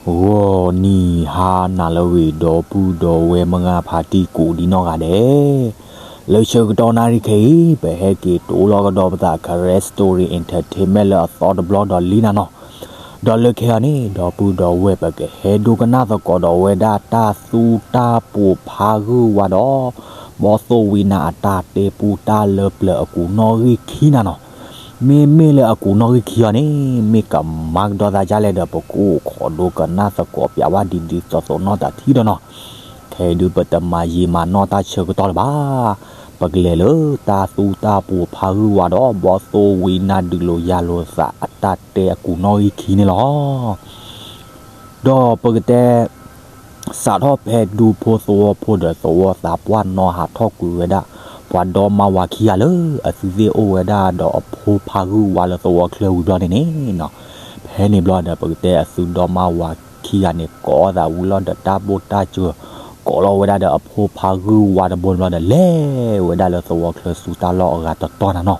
ဂီၤနံၤဟါနၤလၢအဂ့ၤ ဒီပုၢ်ဒီဝဲၢ်မုၢ်ဂၤဖါတံၢ်ကိးဒံနီၢ်ဂၤဒဲး, လၢဆၢကတီၢ်နၣ်ရံၣ်ခဲအံၤ ပဟဲက့ၤတိလီၤကဒီးပသး Karen Story Entertainment လၢအသီတဘျီဒီးလံနၤနီၤ. ဒီးလၢခဲအံၤန့ၣ် ဒီပုၢ်ဒီဝဲၢ် ပကဟဲဒိကနၣ်သကိးဒီးဝဲဒၣ်တၢ်သူတၢ်ပိာ်ဖးဂုၢ်ဝါဒီး ဘီသိၣ်ဝံနါအတၢ်တဲပူတၢ်လၢပျၢၤအကူာ်နီၣ်ဂံၢ်ခံနၤနီၤ. မ့မ့ၢ်လၢအကူာ်နီၣ်ဂံၢ်ခံအံၤန့ၣ် မ့ၢ်ကမၤကဒီးသးဒ်လဲၣ်ဒီး ပကအိၣ်ခိးဒိကနၣ်သကိးပၠးဝဲဒ်သိးသိးနီၢ်တၢ်ထံၣ်ဒီးနီၤ. ခဲအံၤဒုးပတမၤယံာ်မၤနီၢ်တၢ်ဆၢကတီၢ်လၢၤဘၣ်. ပကလဲၤလၢတၢ်သူတၢ်ပိာ်ဖးဂုၢ်ဝါဒီး ဘီသိၣ်ဝံနါဒုးလိာ်ယၤလိာ်သးအတၢ်တဲအကူာ်နီၣ်ဂံၢ်ခံန့ၣ်လီၤ. ဒီးပကတဲ စးထီၣ်ဖဲဒူဖိသဝီဖိဒီးသဝီသးပှၢ်နီၤဟးထီၣ်ကွံာ်ဝဲဒၣ် ပှၤဒီမါဝၤခံဂၤလၢအသုသ့ၣ်အိၣ်ဝဲဒၣ်ဒီးအဖိဖးဂုၢ်ဝါလၢသဝီချၢဝံၤဘျီန့ၣ်န့ၣ်နီၤ. ဖဲန့ၣ်ဘျီဒီး ပကတဲအသုဒီမါဝၤခံဂၤန့ၣ် ကိးသးဝံၤလီၤဒီးတၢ်ဘိၣ်တၢ်စၢၤ ကိးလီၤဝဲဒၣ်ဒီးအဖိဖးဂုၢ်ဝါတဘိန့ၣ်ဘျီဒီး လဲၤဝဲဒၣ်လၢသဝီချၢဆူတၢ်လီၢ်အဂၤတတီၤနၤနီၤ.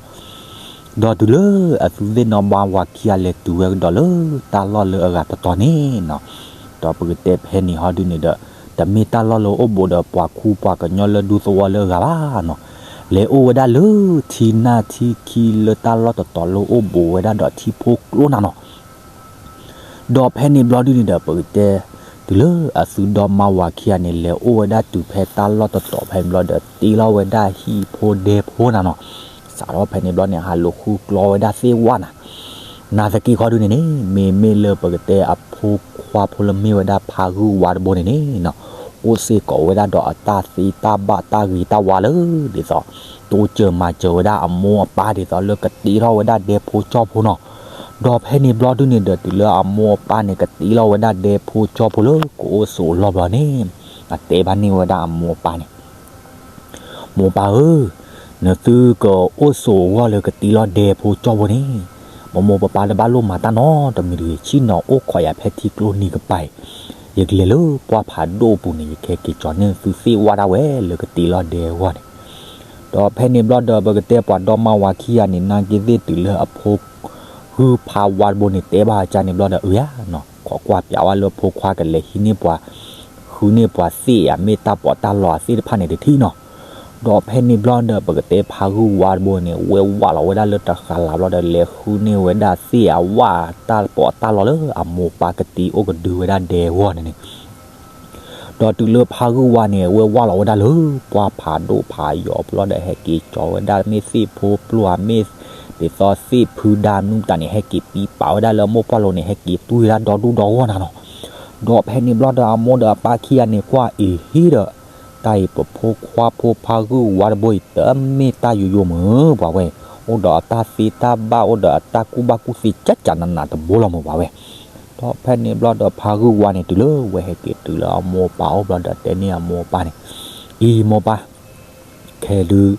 ဒီးတုၤလၢအသုသ့ၣ်နီၣ်ဘါဝၤခံဂၤလဲၤတုၤဝဲကဒီးလၢတၢ်လီၢ်လၢအဂၤတတီၤန့ၣ်နီၤ, ဒီးပကတဲဖဲန့ၣ်ဟီဒုန့ၣ်ဒီး တမ့ၢ်တၢ်လီၢ်လၢအိၣ်ဘူးဒီးပှၤခူပှၤကညီလၢဒူသဝီလၢအဂၤဘၣ်နီၤ, လဲၤအိၣ်ဝဲဒၣ်လၢထံနၢ်ထံခံလၢတၢ်လီၢ်တတီၤလၢအိၣ်ဘူးဝဲဒၣ်ဒီးထံဖိကျိနၤနီၤ. ဒီးဖဲန့ၣ်ဘျီဒုန့ၣ်ဒီး ပကတဲ တုၤလၢအသုဒီမါဝၤခံဂၤန့ၣ် လဲၤအိၣ်ဝဲဒၣ်တုၤဖဲတၢ်လီၢ်တတီၤဖဲန့ၣ်ဘျီဒီး တ့လီၤဝဲဒၣ်ဟံၣ်ဖိဒဲဖိနၤနီၤ. စးထီၣ်ဖဲန့ၣ်ဘျီန့ၣ် ဟးလူၤဃုကျီဝဲဒၣ်သ့ၣ်ဝၣ်နၤ. နာ်သက့ခီဒုန့ၣ်န့ၣ် မ့မ့ၢ်လၢပကတဲအဖိခွါဖိလၢမ့ၢ်ဝဲဒၣ်ဖးဂုၢ်ဝါတဘိန့ၣ်န့ၣ်နီၤ, အိၣ်စ့ၢ်ကီးဝဲဒၣ်ဒီးအတၢ်သ့တၢ်ဘၣ်တၢ်ဂ့ၤတၢ်ဝါလၢ ဒ်သိး တိစၢၤမၤစၢၤဝဲဒၣ်အမိၢ်အပၢ်ဒ်သိးလၢကတ့ထီၣ်ဝဲဒၣ်ဒဲဖိကၠီဖိနီၤ. ဒီးဖဲန့ၣ်ဘျီဒုန့ၣ်ဒီး တုၤလၢအမိၢ်အပၢ်န့ၣ် ကတ့လီၤဝဲဒၣ်ဒဲဖိကၠီဖိလၢကအိၣ်ဆိးအလီၢ်ဘျီန့ၣ်, အတဲဘၣ်န့ၢ်ဝဲဒၣ်အမိၢ်အပၢ်န့ၣ် မိၢ်ပၢ်ဧၢ, နသုကအိၣ်ဆိးအဂီၢ်လၢကတ့လီၤဒဲဖိကၠီဖိန့ၣ်, မိၢ်မိၢ်ပၢ်ပၢ်တဘၣ်လိၣ်မၤတၢ်နီတမံၤတဂ့ၤ, ဆ့ၣ်နီၤအိၣ်ခိးယၤဖဲထံကျိနံၤကပၤအံၤ, ယကလဲၤလၢပှၢ်ဖးဒိၣ်အပူၤန့ၣ် ယကဟဲက့ၤကၠီန့ၢ်သုသ့ၣ်ဝၣ်ဒၣ်ဝဲလၢကတ့လီၤဒဲအဂီၢ်န့ၣ်. ဒီးဖဲန့ၣ်ဘျီဒီး ပကတဲပှၤဒီမါဝၤခံဂၤန့ၣ် နာ်က့သ့ၣ်တုၤလၢအဖိ ဂုၢ်ဖးဝါတဘိန့ၣ် တဲဘၣ်အကၢန့ၣ်ဘျီဒီး အၢယါနီၤ, ခိးကွၢ်ပၠးဝဲလၢဖိခွါကလဲၤဟံးန့ၢ်ပှၤ ဃုန့ၢ်ပှၤသ့ၣ်အမ့ၢ်တၢ်ပီးတၢ်လီအသ့ၣ်တဖၣ်န့ၣ်တထံၣ်နီၤ. ဒီးဖဲန့ၣ်ဘျီဒီး ပကတဲဖးဂုၢ်ဝါတဘိန့ၣ် ဝဲဝၣ်လီၤဝဲဒၣ်လၢတဃာ်လၤဘျီဒီး လဲၤဃုန့ၢ်ဝဲဒၣ်သ့ၣ်အဝၣ်တၢ်ပီးတၢ်လီလၢအမိၢ်ပၢ်ကတ့အိၣ်ကဒုဝဲဒၣ်ဒဲအဂီၢ်န့ၣ်န့ၣ် ဒီးတုၤလၢဖးဂုၢ်ဝါန့ၣ် ဝဲဝၣ်လီၤဝဲဒၣ်လၢပှၢ်ဖးဒိၣ်ဖးယိာ်ဘျီဒီး ဟဲက့ၤကၠီဝဲဒၣ်မ့ၢ်သ့ၣ်ဖိပျိဧါ မ့ၢ်ဒ်သိးသ့ၣ်ဖုဒါမနုၤမတၤန့ၣ် ဟဲက့ၤပံပာ်ဝဲဒၣ်လၢမိၢ်ပှၢ်လိၤန့ၣ် ဟဲက့ၤတူၢ်ဝဲဒၣ်ဒီဒူၣ်ဒီဂီၢ်နၤနီၤ. ဒီးဖဲန့ၣ်ဘျီဒီး အမိၢ်ဒီးအပၢ်ခံဂၤန့ၣ် ကွၢ်အံၤဟံၣ်ဒီး တၢ်အံၤပဖိခွါဖိဖးဂုၢ်ဝါတဘိအံၤ တမ့ၢ်တၢ်ယိယိမုၢ်ပှၤဝဲ, အိၣ်ဒီးအတၢ်သ့တၢ်ဘၣ် အိၣ်ဒီးအတၢ်ကူၣ်ဘၣ်ကူၣ်သ့ကၠးကၠးနးနးတဘိလီၤမုၢ်ပှၤဝဲ. ဒီးဖဲန့ၣ်ဘျီဒီး ဖးဂုၢ်ဝါန့ၣ် တုၤလၢဝဲဟဲက့ၤတုၤလၢအမိၢ်အပၢ်အိၣ်ဘျီဒီး တဲန့ၢ်အမိၢ်အပၢ်န့ၣ်, အံၤမိၢ်ပၢ် ခဲဒုး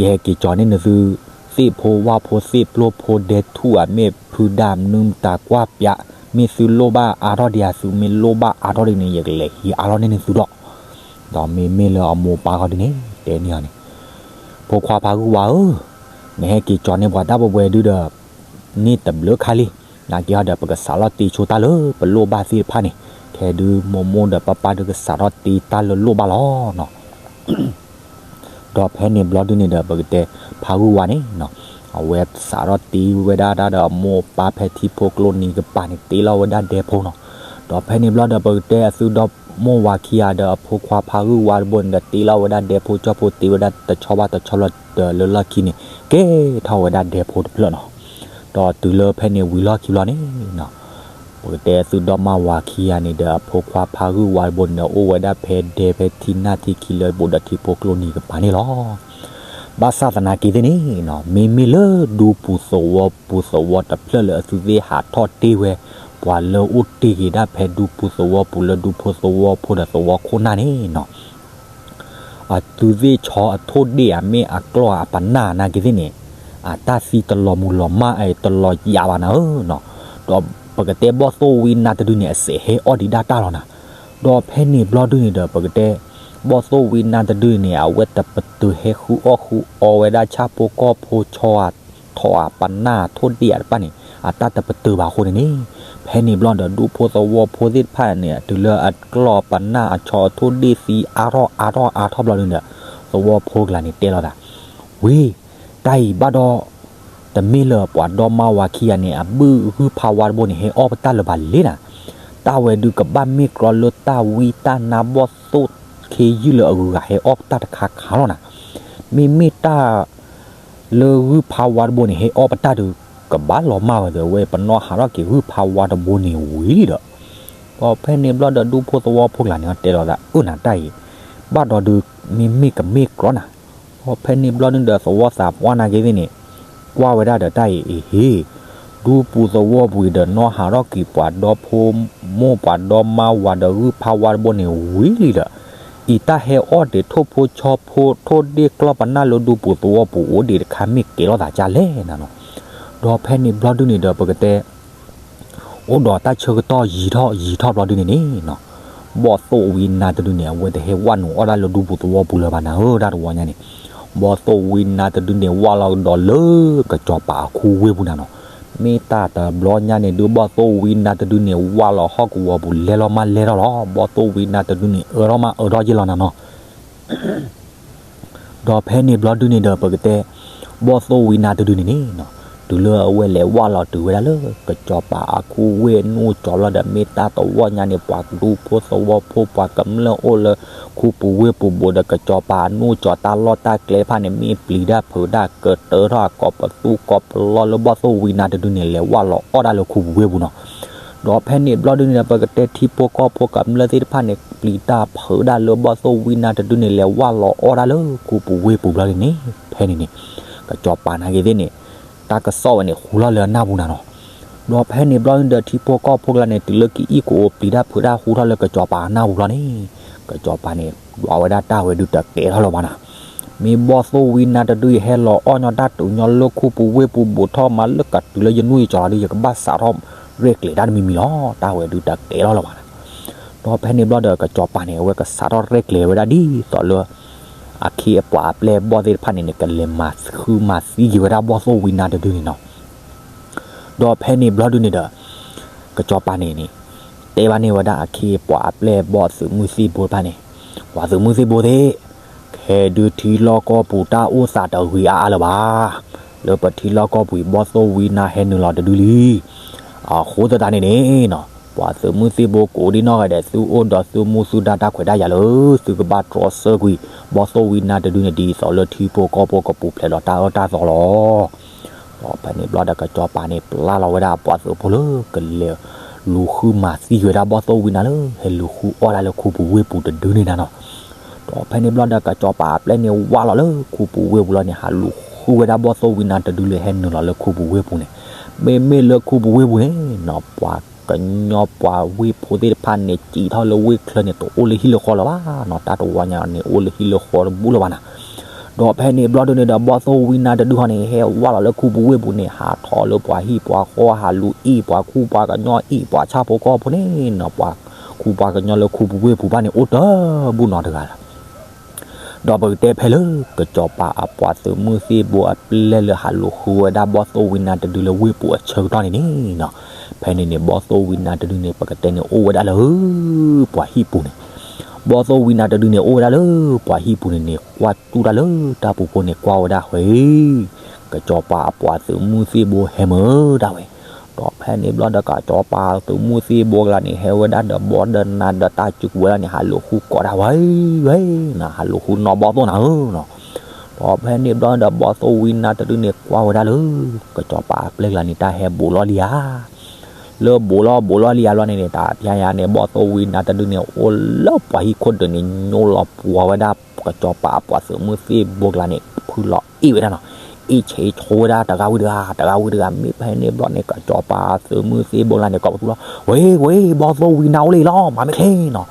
ယဟဲက့ၤကၠီန့ၢ်နသု သ့ၣ်ဖိဝၣ်ဖိသ့ၣ်ပျိဖိဒဲထူၣ်ဧါ မ့ၢ်ဖုဒါမနုၤမတၤကွၢ်ပၠး, မ့ၢ်သုလိၣ်ဘၣ်အါထီၣ်ဒံးဧါ, သုမ့ၢ်လိၣ်ဘၣ်အါထီၣ်ဒံးန့ၣ် ယကလဲၤဟံးအါထီၣ်န့ၢ်နသုဒီး ဒီးမ့မ့ၢ်လၢအမိၢ်အပၢ်ဃီဒုန့ၣ် တဲန့ၢ်အီၤန့ၣ်, ဖိခွါဖးဂုၢ်ဝါဧၢ, နဟဲက့ၤကၠီန့ၢ်ပှၤတၢ်ပှဲၤပှဲၤဒုဒီး န့ၢ်တဘျုးခါလံ, နာ်က့ဟီဒီး ပကစးထီၣ်တ့ဆိတၢ်လၢပလိၣ်ဘၣ်သ့ၣ်တဖၣ်န့ၣ်, ခဲဒုးမိၢ်မိၢ်ဒီးပၢ်ပၢ်ဒုကစးထီၣ်တ့တၢ်လၢလိၣ်ဘၣ်လီၤနီၤ. ဒီးဖဲန့ၣ်ဘျီဒုန့ၣ်ဒီး ပကတဲဖးဂုၢ်ဝါန့ၣ်နီၤ, အဝဲစးထီၣ်တ့ဝဲဒၣ်တၢ်ဒီးအမိၢ်အပၢ်ဖဲထံဖိကျိနံၤကပၤန့ၣ် တ့လီၤဝဲဒၣ်ဒဲဖိနီၤ. ဒီးဖဲန့ၣ်ဘျီဒီး ပကတဲအသုဒီမိၢ်ဝၤခံဂၤဒီးအဖိခွါဖးဂုၢ်ဝါတဘိန့ၣ်ဒီး တ့လီၤဝဲဒၣ်ဒဲဖိကၠီဖိ တ့ဝဲဒၣ်တဆီဘၣ်တဆီဘျီဒီး လၢလီၢ်ခံန့ၣ် ကဲထီၣ်ဝဲဒၣ်ဒဲဖိတဖျၢၣ်နီၤ. ဒီးတုၤလၢဖဲန့ၣ်ဝံၤလီၢ်ခံဘျီန့ၣ်နီၤ ပကတဲသုဒီမါဝၤခံဂၤန့ၣ်ဒီး အဖိခွါဖးဂုၢ်ဝါတဘိန့ၣ်ဒီး အိၣ်ဝဲဒၣ်ဖဲဒဲဖဲထံနၢ်ထံခံလၢဘူးဒီးထံဖိကျိနံၤကပၤန့ၣ်လီၤ. ဘၣ်ဆၣ်သနာ်က့သ့ၣ်န့ၣ်နီၤ မ့မ့ၢ်လၢဒူပူၤသဝီပူၤသဝီတဖျၢၣ်လၢအသုသ့ၣ်ဟးထီၣ်တ့ဝဲ ပှၤလၢအိၣ်တ့ဂ့ၤဒၣ်ဖဲဒူပူၤသဝီပူၤလၢဒူဖိသဝီဖိဒီးသဝီခိၣ်နၢ်န့ၣ်နီၤ အသုသ့ၣ်ဆီအထိၣ်ဒ့ၣ်ဧါ မ့ၢ်အကျီၢ်အပနၢ်နာ်က့သ့ၣ်န့ၣ် အတၢ်သံတလီၤမုၢ်လီၤမၢ်အတလီၤယၤဘၣ်နၤဧၢနီၤ. ဒီးပကတဲဘီၣ်သိၣ်ဝံနါတဒုန့ၣ် အစဲးဟဲအီၣ်ဒံးဒၣ်တၢ်လီၤနၤ. ဒီးဖဲန့ၣ်ဘျီဒုန့ၣ်ဒီး ပကတဲ ဘီၣ်သိၣ်ဝံနါတဒုန့ၣ် အဝဲတပတုာ်ဟဲဃုအီၣ်ဃုအီဝဲဒၣ်ဆၣ်ဖိကီၢ်ဖိဆီဧါ ထိၣ်ဧါပနၢ်ထိၣ်ဒ့ၣ်ဧါတဖၣ်န့ၣ် အတၢ်တပတုာ်ဘၣ်အဃိန့ၣ်န့ၣ်, ဖဲန့ၣ်ဘျီဒီး ဒူဖိသဝီဖိသ့ၣ်တဖၣ်န့ၣ် တုၤလၢအကျီၢ်ပနၢ်အဆီအထိၣ်ဒ့ၣ်သံအါထီၣ်အါထီၣ်အါထီၣ်ဘျီဒုန့ၣ်ဒီး, သဝီဖိကျါန့ၣ်တဲလိာ်သး, ဝ့ၢ်, တၢ်အံၤဘၣ်ဒီး တမ့ၢ်လၢပှၤဒီမါဝၤခံဂၤန့ၣ် အဘုၣ်ဂုၢ်ဖးဝါတဘိန့ၣ် ဟဲအီၣ်ပတၢ်လၢၤဘၣ်လဲၣ်နၤ, တၢ်ဝဲဒုးကဘၣ်မ့ၢ်ကြီလၢတၢ်ဝံတၢ်နါဘီၣ်သိၣ်ခ့ယုၢ်လၢအဂုၤအဂၤဟဲအီၣ်ပတၢ်တခါခါလီၤနၤ, မ့မ့ၢ်တၢ် လၢဂုၢ်ဖးဝါတဘိန့ၣ် ဟဲအီၣ်ပတၢ်ဒုး ကဘၣ်လီၤမၢ်ဝဲသ့ဝဲ ပနီၣ်ဟးထီၣ်က့ၤဂုၢ်ဖးဝါတဘိန့ၣ်ဝံၤလံဒီး, ဒီးဖဲန့ၣ်ဘျီဒီး ဒူဖိသဝီဖိကျါန့ၣ် တဲလိာ်သး အၢ နၤတၢ်အံၤ ဘၣ်ဒီးဒုး မ့မ့ၢ်ကမ့ၢ်ကြီနၤ, ဒီးဖဲန့ၣ်ဘျီဒုဒီး သဝီသးပှၢ်နာ်က့ၤသ့ၣ်န့ၣ် ကွၢ်ဝဲဒၣ်ဒီးတၢ်အံၤ အ့ဟ့ၣ်, ဒူပူၤသဝီပူၤအံၤဒီး နီၣ်ဟးထီၣ်က့ၤပှၤဒီဖိ မိၢ်ပှၤဒီမါဝၤဒီးဂုၢ်ဖးဝါတဘိန့ၣ်ဝံၤလံဒီး, အံၤတၢ်ဟဲအီၣ်ဒံးထိၣ်ဖိဆီဖိထိၣ်ဒ့ၣ်ကျီၢ်ပနၢ်လၢဒူပူၤသဝီပူၤအိၣ်ဒံးတခါ မ့ၢ်ကဲၤလိာ်သးကၢ်လဲၣ်နၤနီၤ, ဒီးဖဲန့ၣ်ဘျီဒုန့ၣ်ဒီး ပကတဲ အိၣ်ဒီးတၢ်ဆၢကတီၢ်ယံာ်ထီၣ်ယံာ်ထီၣ်ဘျီဒုန့ၣ်န့ၣ်နီၤ, ဘီၣ်သိၣ်ဝံနါတဒုန့ၣ် အဝဲတဟဲဝဲနုာ်အီၣ်ဒၣ်လၢဒူပူၤသဝီပူၤလၢၤဘၣ်နၤဧၢ တၢ်တဝီညါန့ၣ်, ဘီၣ်သိၣ်ဝံနါတဒုန့ၣ် ဝၢ်လီၤကဒီးလၢကစီၤပၤအခူဝ့ၢ်ပူၤနၤနီၤ, မ့ၢ်တၢ်တဘျီညါန့ၣ်ဒုး ဘီၣ်သိၣ်ဝံနါတဒုန့ၣ် ဝၢ်လီၤဟီၣ်ကဝီၤပူၤ လဲၤလီၤမးလဲၤထီၣ်လီၤ, ဘီၣ်သိၣ်ဝံနါတဒုန့ၣ် အၢထီၣ်မးအၢထီၣ်ယ့ၢ်လီၤနၤနီၤ ဒီးဖဲန့ၣ်ဘျီဒုန့ၣ်ဒီး ပကတဲ ဘီၣ်သိၣ်ဝံနါတဒုန့ၣ်န့ၣ်နီၤ, တုၤလၢအဝဲလဲၤဝၢ်လီၤတုၤဝဲဒၣ်လၢ ကစီၤပၤအခူဝ့ၢ်နူၢ်ကၠီၤဘျီဒီး မ့ၢ်တၢ်တဝီညါန့ၣ် ပှၤဒူဖိသဝီဖိ ပှၤကမျၢၢ်အိၣ်လၢခူပူၤဝ့ၢ်ပူၤဘူးဒီး ကစီၤပၤအနူၢ်ကၠီၤတၢ်လီၢ်တၢ်ကျဲတဖၣ်န့ၣ် မ့ၢ်ပျံၤတၢ်ဖုးတၢ် ကတၢၢ်ထီၣ်အကိးပသူကိးပလီလၢ ဘီၣ်သိၣ်ဝံနါတဒုန့ၣ် လဲၤဝၢ်လီၤအီၣ်ဒၣ်လၢခူပူၤဝ့ၢ်ပူၤနီၤ. ဒီးဖဲန့ၣ်ဘျီဒုန့ၣ်ဒီး ပကတဲထံဖိကီၢ်ဖိကမျၢၢ်သ့ၣ်တဖၣ်န့ၣ် ပျံၤတၢ်ဖုးဒၣ်လၢဘီၣ်သိၣ်ဝံနါတဒုန့ၣ် လဲၤဝၢ်လီၤအီၣ်ဒၣ်လၢခူပူၤဝ့ၢ်ပူၤဘျီဒုန့ၣ် ဖဲန့ၣ်န့ၣ် ကစီၤပၤနာ်က့ၤသ့ၣ်န့ၣ် တၢ်ကစီၣ်ဝဲန့ၣ် ဟူထီၣ်လၢအနၢ်ပူၤနၤနီၤ. ဒီးဖဲန့ၣ်ဘျီဒုဒီး ထံဖိကီၢ်ဖိကျါန့ၣ် တုၤလၢကအံၣ်ကအိးပျံၤတၢ်ဖုးတၢ်ဟူထီၣ်လၢကစီၤပၤအနၢ်ပူၤဘျီန့ၣ် ကစီၤပၤန့ၣ် ဒွးဝဲဒၣ်တၢ်ဝဲဒုတကဲထီၣ်လၢၤဘၣ်နၤ. မ့ၢ်ဘီၣ်သိၣ်ဝံနါတဒု ယဟဲလီၤအီၣ်ညီတၢ်တုၤညီလၢခူပူၤဝ့ၢ်ပူၤဘူးထီၣ်မးလၢကတုၤလၢယနူၢ်ယကၠီၤလီၤဒု ယကဘၣ်စးထီၣ်ရဲၣ်ကျဲၤတၢ်တမံၤမံၤလီၤ. တၢ်ဝဲဒုတကဲထီၣ်လၢၤဘၣ်နၤ. ဒီးဖဲန့ၣ်ဘျီဒီး ကစီၤပၤန့ၣ် အဝဲကစးထီၣ်ရဲၣ်ကျဲၤဝဲဒၣ်ဒ်သိးလၢ အခ့အပှၤအပျဲၢ်အဘီၣ်သ့ၣ်တဖၣ်န့ၣ်န့ၣ် ကလဲၤမၤဃုမၤသံက့ၤဝဲဒၣ်ဘီၣ်သိၣ်ဝံနါတဒုန့ၣ်နီၤ. ဒီးဖဲန့ၣ်ဘျီဒုန့ၣ်ဒီး ကစီၤပၤန့ၣ်န့ၣ် တဲဘၣ်န့ၢ်ဝဲဒၣ်အခ့အပှၤအပျဲၢ်အဘီၣ်သုးမုၢ်သံၣ်ဘိတဖၣ်န့ၣ်, ပှၤသုးမုၢ်သံၣ်ဘိသ့ၣ်, ခဲဒုထံလီၢ်ကီၢ်ပူၤတၢ်အိၣ်သးတဂ့ၤအါအါလၢၤဘၣ်. လၢပထံလီၢ်ကီၢ်ပူၤအံၤ ဘီၣ်သိၣ်ဝံနါဟဲနုာ်လီၤတဒုလံ. အဃိသတးန့ၣ်န့ၣ်နီၤ ပှၤသုးမုၢ်သံၣ်ဘိကိးဒံနီၢ်ဂၤဒဲး သုအိၣ်ဒီးသုမူသုဒါတၢ်ခွဲးတၢ်ယာ်လၢ သုကဘၣ်တြီဆၢကွံာ် ဘီၣ်သိၣ်ဝံနါတဒုန့ၣ် ဒ်သိးလၢထံဖိကီၢ်ဖိကပူၤဖျဲးဒီးတၢ်အၢတၢ်သီလီၤ. ဒီးဖဲန့ၣ်ဘျီဒီး ကစီၤပၤန့ၣ် ပျဲလီၤဝဲဒၣ်အပှၤသုးဖိလၢကလဲၤလူၤဃုမၤသံဝဲဒၣ်ဘီၣ်သိၣ်ဝံနါလၢ ဟဲလူၤဃုအီၣ်ဒၣ်လၢခူပူၤဝ့ၢ်ပူၤတဒုန့ၣ်နၤနီၤ. ဒီးဖဲန့ၣ်ဘျီဒီး ကစီၤပၤအပျဲၢ်န့ၣ် ဝၢ်လီၤလၢခူပူၤဝ့ၢ်ပူၤလီၤန့ၣ် ဟးလူၤဃုဝဲဒၣ်ဘီၣ်သိၣ်ဝံနါတဒုလၢဟဲနုာ်လီၤလၢခူပူၤဝ့ၢ်ပူၤန့ၣ်, မ့မ့ၢ်လၢခူပူၤဝ့ၢ်ပူၤန့ၣ်နီၤ ပှၤကညီပှၤဝ့ၢ်ဖိသ့ၣ်တဖၣ်န့ၣ် စံးထီၣ်လၢဝ့ၢ်ချၢန့ၣ် တအိၣ်လၢဟံၣ်လၢဃီလၢၤဘၣ်နီၤ. တၢ်တဝီညါန့ၣ် အိၣ်လၢဟံၣ်လၢဃီတဘူၣ်လၢၤဘၣ်နၤ. ဒီးဖဲန့ၣ်ဘျီဒုန့ၣ်ဒီး ဘီၣ်သိၣ်ဝံနါတဒုဃီန့ၣ် ဟဲဝၢ်လီၤလၢခူပူၤဝ့ၢ်ပူၤန့ၣ် ဟးထီၣ်လၢပှၤဟံၣ်ပှၤဃီ ဟးလူၤအ့ၣ်ပှၤခူပှၤကညီ အ့ၣ်ပှၤဆၣ်ဖိကီၢ်ဖိန့ၣ်နီၤ ပှၤခူပှၤကညီလၢခူပူၤဝ့ၢ်ပူၤဘၣ်န့ၣ် အိၣ်တဘူၣ်နီတဂၤလၢၤ. ဒီးပကတဲဖဲလၢ ကစီၤပၤအပှၤသုးမုၢ်သံၣ်ဘိအပျဲၢ်လၢဟးလူၤဃုဝဲဒၣ်ဘီၣ်သိၣ်ဝံနါတဒုလၢဝ့ၢ်ပူၤအဆၢကတီၢ်န့ၣ်န့ၣ်နီၤ, ဖဲန့ၣ်န့ၣ် ဘီၣ်သိၣ်ဝံနါတဒုန့ၣ် ပကတဲန့ၣ် အိၣ်ဝဲဒၣ်လၢ ပှၤဟံၣ်ပူၤန့ၣ် ဘီၣ်သိၣ်ဝံနါတဒုန့ၣ် အိၣ်ဝဲဒၣ်လၢပှၤဟံၣ်ပူၤန့ၣ်န့ၣ် ကွၢ်တူၢ်တၢ်လၢတၢ်ပူၤဖိန့ၣ် ကွၢ်ဝဲဒၣ်ဃဲ ကစီၤပၤအပှၤသုးမုၢ်သံၣ်ဘိဟဲမုာ်ဒၣ်ဝဲ. ဒီးဖဲန့ၣ်ဘျီဒီး ကစီၤပၤသုးမုၢ်သံၣ်ဘိကျါန့ၣ် ဟဲဝဲဒၣ်ဒီးဘီဒီးနၤဒီးတၢ်စုကဝဲၤလီၤန့ၣ် ဟးလူၤဃုကိးဒၣ်ဝဲ ဝဲ နၤ ဟးလူၤဃုနီၢ်ဘီၣ်သိၣ်နၤဧၢနီၤ. ဒီးဖဲန့ၣ်ဘျီဒီး ဘီၣ်သိၣ်ဝံနါတဒုန့ၣ် ကွၢ်ဝဲဒၣ်လၢ ကစီၤပၤအပျဲၢ်ကျါန့ၣ် တၢ်ဟဲဘူးလီၤလံဧါ လၢဘူးလီၤဘူးလီၤလံဧါဘျီန့ၣ်န့ၣ် တၢ်ဖျါယၤန့ၣ် ဘီၣ်သိၣ်ဝံနါတဒုန့ၣ် အိၣ်လၢပှၤဟံၣ်ခိၣ်ဒၢးန့ၣ် ညိလီၤပှီၤဝဲဒၣ် ကစီၤပၤအပှၤသုးမုၢ်သံၣ်ဘိကျါန့ၣ် ဖုလီၤအ့ၣ်ဝဲဒၣ်နီၤ. အ့ၣ်ဆံးဆိဝဲဒၣ်တဂၤဝံၤတဂၤ တဂၤဝံၤတဂၤ မ့ၢ်ဖဲန့ၣ်ဘျီန့ၣ် ကစီၤပၤသုးမုၢ်သံၣ်ဘိကျါန့ၣ် ကိးပသူလီၤ ဝ့ ဝ့ ဘီၣ်သိၣ်ဝံနါအိၣ်လံလီၤ မၤမ့ၢ်ချ့နီၤ.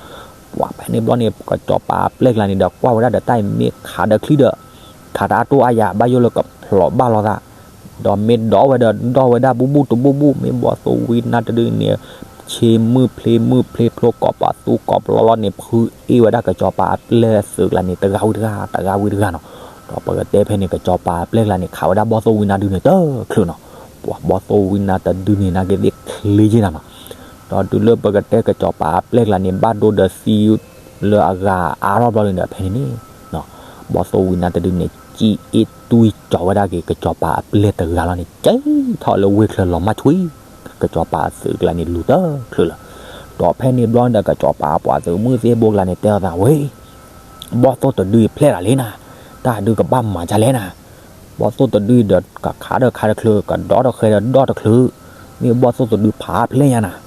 ပှၤဖဲန့ၣ်ဘျီန့ၣ် ကစီၤပၤအပျဲၢ်ကျါန့ၣ်ဒီး ကွၢ်ဝဲဒၣ်ဒီးတၢ်အံၤမ့ၢ်ခးဒီးချံဒီး ခးတၢ်အတိၢ်အါယၤ ဘၣ်ယိၣ်လၢကဖျိးဘၣ်လိာ်သး ဒီးမ့ၢ်ဒီးဝဲဒီး ဒီးဝဲဒၣ်ဘူးဘူးတဘူးဘူး မ့ၢ်ဘီၣ်သိၣ်ဝံနါတဒုန့ၣ် ဆ့မုၢ်ဖျ့မုၢ်ဖျ့ဖျိ ကိးပသူကိးပလီလီၤန့ၣ် ဖုအ့ၣ်ဝဲဒၣ်ကစီၤပၤအပျဲၢ်သုးကျါန့ၣ် တဂၤဝံၤတဂၤ တဂၤဝံၤတဂၤနီၤ. ဒီးပကတဲဖဲန့ၣ် ကစီၤပၤအပျဲၢ်ကျါန့ၣ် ခးဝဲဒၣ်ဘီၣ်သိၣ်ဝံနါတဒုန့ၣ် တချုးနီၤ. ပှၤဘီၣ်သိၣ်ဝံနါတဒုန့ၣ် နာ်က့သ့ၣ်ချ့က့နၤနီၤ. ဒီးတုၤလၢပကတဲကစီၤပၤအပျဲၢ်ကျါန့ၣ် ဘၣ်ဒိဒီးသံလၢအဂၤအါထီၣ်ဘျီန့ၣ်ဒီး ဖဲန့ၣ်န့ၣ် ဘီၣ်သိၣ်ဝံနါတဒုန့ၣ် စံၣ်အ့ၣ်တွံၢ်ကၠီၤဝဲဒၣ်က့ၤ ကစီၤပၤအပျဲၢ်တဂၤလီၤန့ၣ် ကဲထီၣ်လၢဝ့ၢ်ချၢလီၤမၢ်ဆွံ, ကစီၤပၤအသုးကျါန့ၣ်လူၤတချုးလၢၤ. ဒီးဖဲန့ၣ်ဘျီဒီး ကစီၤပၤအပှၤသုးမုၢ်သ့ၣ်ဘိကျါန့ၣ် တဲအီၤသးဝဲ ဘီၣ်သိၣ်တဒုအံၤဖျဲၣ်တၢ်လံနၤ, တၢ်ဒုးကဘၣ်မၤဒ်လဲၣ်နၤ, ဘီၣ်သိၣ်တဒုအံၤဒီးကခးဒီးခးတချုး ကဒီဒီဃဲဒီးဒီတချုး, မ့ၢ်ဘီၣ်သိၣ်တဒုဖးဖျဲၣ်ညါနၤ.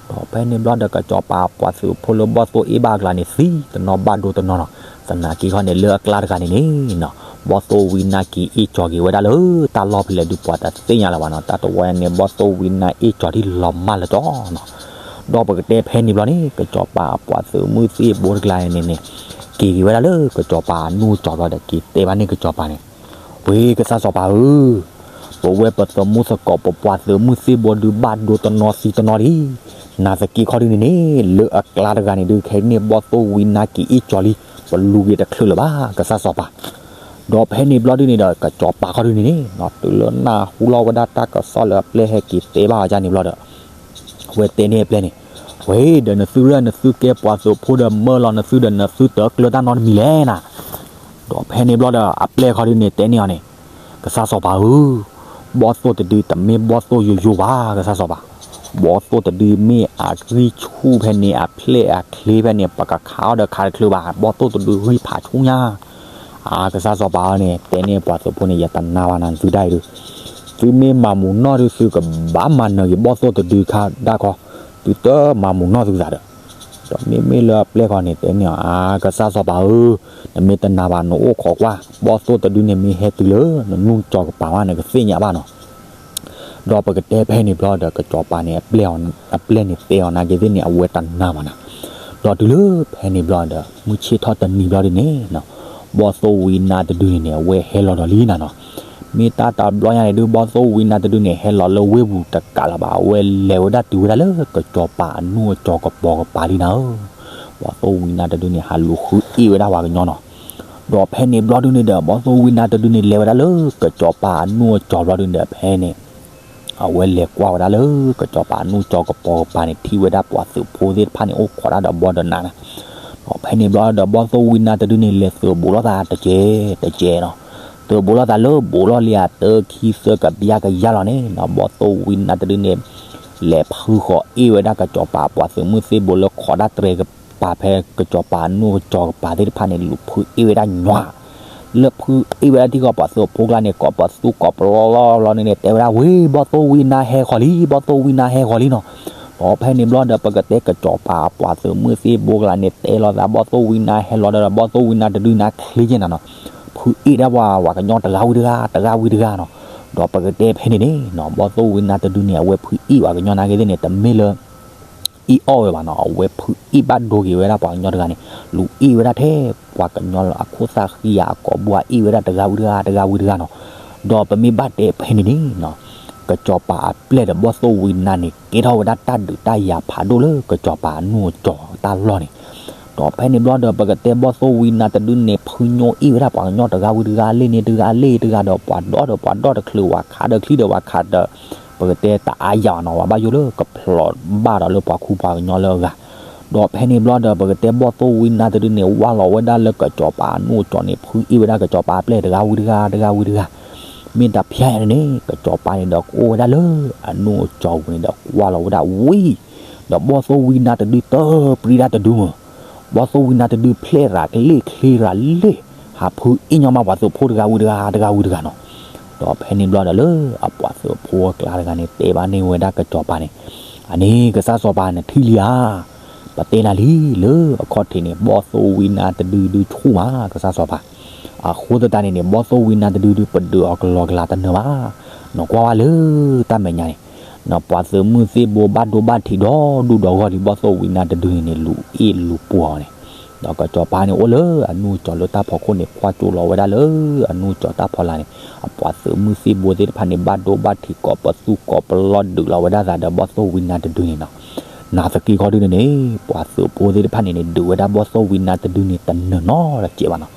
ဒီးဖဲန့ၣ်ဘျီဒီး ကစီၤပၤအပှၤသုးဖိလၢဘီၣ်သိၣ်အ့ၣ်ဘၣ်အကျါန့ၣ် သံတနီၤဘၣ်ဒိတနီၤနီၤ, သနာ်က့ခီန့ၣ် လၢအကျါတဂၤန့ၣ်န့ၣ်နီၤ ဘီၣ်သိၣ်ဝံနါက့ၤအ့ၣ်ကၠီၤက့ၤဝဲဒၣ်လၢတၢ်လီၢ်ဖဲလဲၣ်ဒုး ပှၤတသ့ၣ်ညါလၢၤဘၣ်နီၤ, တၢ်တဝီညါန့ၣ် ဘီၣ်သိၣ်ဝံနါအ့ၣ်ကၠီၤထံၣ်လီၤမၢ်လၢကၠီနီၤ. ဒီးပကတဲဖဲန့ၣ်ဘျီန့ၣ် ကစီၤပၤအပှၤသုးမုၢ်သ့ၣ်ဘိတကျါန့ၣ်န့ၣ် က့ၤက့ၤဝဲဒၣ်လၢကစီၤပၤအနူၢ်ကၠီၤဘျီဒီး က့ၤတဲဘၣ်န့ၢ်ကစီၤပၤန့ၣ်, ဝဲကစၢ်စီၤပၤဧၢ, ပဝဲပသမူသကိး ပပှၤသုးမုၢ်သ့ၣ်ဘိဒုး ဘၣ်ဒိတနီၤသံတနီၤလံ. နာ်သက့ခီဒုန့ၣ်န့ၣ် လၢအကျါတဂၤန့ၣ်ဒုး ခဲအံၤန့ၣ် ဘီၣ်သိၣ်ဝံနါက့ၤအ့ၣ်ကၠီၤလံ, ပလူၤက့ၤတချုးလၢၤဘၣ် ကစၢ်စီၤပၤ. ဒီးဖဲန့ၣ်ဘျီဒုန့ၣ်ဒီး ကစီၤပၤခီဒုန့ၣ်န့ၣ် တုၤလၢနၢ်ဟူလီၤဝဲဒၣ်တၢ်ကစီၣ်လၢအပျဲၢ်ဟဲက့ၤတဲဘၣ်အီၤဒ်န့ၣ်ဘျီဒီး အဝဲတဲန့ၢ်အပျဲၢ်န့ၣ်, ဝဲဒီးနသုရၢၢ် နသုကဲပှၤသုးဖိဒီး မၢလီၤနသုဒီး နသုတကျၢၤတၢ်နီတမံၤလဲၣ်နၤ. ဒီးဖဲန့ၣ်ဘျီဒီး အပျဲၢ်ခီဒုန့ၣ် တဲန့ၢ်အီၤန့ၣ်, ကစၢ်စီၤပၤဧၢ, ဘီၣ်သိၣ်တဒုတမ့ၢ်ဘီၣ်သိၣ်ယိယိဘၣ် ကစၢ်စီၤပၤ. ဘီၣ်သိၣ်တဒုမ့ၢ်အဂံၢ်ဆူၣ်ဖဲန့ၣ် အဖျဲၣ်အချ့ဖဲန့ၣ် ပကခးအီၤဒီးခးတချုးဘၣ်, ဘီၣ်သိၣ်တဒုဂံၢ်ဖးဆူၣ်ညါ အကစၢ်စီၤပၤန့ၣ် တဲန့ၢ်ပှၤသုးဖိန့ၣ် ယတနာ်ဘၣ်နၤသုဒၣ်အံၤဒုး, သုမ့ၢ်မၤမူးနီၢ်ဒုး သုကဘၣ်မၤနၢၤက့ၤဘီၣ်သိၣ်တဒုခါဒၣ်ခီ, သုတမၤမူးနီၢ်သုသးဒီး. ဒီးမ့မ့ၢ်လၢအပျဲၢ်ခီန့ၣ် တဲန့ၢ်အီၤ, အကစၢ်စီၤပၤဧၢ, နမ့ၢ်တနာ်ဘၣ် နအိၣ်ခိးကွၢ်, ဘီၣ်သိၣ်တဒုန့ၣ် မ့ၢ်ဟဲတုၤလၢနနူၢ်ကၠီၤကပၤမး နကသ့ၣ်ညါဘၣ်နီၤ. ဒီးပကတဲဖဲန့ၣ်ဘျီဒီး ကစီၤပၤန့ၣ် အပျဲၢ်န့ၣ်တဲအီၤနာ်က့သ့ၣ်န့ၣ် အဝဲတနာ်ဘၣ်နၤ. ဒီးတုၤလၢဖဲန့ၣ်ဘျီဒီး မုၢ်ဆ့ၣ်ထီၣ်တနံၤဘျီဒုန့ၣ် ဘီၣ်သိၣ်ဝံနါတဒုန့ၣ်န့ၣ် အဝဲဟဲလီၤဒီးလံနၤနီၤ. မ့ၢ်တၢ်တဘျီညါန့ၣ်ဒုး ဘီၣ်သိၣ်ဝံနါတဒုန့ၣ် ဟဲလီၤလၢဝ့ၢ်ပူၤတကးလၢၤဘၣ်, အဝဲလဲၤဝဲဒၣ်တုၤဝဲဒၣ်လၢ ကစီၤပၤအနူၢ်အကၠီၤကပီၤကပၤလံနၤဧၢ. ဘီၣ်သိၣ်ဝံနါတဒုန့ၣ် ဟးလူၤဃုအ့ၣ်ဝဲဒၣ်ပှၤကညီနီၤ. ဒီးဖဲန့ၣ်ဘျီဒုန့ၣ်ဒီး ဘီၣ်သိၣ်ဝံနါတဒုန့ၣ် လဲၤဝဲဒၣ်လၢကစီၤပၤအနူၢ်အကၠီၤဘျီဒုန့ၣ်ဒီး ဖဲန့ၣ် အဝဲလဲၤကွၢ်ဝဲဒၣ်လၢ ကစီၤပၤအနူၢ်ကၠီၤကပီၤကပၤန့ၣ် ထံၣ်ဝဲဒၣ်ပှၤသုးဖိသ့ၣ်တဖၣ်န့ၣ် အိၣ်ခိးဒၣ်ဒီးဘီဒီးနးနၤ. ဒီးဖဲန့ၣ်ဘျီဒီး ဘီၣ်သိၣ်ဝံနါတဒုန့ၣ် လဲၤသုးဘူးလိာ်သးတကဲးတကဲးနီၤ. သုးဘူးလိာ်သးလၢဘူးလိာ်လံအတၢခံသၢကဘျါကယါလီၤန့ၣ်နီၤ, ဘီၣ်သိၣ်ဝံနါတဒုန့ၣ် လဲၤဖုဃီၤအ့ၣ်ဝဲဒၣ်ကစီၤပၤပှၤသုးမုၢ်သ့ၣ်ဘိလၢခိးဒၣ်တြဲၤကပၤဖဲကစီၤပၤအနူၢ်ကၠီၤကပၤသ့ၣ်တဖၣ်န့ၣ် လူၤဖုအ့ၣ်ဝဲဒၣ်ညီ လၢဖုအ့ၣ်ဝဲဒၣ်ထံကီၢ် ပှၤသုးဖိကျါန့ၣ် ကိးပသူကိးပလီလီလီန့ၣ်န့ၣ် တဲဝဲဒၣ် ဝ့ၢ် ဘီၣ်သိၣ်ဝံနါဟဲဃီၤလံ, ဘီၣ်သိၣ်ဝံနါဟဲဃီၤလံနီၤ. ဒီးဖဲန့ၣ်ဘျီဒီး ပကတဲကစီၤပၤပှၤသုးမုၢ်သ့ၣ်ဘိကျါန့ၣ် တဲလိာ်သး ဘီၣ်သိၣ်ဝံနါဟဲလီၤဒီး ဘီၣ်သိၣ်ဝံနါတဒုန့ၣ်ချ့က့နၤနီၤ, ဖုအ့ၣ်ဒၣ်ပှၤ ပှၤကညီတဂၤဝံၤတဂၤ တဂၤဝံၤတဂၤနီၤ. ဒီးပကတဲဖဲန့ၣ်န့ၣ်နီၤ ဘီၣ်သိၣ်ဝံနါတဒုန့ၣ် အဝဲဖုအ့ၣ်ပှၤကညီနာ်က့သ့ၣ်န့ၣ် တမ့ၢ်လၢ အ့ၣ်အီၣ်ဝဲဘၣ်နီၤ, အဝဲဖုအ့ၣ်ဘၣ်ဒိက့ၤဝဲဒၣ်ပှၤကညီတဂၤန့ၣ်, လူၤအ့ၣ်ဝဲဒၣ်ထဲပှၤကညီလၢအခိၣ်သၣ်ဃံဧါ အကိာ်ဘိဧါ အ့ၣ်ဝဲဒၣ်တဂၤဝံၤတဂၤ တဂၤဝံၤတဂၤနီၤ. ဒီးပမ့ၢ်ဘၣ်တဲဖဲန့ၣ်န့ၣ်နီၤ, ကစီၤပၤအပျဲၢ်ဒီးဘီၣ်သိၣ်ဝံနါန့ၣ် ကဲထီၣ်ဝဲဒၣ်တၢ်ဒုးတၢ်ယၤဖးဒိၣ်လၢကစီၤပၤအနူၢ်အကၠီၤတၢ်လီၢ်န့ၣ် ဒီးဖဲန့ၣ်ဘျီဒီး ပကတဲဘီၣ်သိၣ်ဝံနါတဒုန့ၣ် ဖုညိၣ်အ့ၣ်ဝဲဒၣ်ပှၤကညီတဂၤဝံၤတဂၤ လ့ၣ်န့ၣ်တဂၤလ့ၣ်တဂၤဒီး ပှၤဒီဒီးပှၤဒီတချုး ဝၤခးဒီးချံဒီးဝၤခးဒီး ပကတဲတအါယၤဘၣ်နီၤ ဝဲဘၣ်ယိၣ်လၢကဖျိးဘၣ်ဒီးလၢပှၤခူပှၤကညီလၢအဂၤ, ဒီးဖဲန့ၣ်ဘျီဒီး ပကတဲဘီၣ်သိၣ်ဝံနါတဒုန့ၣ် ဝၢ်လီၤဝဲဒၣ်လၢကစီၤပၤအနူၢ်အကၠီၤန့ၣ် ဖုအ့ၣ်ဝဲဒၣ်ကစီၤပၤအပျဲၢ်တဂၤဝံၤတဂၤ တဂၤဝံၤတဂၤ, မ့ၢ်တဖျါန့ၣ်န့ၣ် ကစီၤပၤန့ၣ်ဒီးကအိၣ်ဝဲဒၣ်လၢအနူၢ်အကၠီၤပူၤန့ၣ်ဒီး ကွၢ်လီၤဝဲဒၣ်ဝံၤ ဒီးဘီၣ်သိၣ်ဝံနါတဒုတပြံဒၣ်တဒုမၢ်, ဘီၣ်သိၣ်ဝံနါတဒုဖျဲၣ်ရၤကလ့ၣ်ချ့ရၤလ့ၣ် ဟးဖုအ့ၣ်ညီမးပှၤသုးဖိတဂၤဝံၤတဂၤ တဂၤဝံၤတဂၤနီၤ. ဒီးဖဲန့ၣ်ဘျီဒီးလၢအပှၤသုးဖိအကျါတဂၤန့ၣ် တဲဘၣ်န့ၢ်ဝဲဒၣ်ကစီၤပၤန့ၣ်, အန့ၣ်ကစၢ်စီၤပၤနထံၣ်လံဧါ, ပတဲနၤလံလၢအခီၣ်ထံးန့ၣ် ဘီၣ်သိၣ်ဝံနါတဒုဒုဆူၣ်မး ကစၢ်စီၤပၤ, အဃိသတးန့ၣ်န့ၣ် ဘီၣ်သိၣ်ဝံနါတဒုဒုပဒုးအီၤကလီကလီတနၢၤဘၣ်, နကွၢ်ဝဲလၢတၢ်မဲာ်ညါန့ၣ် ပှၤသုးမုၢ်သ့ၣ်ဘိဘၣ်ဒိဘၣ်ထံးဒီဒူၣ်ဒီဂီၢ်လံ ဘီၣ်သိၣ်ဝံနါတဒုန့ၣ်န့ၣ် လူၤအ့ၣ်လူၤပှီၤအီၤန့ၣ်, ဒီးကစီၤပၤန့ၣ်အိၣ်လၢအနူၢ်ကၠီၤလၢတၢ်ဖီခိၣ်န့ၣ် ကွၢ်ကၠိလီၤဝဲဒၣ်လၢအနူၢ်ကၠီၤတၢ်ဖီလာ်န့ၣ်, အပှၤသုးမုၢ်သ့ၣ်ဘိသ့ၣ်တဖၣ်န့ၣ် ဘၣ်ဒိဘၣ်ထံးကိးပသူကိးပလီဒုးလီၤဝဲဒၣ်သးဒီးဘီၣ်သိၣ်ဝံနါတဒုန့ၣ်နီၤ. နာ်သက့ခီဒုန့ၣ်န့ၣ် ပှၤသုးဖိသ့ၣ်တဖၣ်န့ၣ်န့ၣ် ဒုးဝဲဒၣ်ဘီၣ်သိၣ်ဝံနါတဒုန့ၣ် တနၢၤနီတစဲးဘၣ်နီၤ.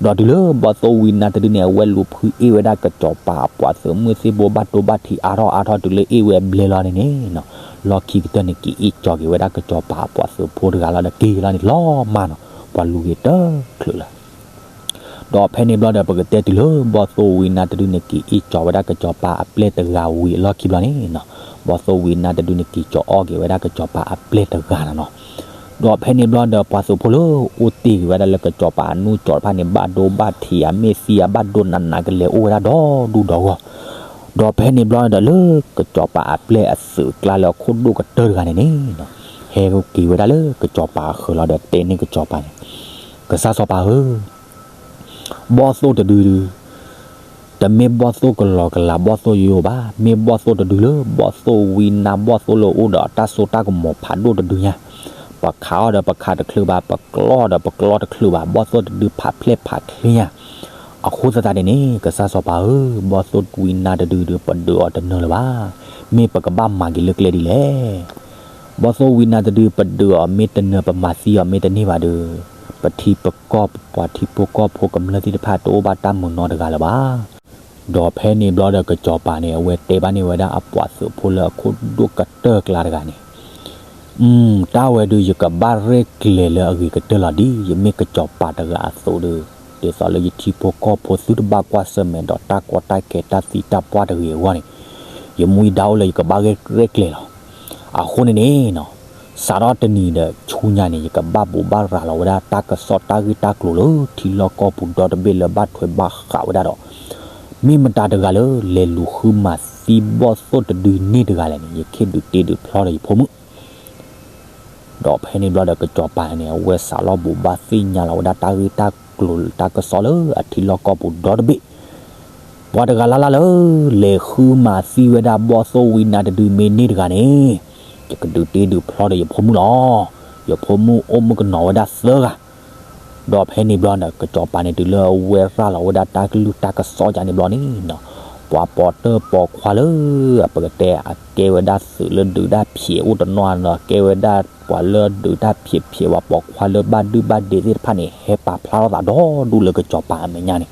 ဒီးတုၤလၢဘီၣ်သိၣ်ဝံနါတဒုန့ၣ် အဝဲလူၤဖုအ့ၣ်ဝဲဒၣ်ကစီၤပၤအပှၤသုးမုၢ်သ့ၣ်ဘိဘၣ်ဒိဘၣ်ထံးအါထီၣ်အါထီၣ် တုၤလၢအ့ၣ်ဝဲအဘျဲလီၤန့ၣ်န့ၣ်နီၤ, လီၢ်ခံကတၢၢ်န့ၣ် က့ၤအ့ၣ်ကၠီၤက့ၤဝဲဒၣ်ကစီၤပၤအပှၤသုးဖိတဂၤလီၤဒီး က့ၤလီၤန့ၣ်လီၤမၢ်နီၤ, ပှၤလူၤဂ့ၤတချုးလၢ ဒီးဖဲန့ၣ်ဘျီဒီး ပကတဲတုၤလၢဘီၣ်သိၣ်ဝံနါတဒုန့ၣ် က့ၤအ့ၣ်ကၠီၤဝဲဒၣ်ကစီၤပၤအပျဲၢ်တဂၤဝံၤအလီၢ်ခံဘျီန့ၣ်နီၤ, ဘီၣ်သိၣ်ဝံနါတဒုန့ၣ် က့ၤကၠီၤအီၣ်က့ၤဝဲဒၣ်ကစီၤပၤအပျဲၢ်တဂၤနီၤနီၤ. ဒီးဖဲန့ၣ်ဘျီဒီး ပှၤသုးဖိလၢအိၣ်တ့ၢ်က့ၤဝဲဒၣ်လၢကစီၤပၤအနူၢ်ကၠီၤတဖၣ်န့ၣ် ဘၣ်ဒိဘၣ်ထံး အမ့ၢ်သံအဘၣ်ဒိနးနး ကလဲၤအိၣ်ဝဲဒၣ်ဒီဒူၣ်ဒီဂီၢ်, ဒီးဖဲန့ၣ်ဘျီဒီး လၢကစီၤပၤအပျဲၢ်အသုးကျါလၢအခိၣ်ဒိၣ်ကတၢၢ်တဂၤန့ၣ်န့ၣ်နီၤ, ဟဲက့ၤဝဲဒၣ်လၢကစီၤပၤအဃၢၤလီၤဒီး တဲန့ၢ်ကစီၤပၤန့ၣ်, ကစၢ်စီၤပၤဧၢ ဘီၣ်သိၣ်တဒုဒု တမ့ၢ်ဘီၣ်သိၣ်ကလီကလီဘီၣ်သိၣ်ယိယိဘၣ်, မ့ၢ်ဘီၣ်သိၣ်တဒုလၢ ဘီၣ်သိၣ်ဝံနါဘီၣ်သိၣ်လၢအိၣ်ဒီးတၢ်စိတၢ်ကမီၤဖးဒိၣ်တဒုညါ, ပခးအီၤဒီးပခးတချုးဘၣ်, ပကျီအီၤဒီးပကျီတချုးဘၣ်, ဘီၣ်သိၣ်တဒုဖးဖျဲၣ်ဖးချ့ညါ, အဃိသတးန့ၣ်န့ၣ် ကစၢ်စီၤပၤဧၢ, ဘီၣ်သိၣ်ဝံနါတဒုဒု ပဒုးအီၤတနၢၤလၢၤဘၣ်, မ့ၢ်ပကဘၣ်မၤက့ၤလၢကျဲဒ်လဲၣ် ဘီၣ်သိၣ်ဝံနါတဒု ပဒုးအီၤမ့ၢ်တနၢၤ ပမၤသံအီၤမ့ၢ်တန့ၢ်ဘၣ်ဒီး, ပထံပကီၢ်ပှၤထံဖိကီၢ်ဖိကမျၢၢ်သ့ၣ်တဖၣ် တအိၣ်ဘၣ်တၢ်မုာ်နီတဂၤလၢၤဘၣ်. ဒီးဖဲန့ၣ်ဘျီဒီးကစီၤပၤန့ၣ် အဝဲတဲဘၣ်န့ၢ်ဝဲဒၣ်အပှၤသုးဖိလၢအခိၣ်ဒိၣ်ကတၢၢ်ကျါတဂၤန့ၣ်, တၢ်ဝဲဒုး ယကဘၣ်ရဲၣ်ကျဲၤလၢအဂ့ၤကတၢၢ်လီၤဒ် ယမ့ၢ်ကစီၤပၤတဂၤအသိးဒီး, ဒ်သိးလၢယထံဖိကီၢ်ဖိသုတဘၣ်ကွၢ်ဆၢၣ်မဲာ်ဒီးတၢ်ကီတၢ်ခဲတၢ်သံတၢ်ပှၢ်တဂ့ၤအဂီၢ်န့ၣ်, ယမူယဒါအိၣ်လၢယကဘၣ်ရဲၣ်ကျဲၤလီၤ. အဃိန့ၣ်န့ၣ်နီၤ, စးထီၣ်တနံၤဒီးဆူညါန့ၣ် ယကဘၣ်ဘိးဘၣ်ရၤလီၤဝဲဒၣ်တၢ်ကစီၣ်တၢ်ဂ့ၢ်တၢ်ကျိၤလၢထံလီၢ်ကီၢ်ပူၤဒီတဘ့ၣ်လၢဘၣ်ထွဲဘၣ်ဃးဝဲဒၣ်ဒီး မ့ၢ်မတၤတဂၤလၢ လဲၤလူၤဃုမၤသံဘီၣ်သိၣ်တဒုန့ၣ်တဂၤလဲၣ်န့ၣ် ယကဟ့ၣ်ဒုးတ့ဒုးဖျီဒီးယဖိမုၣ် ဒီးဖဲန့ၣ်ဘျီဒီးကစီၤပၤန့ၣ် အဝဲစးလီၤဘိးဘၣ်သ့ၣ်ညါလီၤဝဲဒၣ်တၢ်ဂ့ၢ်တၢ်ကျိၤတၢ်ကစီၣ်လၢအထံလီၢ်ကီၢ်ပူၤဒီတဘ့ၣ်, ပှၤတဂၤလၢ်လၢ်လၢ လဲၤဃုမၤသံဝဲဒၣ်ဘီၣ်သိၣ်ဝံနါတဒုမ့ၢ်န့ၢ်တဂၤန့ၣ်, ယကဒုးတ့ဒုးဖျီဒီးယဖိမုၣ်လီၤ. ယဖိမုၣ်အိၣ်မုၣ်ကနီၤဝဲဒၣ်သၢဂၤ ဒီးဖဲန့ၣ်ဘျီန့ၣ် ကစီၤပၤန့ၣ် တုၤလၢအဝဲရၤလီၤဝဲဒၣ်တၢ်ကလုၢ်တၢ်ကစီၣ်ယါန့ၣ်ဘျီန့ၣ်နီၤ, ပှၤပိာ်တၢၢ်ပိာ်ခွါလၢ ပကတဲအကဲဝဲဒၣ်သုးလၢဒုးတၢ်ဖျဲးအိၣ်တနီၤဒီး ကဲဝဲဒၣ်ပှၤလၢဒုးတၢ်ဖျဲးဖျဲးဝဲပိာ်ခွါလၢဘၣ်ဒုၣ်ဘၣ်ဒဲသ့ၣ်တဖၣ်န့ၣ် ဟဲပာ်ဖျါထီၣ်သးဒီဒူၣ်လၢကစီၤပၤအမဲာ်ညါန့ၣ်,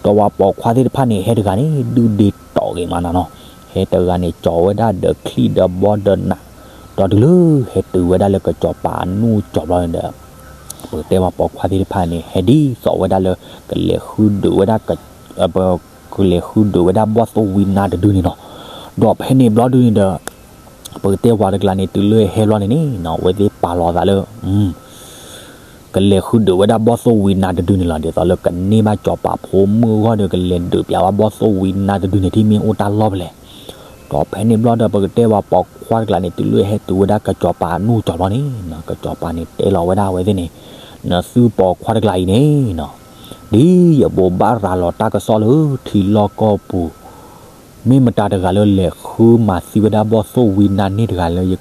ဒီးပှၤပိာ်ခွါသ့ၣ်တဖၣ်န့ၣ် ဟဲတဂၤန့ၣ် ဒုၣ်ဒ့တီၢ်ဂ့ၤမးနီၤနီၤ, ဟဲတဂၤန့ၣ် ကၠီၤဝဲဒၣ်ဒီးချံၣ်ဒီးဘီဒီးနး, ဒီးတုၤလၢဟဲတုၤဝဲဒၣ်လၢကစီၤပၤအနူၢ်ကၠီၤဘျီန့ၣ်ဒီး ပကတဲပှၤပိာ်ခွါသ့ၣ်တဖၣ်န့ၣ် ဟဲဒ်သိးဝဲဒၣ်လၢ ကလဲၤဃုဒုးဝဲဒၣ် ကလဲၤဃုဒုးဝဲဒၣ်ဘီၣ်သိၣ်ဝံနါတဒုန့ၣ်နီၤ, ဒီးဖဲန့ၣ်ဘျီဒုန့ၣ်ဒီး ပကတဲပှၤတကျါန့ၣ် တုၤလၢဟဲဘျီန့ၣ်န့ၣ်နီၤ အဝဲသ့ၣ်ပာ်လီၤသးလၢ ကလဲၤဃုဒုးဝဲဒၣ်ဘီၣ်သိၣ်ဝံနါတဒုန့ၣ်လီၤ. ဒ်သိးလၢကန့ၢ်ဘၣ်စီၤပၤဖိမုၣ်အဂီၢ်ဒီး ကလဲၤဒုးပျးဘၣ်ဘီၣ်သိၣ်ဝံနါတဒုန့ၣ် ထံၣ်မ့ၢ်အိၣ်တၢ်လီၢ်ဖဲလဲၣ်. ဒီးဖဲန့ၣ်ဘျီဒီး ပကတဲပှၤပိာ်ခွါတကျါန့ၣ် တုၤလၢဟဲတုၤဝဲဒၣ်ကစီၤပၤအနူၢ်ကၠီၤဘျီန့ၣ် ကစီၤပၤန့ၣ်တဲလီၤဝဲဒၣ်အဝဲသ့ၣ်န့ၣ်, နသုပိာ်ခွါတကျါအံၤန့ၣ်နီၤ ဒ်ယဘိးဘၣ်ရၤလီၤတၢ်ကစီၣ်လၢထံလီၢ်ကီၢ်ပူၤ မ့ၢ်မတၤတဂၤလၢလဲၤဃုမၤသံဝဲဒၣ်ဘီၣ်သိၣ်ဝံနါန့ၢ်တဂၤလၢ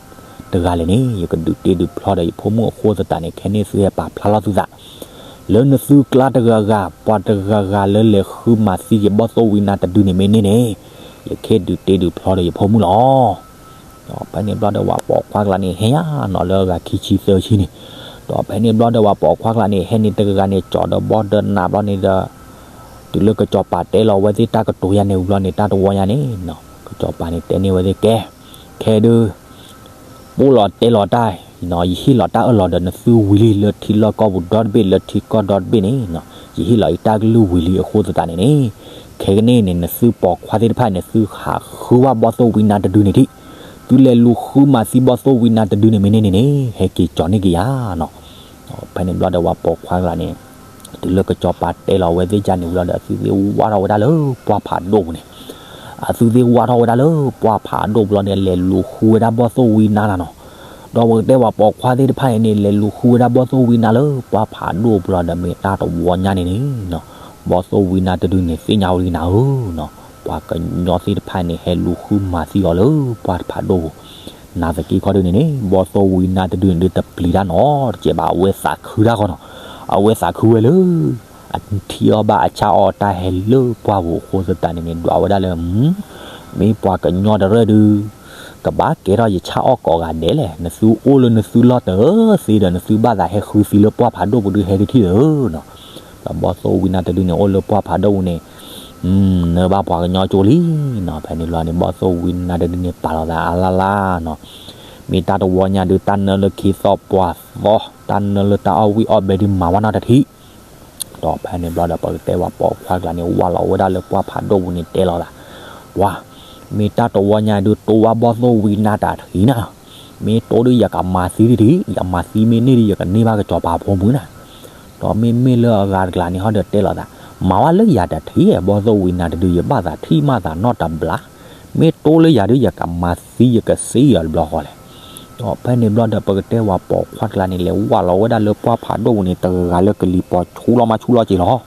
တဂၤလဲၣ်န့ၣ် ယကဒုးတ့ဒုးဖျီဒီးယဖိမုၣ်အဃိသတးန့ၣ် ခဲန့ၣ်သုဟဲပာ်ဖျါထီၣ်သုသး လၢနသုကျါတဂၤဂၤ ပှၤတဂၤဂၤလၢလဲၤဃုမၤသံက့ၤဘီၣ်သိၣ်ဝံနါတဒုန့ၣ်မ့ၢ်န့ၢ်န့ၣ် ယကဟ့ၣ်ဒုးတ့ဒုးဖျီဒီးယဖိမုၣ်လီၤ. ဒီးဖဲန့ၣ်ဘျီဒီးပှၤပိာ်ခွါတကျါန့ၣ် ဟဲယါနီၤလၢအဂၤခံဆံသၢဆံန့ၣ်, ဒီးဖဲန့ၣ်ဘျီဒီးပှၤပိာ်ခွါတကျါန့ၣ် ဟဲန့ၣ်တဂၤဂၤန့ၣ် ကၠီၤဒီးဘီဒီးနးဘျီန့ၣ်ဒီး တုၤလၢကစီၤပၤတဲလီၤဝဲသ့ၣ်တၢ်ကတိၤယါန့ၣ်ဝံၤဘျီန့ၣ် တၢ်တဝီညါန့ၣ် ကစီၤပၤန့ၣ်တဲန့ၢ်ဝဲသ့ၣ်ကဲ ခဲဒုး ပိၢ်လီၤတဲလီၤတၢ်, ယဟ့ၣ်လီၤတၢ်အၢၣ်လီၤဒီးနသုဝံၤလံလၢထံလီၢ်ကီၢ်ပူၤဒီတဘ့ၣ်လၢထံကီၢ်ဒီတဘ့ၣ်န့ၣ်, ယဟ့ၣ်လီၤအံၤတၢ်ကလုၢ်ဝံၤလံအဃိသတးန့ၣ်န့ၣ်, ခဲကနံၣ်အံၤန့ၣ် နသုပိာ်ခွါသ့ၣ်တဖၣ်န့ၣ် သုဟးဃုဝဲဘီၣ်သိၣ်ဝံနါတဒုန့ၣ်ဒံး, သုလဲၤလူၤဃုမၤသံဘီၣ်သိၣ်ဝံနါတဒုန့ၣ်မ့ၢ်န့ၢ်န့ၣ်န့ၣ် ဟဲက့ၤကၠီၤန့ၢ်က့ၤယၤနီၤ. ဖဲန့ၣ်ဘျီဒီးပှၤပိာ်ခွါတကျါန့ၣ် တုၤလၢကစီၤပၤတဲလီၤဝဲသ့ၣ်ကန့ၣ်ဝံၤလီၤဒီး အသုသ့ၣ်ဝါထီၣ်ဝဲဒၣ်လၢပှၢ်ဖးဒိၣ်ပူၤန့ၣ်, အသုသ့ၣ်ဝါထီၣ်ဝဲဒၣ်လၢပှၢ်ဖးဒိၣ်ပူၤလီၤန့ၣ် လဲၤလူၤဃုဝဲဒၣ်ဘီၣ်သိၣ်ဝံနါနၤနီၤ. ဒီးပကတဲပှၤပိာ်ခွါသ့ၣ်တဖၣ်အံၤန့ၣ် လဲၤလူၤဃုဝဲဒၣ်ဘီၣ်သိၣ်ဝံနါလၢပှၢ်ဖးဒိၣ်ပူၤလီၤဒီး မ့ၢ်တၢ်တဝီညါန့ၣ်န့ၣ်နီၤ, ဘီၣ်သိၣ်ဝံနါတဒုန့ၣ် သ့ၣ်ညါဝဲဒၣ်နၤဧၢနီၤ, ပှၤကညီသ့ၣ်တဖၣ်န့ၣ် ဟဲလူၤဃုမၤသံအီၤလၢပှၢ်တဖးဒိၣ်ပူၤ, နာ်သက့ခီဒုန့ၣ်န့ၣ် ဘီၣ်သိၣ်ဝံနါတဒုန့ၣ်ဒုးတပျံၤတၢ်နီတစဲးဘၣ် အဝဲသးခုတၢ်ဃီနီၤ, အဝဲသးခုဝဲလၢ အထံအီၣ်ဘၣ်အဆၣ်အီၣ်တၢ်ဟဲလၢပှၢ်ပူၤအဃိသတးန့ၣ်န့ၣ် ဒွးဝဲဒၣ်လၢ မ့ၢ်ပှၤကညီတရၢၣ်ဒုး ကဘၣ်ကဲထီၣ်ယဆၣ်အီၣ်ကိးဂၤဒဲးလဲၣ်, နသုအိၣ်လၢနသုလီၢ်တသ့ဒီး နသုဘၣ်သးဟဲဃုသံလၢပှၢ်ဖးဒိၣ်ပူၤဒုးဟဲတထံၣ်လၢၤနီၤ. ဒီးဘီၣ်သိၣ်ဝံနါတဒုန့ၣ် အိၣ်လၢပှၢ်ဖးဒိၣ်ပူၤန့ၣ် နၢဘၣ်ပှၤကညီကၠိလံနီၤ. ဖဲန့ၣ်ဘျီန့ၣ် ဘီၣ်သိၣ်ဝံနါတဒုန့ၣ် ပာ်လီၤသးအါလၢ်လၢ်နီၤ. မ့ၢ်တၢ်တဝီညါဒုး တၢ်နၢလၢခ့သီၣ်ပှၢ်သီ, တၢ်နၢလၢတၢ်အီၣ်ဝံၣ်အီၣ်ဘဲဒုး မၤဝဲနီတထံး. ဒီးဖဲန့ၣ်ဘျီဒီး ပကတဲပှၤပိာ်ခွါကျါန့ၣ် ဝၢ်လီၤဝဲဒၣ်လၢပှၢ်ဖးဒိၣ်ပူၤန့ၣ် တဲလီၤသး, ပှၤ, မ့ၢ်တၢ်တဝီညါဒုး တိဝဲဘီၣ်သိၣ်ဝံနါတထံးနၤ. မ့ၢ်တိဒုး ယကမၤသံတထံး, ယမၤသံမ့ၢ်န့ၢ်ဒုး ယကန့ၢ်ဘၣ်ကစီၤပၤဖိမုၣ်နၤ. ဒီးမ့မ့ၢ်လၢအဂၤတကျါန့ၣ် ဟီဒီးတဲလီၤသး, မၤဝဲလၢယၤတထံး ဘီၣ်သိၣ်ဝံနါတဒုး ယဘၣ်သးထံၣ်မးသးနီတဘျီ, မ့ၢ်တိလၢယၤဒုး ယကမၤသံယကစ့အီၤတဘျီဃီလဲၣ်. ဒီးဖဲန့ၣ်ဘျီဒီး ပကတဲပှၤပိာ်ခွါတကျါန့ၣ် လဲၤဝၢ်လီၤဝဲဒၣ်လၢပှၢ်ဖးဒိၣ်ပူၤန့ၣ် တဂၤဂၤလၢကလံၤပီၤဆူလီၤမးဆူလီၤက့ၤလီၤ.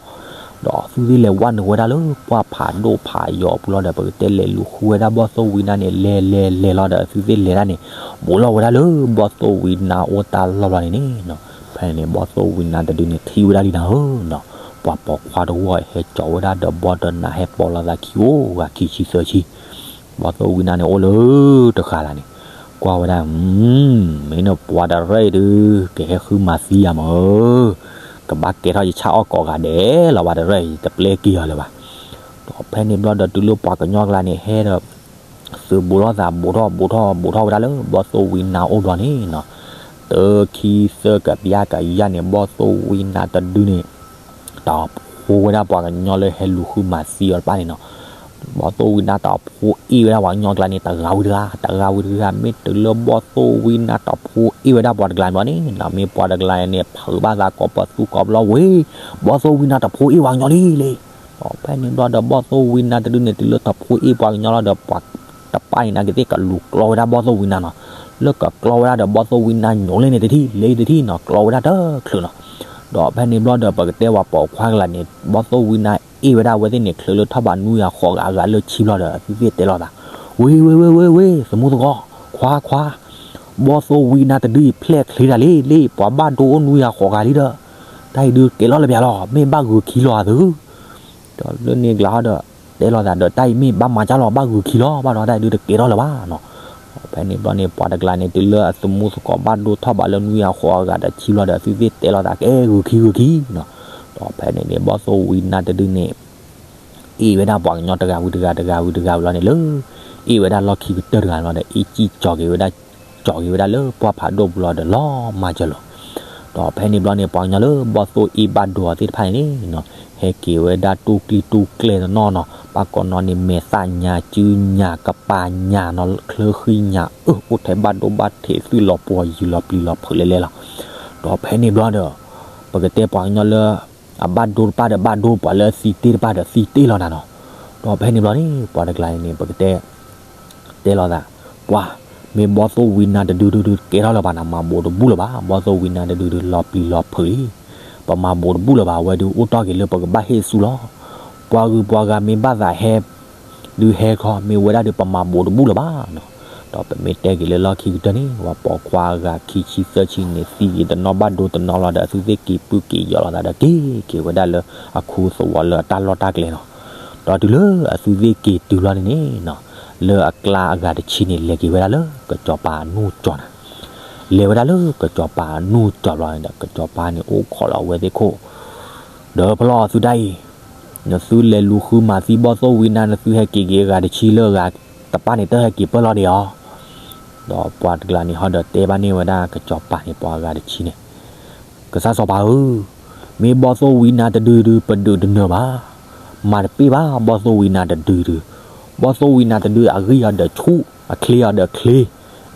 ဒီးသုသ့ၣ်လဲၤဝၢ်နုာ်ဝဲဒၣ်လၢပှၢ်ဖးဒိၣ်ဖးယီၤပူၤလီၤဒီး ပကတဲလဲၤလူၤဃုဝဲဒၣ်ဘီၣ်သိၣ်ဝံနါန့ၣ် လဲၤလဲၤလဲၤလီၤဒီး သုသ့ၣ်လဲၤဒၣ်န့ၣ် ဘူးလီၤဝဲဒၣ်လၢဘီၣ်သိၣ်ဝံနါအိၣ်တၢ်လီၢ်ဘျီန့ၣ်န့ၣ်, ဖဲန့ၣ် ဘီၣ်သိၣ်ဝံနါတဒုန့ၣ် ထံၣ်ဝဲဒၣ်လံနၤဧၢနီၤ. ပှၤပိာ်ခွါတဝီဟဲကၠီၤဝဲဒၣ်ဒီးဘီဒီးနး ဟဲပိာ်လိာ်သးခံအိၣ်ဂၤခံဆံသၢဆံ. ဘီၣ်သိၣ်ဝံနါန့ၣ် အိၣ်လၢတဃာ်လၢ်န့ၣ် ကွၢ်ဝဲဒၣ်, မ့ၢ်နပှၤတရဲၣ်အံၤဒုး ကဟဲဃုမၤသံယၤမၢ်, ကဘၣ်ကဲထီၣ်ယဆၣ်အီၣ်ကိးဂၤဒဲးလီၤဘၣ် တရဲၣ်အံၤ တပျဲက့ၤအီၤလၢၤဘၣ်. ဒီးဖဲန့ၣ်ဘျီဒီးတုၤလၢပှၤကညီကျါန့ၣ် ဟဲဒီး သုးဘူးလိာ်သး ဘူးထီၣ်ဘူးထီၣ်ဘူးထီၣ်ဝဲဒၣ်လၢဘီၣ်သိၣ်ဝံနါအိၣ်ဘျီန့ၣ်နီၤ, တခံသၢကပျၢ်ကယၢ်န့ၣ် ဘီၣ်သိၣ်ဝံနါတဒုန့ၣ် တၢ်ဖိဝဲဒၣ်ပှၤကညီလၢဟဲလူၤဃုမၤသံအီၤတဖၣ်န့ၣ်နီၤ. ဘီၣ်သိၣ်ဝံနါတၢ်ဖိအ့ၣ်ဝဲဒၣ်ပှၤကညီကျါန့ၣ် တဂၤဝံၤတဂၤ တဂၤဝံၤတဂၤ မ့ၢ်တုၤလၢဘီၣ်သိၣ်ဝံနါတၢ်ဖိအ့ၣ်ဝဲဒၣ်ပှၤတကျါန့ၣ်ဘျီန့ၣ်နီၤ, မ့ၢ်ပှၤတကျါန့ၣ် ဖုးဘၣ်သးကိးပသူကိးပလီဝဲ, ဘီၣ်သိၣ်ဝံနါတၢ်ဖိအ့ၣ်ပှၤကညီလံလံ. ဒီးဖဲန့ၣ်ဘျီဒီး ဘီၣ်သိၣ်ဝံနါတဒုန့ၣ် တုၤလၢတၢ်ဖိအ့ၣ်ပှၤကညီလီၤဒီး ပှၤတဖၣ်န့ၣ် နာ်က့သ့ၣ်ကလူၤကျီဝဲဒၣ်ဘီၣ်သိၣ်ဝံနါနီၤ, လၢကကျီဝဲဒၣ်ဒီး ဘီၣ်သိၣ်ဝံနါညိးလဲန့ၣ်တထံၣ် လဲတထံၣ်နီၤ, ကျီဝဲဒၣ်တချုးနီၤ. ဒီးဖဲန့ၣ်ဘျီဒီး ပကတဲပှၤပိာ်ခွါကျါန့ၣ် ဘီၣ်သိၣ်ဝံနါအ့ၣ်ဝဲဒၣ်ဝဲသ့ၣ်န့ၣ် ချုးလၢထီၣ်ဘးနွံဂၤဃိးဂၤ အဂၤလၢဆံဘျီဒီး အသုသ့ၣ်တဲလီၤသး, ဝ့ ဝ့ ဝ့ ဝ့ ဝ့ သမူသကိး, ခွါ ခွါ, ဘီၣ်သိၣ်ဝံနါတဒုအံၤ ဖျဲၣ်ချ့တၢ်လံလံ, ပှၤဘၣ်ဒိအိၣ်နွံဂၤဃိးဂၤလံဒီး, တၢ်အံၤဒုးကဲထီၣ်လၢပျၢၤလီၤ, မ့ၢ်ဘၣ်ဂုာ်ခံလီၤအသု ဒီးလၢန့ၣ်ကျါဟီဒီး တဲလီၤသးဒီး တၢ်အံၤမ့ၢ်ဘၣ်မၤကၢ်လီၤ ဘၣ်ဂုာ်ခံလီၤ, ဘၣ်ဒီးတၢ်အံၤဒုးတကဲထီၣ်လၢၤဘၣ်နီၤ. ဖဲန့ၣ်ဘျီန့ၣ် ပှၤတကျါန့ၣ် တုၤလၢအသမူသကိးဘၣ်ဒိထီၣ်ဘးလၢနွံဂၤဃိးဂၤဒီးဆံဘျီဒီး အသုသ့ၣ်တဲလီၤသး ကဲဂုာ်ခံဂုာ်ခံနီၤ. ဒီးဖဲန့ၣ်န့ၣ် ဘီၣ်သိၣ်ဝံနါတဒုန့ၣ် အ့ၣ်ဝဲဒၣ်ပှၤကညီတဂၤဝံၤတဂၤ တဂၤဝံၤတဂၤဝံၤလီၤန့ၣ်လၢ အ့ၣ်ဝဲဒၣ်လီၢ်ခံကတၢၢ်တဂၤလီၤဒီး အ့ၣ်စံၣ်ကၠီၤက့ၤဝဲဒၣ် ကၠီၤက့ၤဝဲဒၣ်လၢပှၢ်ဖးဒိၣ်ပူၤလီၤဒီး လီၤမၢ်ကၢ်လီၤ. ဒီးဖဲန့ၣ်ဘျီန့ၣ် ပှၤကညီလၢဘီၣ်သိၣ်အ့ၣ်ဘၣ်ဒိအီၤသ့ၣ်တဖၣ်န့ၣ်န့ၣ် ဟဲက့ၤဝဲဒၣ်တူၢ်ကျံၣ်တူၢ်ကျဲတနီၤနီၤ, ဘၣ်ကိးနီၤန့ၣ် မဲာ်သၣ်ညါ စုညါ ကပၤညါနီၤ, ချၢဃံညါ အၢ အိၣ်ထဲဘၣ်ဒိဘၣ်ထံး သုးလီၤပှီၤယံၤလီၤပျံၤလီၤဖုးလဲၤလဲၤလီၤ. ဒီးဖဲန့ၣ်ဘျီဒီး ပကတဲပှၤကညီလၢ အဘၣ်ဒိတဖၣ်ဒီးဘၣ်ဒိ, ပှၤလၢအသံတ့ၢ်တဖၣ်ဒီးသံတ့ၢ်လီၤနၤနီၤ. ဒီးဖဲန့ၣ်ဘျီန့ၣ် ပှၤတကျါန့ၣ် ပကတဲ တဲလီၤသး, ပှၤ, မ့ၢ်ဘီၣ်သိၣ်ဝံနါတဒုဒုဒုးကဲထီၣ်လၢၤဘၣ်နၤ, မၤဘူးတဘူၣ်လၢၤဘၣ်, ဘီၣ်သိၣ်ဝံနါတဒုဒုးလီၤပျံၤလီၤဖုးလံ. ပမၤဘူးတဘူၣ်လၢၤဘၣ်, အဝဲဒုးအိၣ်တီၢ်က့ၤလၢပကဘၣ်ဟ့ၣ်ဆူလီၤ. ပှၤဂုၤပှၤဂၤမ့ၢ်ဘၣ်သးဟဲ ဒုးဟဲခီ မ့ၢ်ဝဲဒၣ်ဒုး ပမၤဘူးတဘူၣ်လၢၤဘၣ်နီၤ. ဒီးပမ့ၢ်တဲက့ၤလၢလီၢ်ခံကတၢၢ်န့ၣ် ပှၤပိာ်ခွါအဂၤခံဆံသၢဆံန့ၣ် သံက့ၤတနီၤဘၣ်ဒိတနီၤလီၤဒီး အသုသ့ၣ်က့ၤပုၢ်က့ၤယီၤလိာ်သးဒီး က့ၤက့ၤဝဲဒၣ်လၢအခူသဝီလၢအတၢ်လီၢ်တၢ်ကျဲနီၤ. ဒီးတုၤလၢအသုသ့ၣ်က့ၤတုၤလီၤန့ၣ်န့ၣ်နီၤ, လၢအကျါအဂၤတဆံန့ၣ် လဲၤက့ၤဝဲဒၣ်လၢကစီၤပၤအနီၢ်ကၠီနၤ. လဲၤဝဲဒၣ်လၢကစီၤပၤအနီၢ်ကၠီဘျီန့ၣ်ဒီး ကစီၤပၤန့ၣ်အိၣ်ခိးလီၤအဝဲသ့ၣ်ခိၣ်, ဒီးဖဲလီၤသုတၢ်အံၤ, နသုလဲၤလူၤဃုမၤသံဘီၣ်သိၣ်ဝံနါ နသုဟဲက့ၤက့ၤအဂၤတဆံလၢအဂၤတပၣ်န့ၣ် တဟဲက့ၤပၢၢ်လီၤဒံးဧါ. ဒီးပှၤတကျါန့ၣ်ဟီဒီးတဲဘၣ်န့ၢ်ဝဲဒၣ်ကစီၤပၤန့ၣ် ပှၤအဂၤတဆံန့ၣ်, ကစၢ်စီၤပၤဧၢ, မ့ၢ်ဘီၣ်သိၣ်ဝံနါတဒုဒုး ပဒုးတနၢၤဘၣ်, မၤတပ့ၢ်ဘၣ် ဘီၣ်သိၣ်ဝံနါတဒုဒုး, ဘီၣ်သိၣ်ဝံနါတဒုအဂံၢ်အီၤဒီးဆူၣ်, အချ့အီၤဒီးချ့,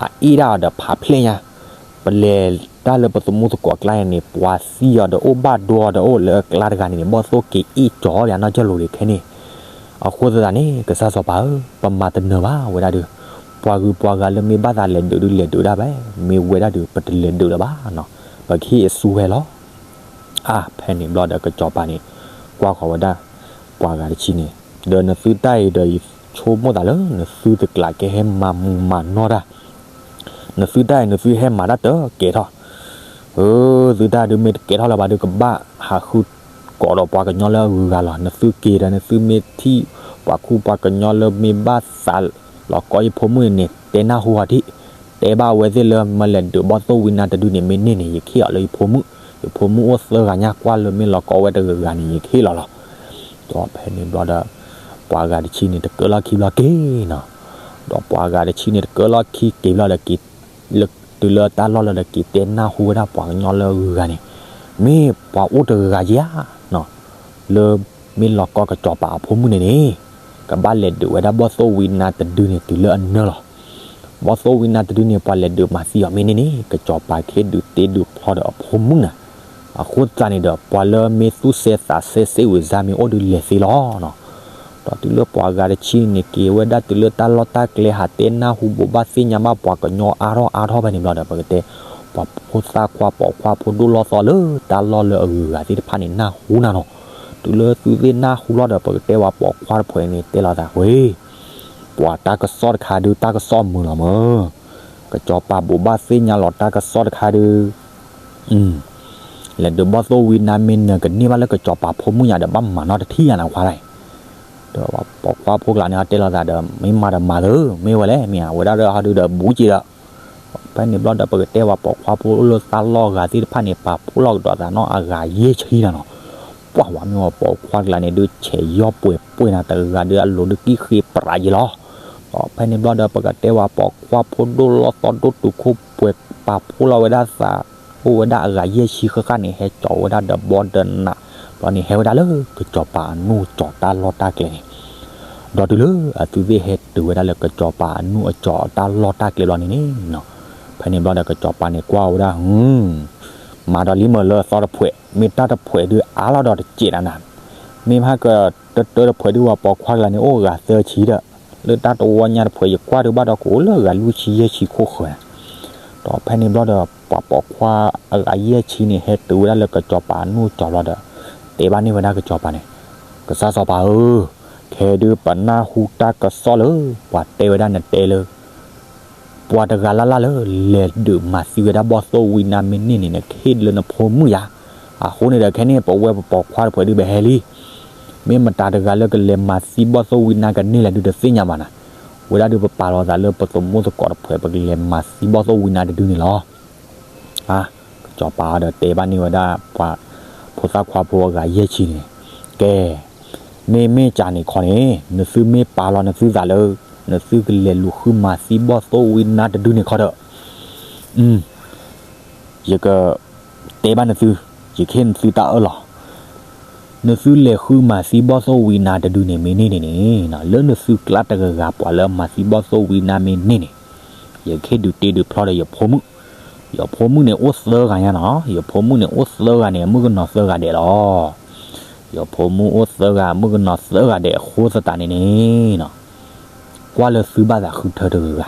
အအ့ၣ်ဒၣ်အီၤဒီးဖးဖျဲၣ်ညါ, ပလဲၤတၢ်လၢပသမူသကိးကျါန့ၣ်န့ၣ် ပှၤသံအီၤဒီးအိၣ်ဘၣ်ဒိအီၤဒီးအိၣ်လၢအကျါတဂၤန့ၣ်န့ၣ် ဘီၣ်သိၣ်က့ၤအ့ၣ်ကၠီၤအီၤယၤနီၢ်ကၠၢၢ်လိၤဒံးခဲန့ၣ်, အဃိသတးန့ၣ် ကစၢ်စီၤပၤဧၢ, ပမၤတနၢၤဘၣ်ဝဲဒၣ်ဒုး, ပှၤဂုၤပှၤဂၤလၢမ့ၢ်ဘၣ်သးလဲၤဒုးဒုးလဲၤဒုးဒၣ်ဝဲ, မ့ၢ်ဝဲဒၣ်ဒုး ပတလဲၤဒုးလၢၤဘၣ်နီၤ, ပကဟ့ၣ်အစုဟဲလီၤ. အါ ဖဲန့ၣ်ဘျီဒီးကစီၤပၤန့ၣ် ကွၢ်ဃီၤဝဲဒၣ် ပှၤဂၤတဆံန့ၣ်, ဒီးနသုတၢ်အံၤဒီးယဆိကမိၣ်သးလၢ နသုတကျးကဟဲမၤမူးမၤနီၢ်တၢ်, နသုတၢ်အံၤ နသုဟဲမၤတၢ်တကဲထီၣ်, အၢ သုတၢ်ဒုးမ့ၢ်တကဲထီၣ်လၢၤဘၣ်ဒုး ကဘၣ်ဟးဃုကိးဒီးပှၤကညီလၢအဂုၤအဂၤလီၤ. နသုက့ၤဒီး နသုမ့ၢ်ထံၣ်ပှၤခူပှၤကညီလၢမ့ၢ်ဘၣ်သးလီၤကီယဖိမုၣ်န့ၣ် တဲနၢ်ဟူအီၤဒံး, တဲဘၣ်အဝဲသ့ၣ်လၢ မ့ၢ်လဲၤဒုးဘီၣ်သိၣ်ဝံနါတဒုန့ၣ် မ့ၢ်န့ၢ်န့ၣ် ယကဟ့ၣ်အီၤလၢယဖိမုၣ်, ယဖိမုၣ်အိၣ်သၢဂၤညါ ကွၢ်လၢမ့ၢ်လီၤကီဝဲတဂၤဂၤန့ၣ် ယကဟ့ၣ်လီၤလီၤ. ဒီးဖဲန့ၣ်ဘျီဒီး ပှၤဂၤတဆံန့ၣ် တကၢလီၢ်ခံဘျီက့ၤနီၤ. ဒီးပှၤဂၤတဆံန့ၣ် တကၢလီၢ်ခံက့ၤဘျီဒီး က့ၤ တုၤလၢတၢ်လီၢ်လၢဒီး က့ၤတဲနၢ်ဟူဝဲဒၣ်ပှၤကညီလၢအဂၤန့ၣ် မ့ၢ်ပှၤအိၣ်တဂၤဧါနီၤ လၢမ့ၢ်လီၤကီကစီၤပၤအဖိမုၣ်န့ၣ်န့ၣ် ကဘၣ်လဲၤဒုးဝဲဒၣ်ဘီၣ်သိၣ်ဝံနါတဒုန့ၣ် တုၤလၢအနၢလီၤ. ဘီၣ်သိၣ်ဝံနါတဒုန့ၣ် ပှၤလဲၤဒုးမၤသံအီၤမ့ၢ်န့ၢ်န့ၣ် ကစီၤပၤကဟ့ၣ်ဒုးတ့ဒုးဖျီဒီးအဖိမုၣ်နၤ. အဃိသတးန့ၣ်ဒီး ပှၤလၢမ့ၢ်သူၣ်စဲသးစဲစ့ဝံၤစါမ့ၢ်အိၣ်ဒုးလဲၤသ့လီၤနီၤ. ဒီးတုၤလၢပှၤဂၤတဆံန့ၣ် က့ၤဝဲဒၣ်တုၤလၢတၢ်လီၢ်တၢ်ကျဲ ဟးတဲနၢ်ဟူဘိးဘၣ်သ့ၣ်ညါဘၣ်ပှၤကညီအါထီၣ်အါထီၣ်ဖဲန့ၣ်ဘျီဒီး ပကတဲ ပှၤဖိသၣ်ခွါပိာ်ခွါဖိဒိၣ်လီၢ်သီလၢတၢ်လီၢ်လၢအဂုၤအဂၤသ့ၣ်တဖၣ်န့ၣ် နၢ်ဟူနၤနီၤ. တုၤလၢသုသ့ၣ်နၢ်ဟူလီၤဒီး ပကတဲဝဲပိာ်ခွါတဖုန့ၣ် တဲလီၤသးဝဲ ပှၤတၢ်ကစီၣ်တခါဒုး တၢ်ကစီၣ်မုာ်လီၤမၢ်. ကစီၤပၤဘိးဘၣ်သ့ၣ်ညါလီၤတၢ်ကစီၣ်တခါဒုး လဲၤဒုးဘီၣ်သိၣ်ဝံနါမ့ၢ်နၢၤ ကန့ၢ်ဘၣ်လၢကစီၤပၤဖိမုၣ်ညါဒီး ဘၣ်မၤနီတထံၣ်ညါနၤခွါလၢ်. ဒီးပိာ်ခွါဖိကျါန့ၣ် ဟဲတဲလီၤသးဒီး မ့ၢ်မၤဒီးမၤသၢ မ့ၢ်ဝဲလဲၣ် မ့ၢ်ဝဲဒၣ်ဒီးဟီဒုးဒီးဘူးက့ၤဒီး ဖဲန့ၣ်ဘျီဒီး ပကတဲဝဲပိာ်ခွါဖိလၢသၢလီၢ်ဂၤသ့ၣ်တဖၣ်န့ၣ် ပာ်ဖှိၣ်လီၤကဒီးသးနီၢ်အဂၤယဲၢ်ဆံနၤနီၤ. ပှၤဝဲမ့ၢ်ဝဲပိာ်ခွါကျါန့ၣ်ဒုး ဆဲးယီၢ်ပှဲၤပှဲၤနၤ တဂၤဒုးအလိၤဒုးကံၣ်ဃ့ပြးယံၤလီၤ. ဒီးဖဲန့ၣ်ဘျီဒီး ပကတဲဝဲပိာ်ခွါဖိဒိၣ်လီၢ်သီဒိၣ်တုာ်ခိၣ်ပှဲၤ ပာ်ဖှိၣ်လီၤဝဲဒၣ်သး အိၣ်ဝဲဒၣ်အဂၤယဲၢ်ဆံဃၣ်ဃၣ်န့ၣ် ဟဲစိာ်ဝဲဒၣ်ဒီးဘီဒီးနး ဘျီန့ၣ် ဟဲဝဲဒၣ်လၢကစီၤပၤအနူၢ်ကၠီၤတၢ်လီၢ်တၢ်ကျဲန့ၣ် ဒီးတုၤလၢအသုသ့ၣ်ဟဲတုၤဝဲဒၣ်လၢ ကစီၤပၤအနူၢ်အကၠီၤတၢ်လီၢ်တၢ်ကျဲဘျီန့ၣ်န့ၣ် ဖဲန့ၣ်ဘျီဒီး ကစီၤပၤန့ၣ်ကွၢ်ဝဲဒၣ် မၤဒီးလံမၢလၢအသီတဖု မ့ၢ်တၢ်တဖုဒုးအါလီၤဒီးတစဲးနၤနၤ, မ့ၢ်ဖဲကတၢၢ်တဖုဒုး ပှၤပိာ်ခွါကျါန့ၣ် အိၣ်ဂၤသၢဆံဒီး လၢတၢ်တဝီညါတဖု ယကွၢ်ဒုးဘၣ်ဒီးကအိၣ်လၢအဂၤလွံၢ်ဆံယဲၢ်ဆံခိၣ်ဃၢၤနၤ. ဒီးဖဲန့ၣ်ဘျီဒီး ပှၤပိာ်ခွါအဂၤယဲၢ်ဆံန့ၣ် ဟဲတုၤဝဲဒၣ်လၢကစီၤပၤအနူၢ်ကၠီၤဘျီဒီး တဲဘၣ်န့ၢ်ဝဲဒၣ်ကစီၤပၤန့ၣ်, ကစၢ်စီၤပၤဧၢ, ခဲဒုးပနၢ်ဟူတၢ်ကစီၣ်လၢ ပှၤတဲဝဲဒၣ်နတဲလၢ ပှၤတဂၤလၢ်လၢ်လၢ လဲၤဒုးမၤသံဝဲဒၣ်ဘီၣ်သိၣ်ဝံနါမ့ၢ်န့ၢ်န့ၣ် နကဟ့ၣ်လၢနဖိမုၣ်ယၤ, အဃိန့ၣ်ဒီး ခဲန့ၣ် ပဝဲပပိာ်ခွါတဖုဒုးပဟဲလံ, မ့ၢ်မတၤတဂၤလၢကလဲၤမၤသံဘီၣ်သိၣ်ဝံနါကန့ၢ်လဲၣ်ဒုးတသ့ၣ်ညါဘၣ်နၤ, ဝဲဒၣ်ဒုးပပာ်လီၤသးလၢပသမူသကိးတဖု ပကလဲၤမၤသံဘီၣ်သိၣ်ဝံနါတဒုန့ၣ်လီၤ. ကစီၤပၤဒီးတဲဘၣ်န့ၢ်ဝဲဒၣ်ပှၤဖိသၣ်ခွါဖိအဂၤယဲၢ်ဆံန့ၣ်, ကဲ, မ့မ့ၢ်ကန့ၣ်ခီန့ၣ် နသုမ့ၢ်ပာ်လီၤနသုသးလၢ နသုကလဲၤလူၤဃုမၤသံဘီၣ်သိၣ်ဝံနါတဒုန့ၣ်ခီဒီး ယကတဲဘၣ်နသု, ယကဟ့ၣ်နသုတၢ်အၢၣ်လီၤ, နသုလဲၤဃုမၤသံဘီၣ်သိၣ်ဝံနါတဒုန့ၣ်မ့ၢ်န့ၢ်န့ၣ်န့ၣ် လၢနသုကျါတဂၤဂၤပှၤလၢမၤသံဘီၣ်သိၣ်ဝံနါမ့ၢ်န့ၢ်န့ၣ်, ယကဟ့ၣ်ဒုးတ့ဒုးဖျီဒီးယဖိမုၣ်, ယဖိမုၣ်န့ၣ်အိၣ်သၢဂၤညါနီၤ, ယဖိမုၣ်န့ၣ်အိၣ်သၢဂၤန့ၣ် အမုၣ်ကနီၤသၢဂၤဒဲးလီၤ. ယဖိမုၣ်အိၣ်သၢဂၤ အမုၣ်ကနီၤသၢဂၤဒဲးအဃိသတးန့ၣ်န့ၣ် ကွၢ်လၢသုဘၣ်သးဃုထၢတဂၤဂၤ,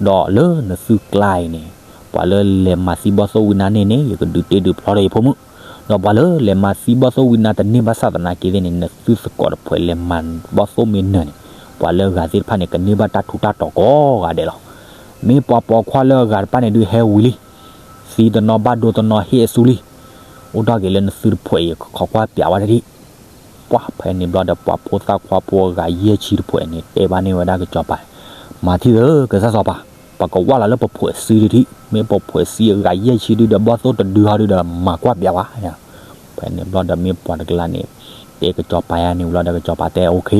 ဒီးလၢနသုကျါအံၤန့ၣ် ပှၤလၢလဲၤမၤသံဘီၣ်သိၣ်ဝံနါန့ၢ်န့ၣ် ယကဒုးတ့ဒုးဖျီဒီးယဖိမုၣ်, ဒီးပှၤလၢလဲၤမၤသံဘီၣ်သိၣ်ဝံနါတန့ၢ်ဘၣ်ဆၣ်သနာ်က့သ့ၣ်န့ၣ် နသုသကိးတဖုလဲၤမၤဘီၣ်သိၣ်မ့ၢ်နၢၤန့ၣ် ပှၤလၢအဂၤသ့ၣ်တဖၣ်န့ၣ် ကန့ၢ်ဘၣ်တၢ်ထူးတၢ်တီၤကိးဂၤဒဲးလီၤ. မ့ၢ်ပှၤပိာ်ခွါလၢအဂၤတဖၣ်န့ၣ်ဒုးဟဲဝံၤလံ, သံတနီၤဘၣ်ဒိတနီၤဟ့ၣ်အစုလံ, အိၣ်ထီၣ်က့ၤလၢနသုတဖုအံၤ ယကခိးကွၢ်ပျးဝဲတထံၣ် ပှၢ်ဖဲန့ၣ်ဘျီဒီး ပှၤဖိသၣ်ခွါဖိအဂၤယဲၢ်ဆံတဖုန့ၣ် တဲဘၣ်န့ၢ်ဝဲဒၣ်ကစီၤပၤ, မၤထံၣ်သၢ ကစၢ်စီၤပၤ, ပကဝၢ်လီၤလၢပဖုးစံတထံၣ်, မ့ၢ်ပဖုးစံအဂၤယဲၢ်ဆံဒုးဒီးဘီၣ်သိၣ်တဒုဟီဒုးဒီး မၤကွၢ်ပျးဝဲ. ဖဲန့ၣ်ဘျီဒီးမ့ၢ်ပှၤတကလးန့ၣ် တဲကစီၤပၤယါန့ၣ်ဘျီဒီး ကစီၤပၤတဲ OK,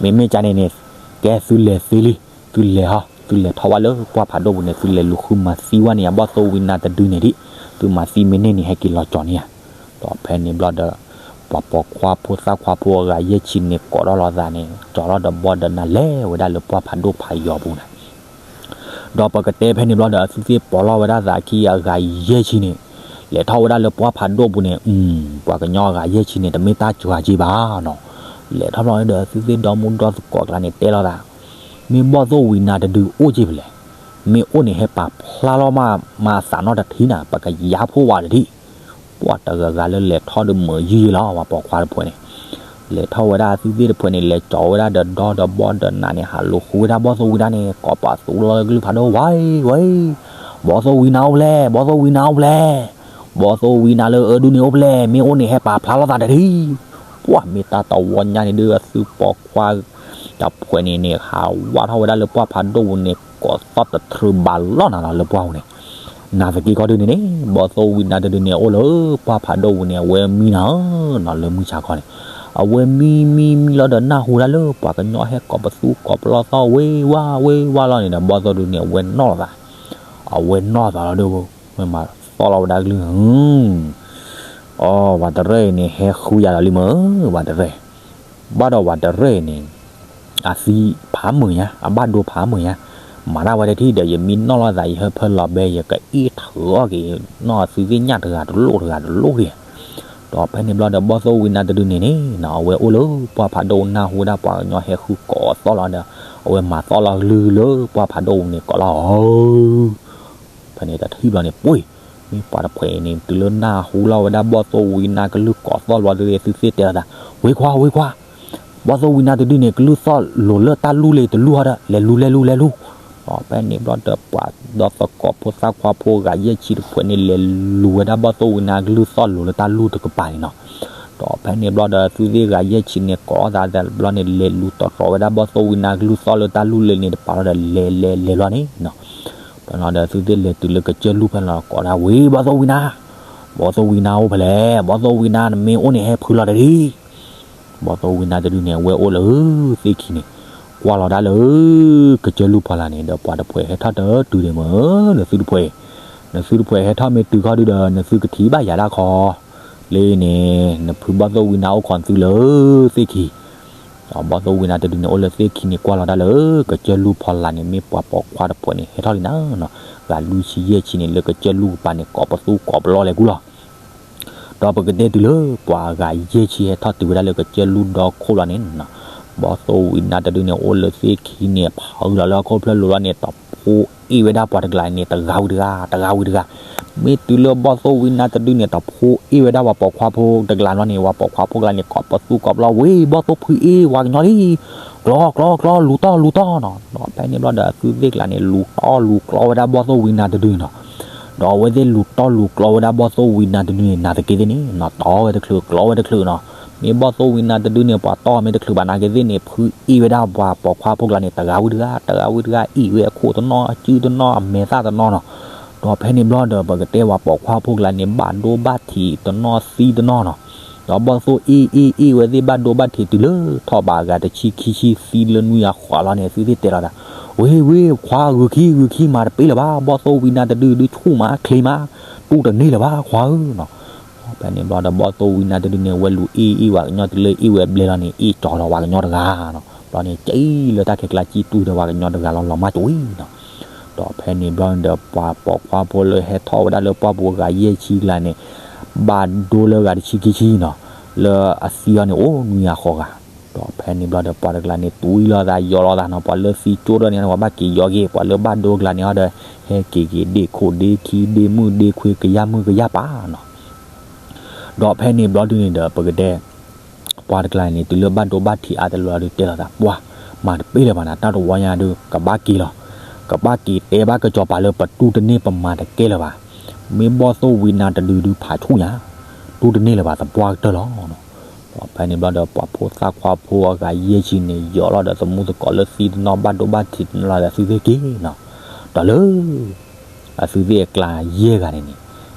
မ့မ့ၢ်ကန့ၣ်န့ၣ် ကဲသုလဲၤသ့လံ, သုလဲၤဟီ, သုလဲၤထီၣ်ဝဲလၢပှၢ်ဖးဒိၣ်ပူၤန့ၣ် သုလဲၤလူၤဃုမၤသံဝဲန့ၣ် အဘီၣ်သိၣ်ဝံနါတဒုန့ၣ်ဒံး, သုမၤသံမ့ၢ်န့ၢ်န့ၣ် ဟဲက့ၤလီၤကၠီၤန့ၢ်ဧါ. ဒီးဖဲန့ၣ်ဘျီဒီး ပှၤပိာ်ခွါဖိသၣ်ခွါဖိအဂၤယဲၢ်ဆံန့ၣ် ကိးထီၣ်လီၤသးန့ၣ် ကၠီၤထီၣ်ဒီးဘီဒီးနၤ လဲၤဝဲဒၣ်လၢပှၢ်ဖးဒိၣ်ဖးယီၤပူၤန့ၣ် ဒီးပကတဲဖဲန့ၣ်ဘျီဒီး အသုသ့ၣ်ပိာ်လီၤဝဲဒၣ်သးခံအဂၤယဲၢ်ဆံန့ၣ် လဲၤထီၣ်ဝဲဒၣ်လၢပှၢ်ဖးဒိၣ်ပူၤန့ၣ်, ပှၤကညီအဂၤယဲၢ်ဆံန့ၣ် တမ့ၢ်တၢ်စှၤက့ဘၣ်နီၤ. လဲၤထီၣ်ဘျီဒီး အသုသ့ၣ်ဒီမူဒီသကိးကျါန့ၣ် တဲလီၤသး, မ့ၢ်ဘီၣ်သိၣ်ဝံနါတဒုအိၣ်က့ဖဲလဲၣ်, မ့ၢ်အိၣ်န့ၣ် ဟဲပာ်ဖျါလီၤမး မၤအသးနီတထံၣ်နၤ, ပကယါဖိဝဲတထံၣ်. ပှၤတဂၤဂၤလၢလဲၤထီၣ်ဒီးမုာ်ယုၢ်ယုၢ်လီၤ ပှၤပိာ်ခွါတဖုန့ၣ် လဲၤထီၣ်ဝဲဒၣ် အသုသ့ၣ်တဖုန့ၣ် လဲၤကၠီၤဝဲဒၣ်ဒီးဒီဒီးဘီဒီးနၤန့ၣ် ဟးလူၤဃုဝဲဒၣ်ဘီၣ်သိၣ်ဝံနါန့ၣ် ကိးပသူလီၤကလုၢ်ဖးဒိၣ် ဝဲ ဝဲ, ဘီၣ်သိၣ်ဝံနါအိၣ်ဖဲလဲၣ်, ဘီၣ်သိၣ်ဝံနါအိၣ်ဖဲလဲၣ်, ဘီၣ်သိၣ်ဝံနါလၢအဒုန့ၣ်အိၣ်ဖဲလဲၣ်, မ့ၢ်အိၣ်န့ၣ် ဟဲပာ်ဖျါလိာ်သးတထံၣ်. ပှၤမ့ၢ်တၢ်တဝီညါန့ၣ်ဒုး အသုပိာ်ခွါတဖုန့ၣ်န့ၣ် ဟးဝးထီၣ်ဝဲဒၣ်လၢပှၢ်ဖးဒိၣ်ပူၤန့ၣ် ကိးသီၣ်တထြုးဘၣ်လီၤနၤလီၤလၢပှၢ်ပူၤန့ၣ် နာ်သက့ခီဒုန့ၣ်န့ၣ် ဘီၣ်သိၣ်ဝံနါတဒုန့ၣ် အိၣ်လၢပှၢ်ဖးဒိၣ်ပူၤန့ၣ် အဝဲမံနၤဧၢနီၤ လၢမုၢ်ဆါခီန့ၣ်, အဝဲမံမံမံလီၤဒီး နၢ်ဟူဒၣ်လၢပှၤကညီဟဲကိးပသူကိးပလီၢ်သီၣ်ဝ့ၤဝါဝ့ၤဝါလီၤန့ၣ်ဒီး ဘီၣ်သိၣ်ဒုန့ၣ် အဝဲနီၣ်လီၤသး, အဝဲနီၣ်သးလီၤဒီး ဝဲမၤသီၣ်လီၤဝဲဒၣ်ကလုၢ် အီ ပှၤတရဲၣ်အံၤန့ၣ် ဟဲဃုယၤလီၤလံမ့ၢ် ပှၤတရဲၣ်, ဘၣ်ဒီးပှၤတရဲၣ်အံၤန့ၣ် အသံဖးမုာ်ညါ အဘၣ်ဒိဖးမုာ်ညါ, မၤတၢ်ဝဲတထံၣ်ဒီး ယမံနီၣ်လီၤသး ယဟၢဖၢလီၤဘဲ ယကအ့ၣ်ထုးအီၣ်က့ၤ နီၢ်သုသ့ၣ်ညၣ်တဂၤတလိၣ်တဂၤတလိၣ်က့ၤ, ဒီးဖဲန့ၣ်ဘျီဒီး ဘီၣ်သိၣ်ဝံနါတဒုန့ၣ်န့ၣ်နီၤ အဝဲအိၣ်လၢပှၢ်ဖးဒိၣ်နၢ်ဟူဒၣ်ပှၤကညီဟဲဃုကိးသီၣ်လီၤဒီး အဝဲမၤသီၣ်လီၤကလုၢ်လၢပှၢ်ဖးဒိၣ်ပူၤန့ၣ်ကိးလီၤအီၤ ဖဲန့ၣ်တထံၣ်ဘျီန့ၣ် ပှ့ၤ, မ့ၢ်ပှၤတဖှဲးအံၤန့ၣ် တုၤလၢနၢ်ဟူလီၤဝဲဒၣ်ဘီၣ်သိၣ်ဝံနါကလုၢ်ကိးသီၣ်လီၤဒီး သုသ့ၣ်တဲလီၤသး, ဝ့ခွါ ဝ့ခွါ, ဘီၣ်သိၣ်ဝံနါတဒုန့ၣ် ကလုၢ်သီၣ်လိၤလၢတၢ်လူၢ်လၢတလူၢ်ဟီဒီး လဲၤလူၤ လဲၤလူၤ လဲၤလူၤ, ဒီးဖဲန့ၣ်ဘျီဒီးပှၤဒီးသကိးဖိသၣ်ခွါဖိဂၤယဲၢ်ဆံတဖှဲးန့ၣ် လဲၤလူၤဝဲဒၣ်ဘီၣ်သိၣ်ဝံနါကလုၢ်သီၣ်လိၤလၢတၢ်လူၢ်တကပၤန့ၣ်နီၤ ဒီးဖဲန့ၣ်ဘျီဒီး သုသ့ၣ်ဂၤယဲၢ်ဆံန့ၣ် ကိးအီၣ်သးသးဘျီန့ၣ် လဲၤလူၤတီၢ်တြီၤဝဲဒၣ်ဘီၣ်သိၣ်ဝံနါကလုၢ်သီၣ်လၢတၢ်လူၢ်လၢန့ၣ်တပၤလီၤဒီး လဲၤလဲၤလဲၤဘျီန့ၣ်နီၤ ဖဲလီၤဒီး သုသ့ၣ်လဲၤတုၤလၢကစၢၢ်လူၢ်ဖဲလီၤ ကိးဒၣ်ဝံၤ ဘီၣ်သိၣ်ဝံနါ, ဘီၣ်သိၣ်ဝံနါအိၣ်ဖဲလဲၣ်, ဘီၣ်သိၣ်ဝံနါ နမ့ၢ်အိၣ်န့ၣ် ဟဲဖုလီၤတဒံး ဘီၣ်သိၣ်ဝံနါတဒုန့ၣ် အဝဲအိၣ်လၢသ့ၣ်ခံန့ၣ်, ကွၢ်လီၤဒၣ်လၢ ကစၢၢ်လူၢ်ဖီလာ်န့ၣ် ဒီးပှၤတဖှဲးဟဲထီၣ်တတုၤဒံးမ့ၢ် နသုတဖှဲး, နသုတဖှဲးဟဲထီၣ်မ့ၢ်တုၤခီဒုဒီး နသုကထံၣ်ဘၣ်ယၤဒၣ်ခီ, လၢန့ၣ် နဖုဘီၣ်သိၣ်ဝံနါအိၣ်ခိးသုလၢသ့ၣ်ခံ ဒီးဘီၣ်သိၣ်ဝံနါတဒုန့ၣ် အိၣ်လၢသ့ၣ်ခံန့ၣ် ကွၢ်လီၤဒၣ်လၢ ကစၢၢ်လူၢ်ဖီလာ်န့ၣ် မ့ၢ်ပှၤပိာ်ခွါတဖှဲးန့ၣ် ဟဲထီၣ်လံနၤနီၤ, ဂၤလွံၢ်ဆံယဲၢ်ဆံန့ၣ် လၢကစၢၢ်လူၢ်ကပၤန့ၣ် ကိးပသူကိးပလီၢ်လဲၤကူလီၤ ဒီးပကတဲတုၤလၢ ပှၤဂၤယဲၢ်ဆံဟဲထီၣ်တုၤဝဲဒၣ်လၢကစၢၢ်လူၢ်ဒီခိၣ်လီၤန့ၣ်, ဘီၣ်သိၣ်ဝံနါတဒုန့ၣ် အိၣ်လၢသ့ၣ်ခံန့ၣ် ဖုလီၤလၢဟီၣ်ခိၣ်ဖျၢၣ်လိၤလီၤန့ၣ် တဖှိအ့ၣ်ဝဲဒၣ်ပှၤတကျါန့ၣ် တဂၤဝံၤတဂၤ တဂၤဝံၤတဂၤ, မ့ၢ်တုၤလၢဘီၣ်သိၣ်ဝံနါတဒုန့ၣ် တဖှိအ့ၣ်ဝဲဒၣ်ပှၤပိာ်ခွါဖိတကျါလီၤန့ၣ် ပှၤပိာ်ခွါဖိတကျါန့ၣ် ကိးပသူကိးပလီၢ် ဝ့ၢ် ဘီၣ်သိၣ်ဖုအ့ၣ်ဝၤကညီလံ, ကျီ ကျီ ကျီ လူၤတီၢ်လူၤတီၢ်နီၤ, ဒီးဖဲန့ၣ်ဘျီဒီး အသုသ့ၣ်ကျါန့ၣ် လူၤတီၢ်လူၤကျီဝဲဒၣ်ဘီၣ်သိၣ်ဝံနါတဒုနီၤ, ဒီးအဝဲသ့ၣ်လူၤတီၢ်လူၤကျီဝဲဒၣ်ဘီၣ်သိၣ်ဝံနါတဒုန့ၣ် နာ်သက့သ့ၣ်န့ၣ်နီၤ တီၢ်ဝဲတချုး ကျီဝဲတချုးနီၤ, မ့ၢ်ဘီၣ်သိၣ်ဝံနါတဒုန့ၣ် ပှၤတီၢ်မ့ၢ်တချုးဘၣ်နာ်က့သ့ၣ်န့ၣ် ဖုအ့ၣ်ဝဲဒၣ်ပှၤပိာ်ခွါဖိကျါန့ၣ် တဂၤဝံၤတဂၤ တဂၤဝံၤတဂၤ အ့ၣ်ဝဲအခိၣ်တနီၤ အစုတနီၤ အမဲာ်သၣ်တနီၤနီၤ, ဒီးဖဲန့ၣ်ဘျီဒီး ပကတဲပှၤပိာ်ခွါဖိကျါန့ၣ် ဘၣ်ဒိဘၣ်ထံးတနီၤသံတနီၤနီၤ, ဒီးဘီၣ်သိၣ်အ့ၣ်အ့ၣ်အ့ၣ်ဝဲသ့ၣ်ဘၣ်ဒိဘၣ်ထံးတုၤလၢ ထီၣ်ဘးအဂၤတဆံခံဆံသံလၢနွံအဃီလီၤန့ၣ် သုသ့ၣ်တဲလီၤသး, ဝ့ၢ် ဝ့ၢ် ခွါဂုာ်ခံ ဂုာ်ခံ မၤတပ့ၢ်လၢၤဘၣ် ဘီၣ်သိၣ်ဝံနါတဒုဒုဆူၣ်မးချ့မး, တူၢ်တန့ၢ်လၢၤဘၣ်ခွါဧၢနီၤ, ဖဲန့ၣ်ဘျီဒီး ဘီၣ်သိၣ်ဝံနါတဒုန့ၣ် ဝဲလူၤအ့ၣ်အ့ၣ်ဝၤကညီတုၤလၢအ့ၣ်ဝဲအဘျဲၣ်လီၤန့ၣ် အ့ၣ်ကၠီလီၤဝၤကညီတဂၤနီၤ, ဘျီန့ၣ် ကံလၢတၢ်ခဲကျါ ကံတူၢ်ဒီးဝၤကညီတဂၤလီၤ လီၤမၢ်ကွံာ်နီၤ, ဒီးဖဲန့ၣ်ဘျီဒီး ပှၤပိာ်ခွါဖိလၢဟဲထီၣ်ဝဲဒၣ်လၢပှၢ်ပူၤအဂၤယဲၢ်ဆံကျါန့ၣ် ဘၣ်ဒိလၢဂၤတဆံခံဆံနီၤ, လၢအသံအီၤန့ၣ် အိၣ်နွံဂၤဃိးဂၤ, ဒီးဖဲန့ၣ်ဘျီဒီး ပှၤတကျါန့ၣ် တူၢ်အံၤလီၤသးယီၤလီၤသးနီၤ, ပှၤလၢသံကၠိဒီးန့ၣ် ပှၤဘၣ်က့ၤယီၤက့ၤ, ပှၤလၢဘၣ်ဒိကျါန့ၣ်ဟီဒီး ဟဲက့ၤက့ၤဒ့ၣ်ခိၣ်ဒ့ခံ ဒ့ၣ်မုၣ်ဒ့ခွ့ကယၢ်မုၣ်ကယၢ်ပၢ်နီၤ, ဒီးဖဲန့ၣ်ဘျီဒုန့ၣ်ဒီး ပကတဲ ပှၤတကျါန့ၣ် တုၤလၢဘၣ်ဒိဘၣ်ထံးအါတလၢဒုးတဲလီၤသး ပှၢ် မၤတပ့ၢ်လၢၤဘၣ်နၤ တၢ်တဝီညါဒုး ကဘၣ်က့ၤလီၤ, ကဘၣ်က့ၤတဲဘၣ်ကစီၤပၤလၢ ပတူၢ်တန့ၢ်ပမၤတကဲလၢၤဘၣ်, မ့ၢ်ဘီၣ်သိၣ်ဝံနါတဒုဒုးဖးဆူၣ်ညါ, တူၢ်တန့ၢ်လၢၤဘၣ်သပှၢ်ကတၢၢ်လီၤ. ဒီးဖဲန့ၣ်ဘျီဒီး ပှၤဖိသၣ်ခွါဖိအဂၤယဲၢ်ဆံန့ၣ် ယီၤလီၤဒီးသမူသကိးလၢသံတနီၤ ဘၣ်ဒိဘၣ်ထံးတနီၤလီၤဒီး သုသ့ၣ်က့ၤနီၤ, ဒီးလၢ အသုသ့ၣ်အကျါယဲၢ်ဂၤန့ၣ်န့ၣ်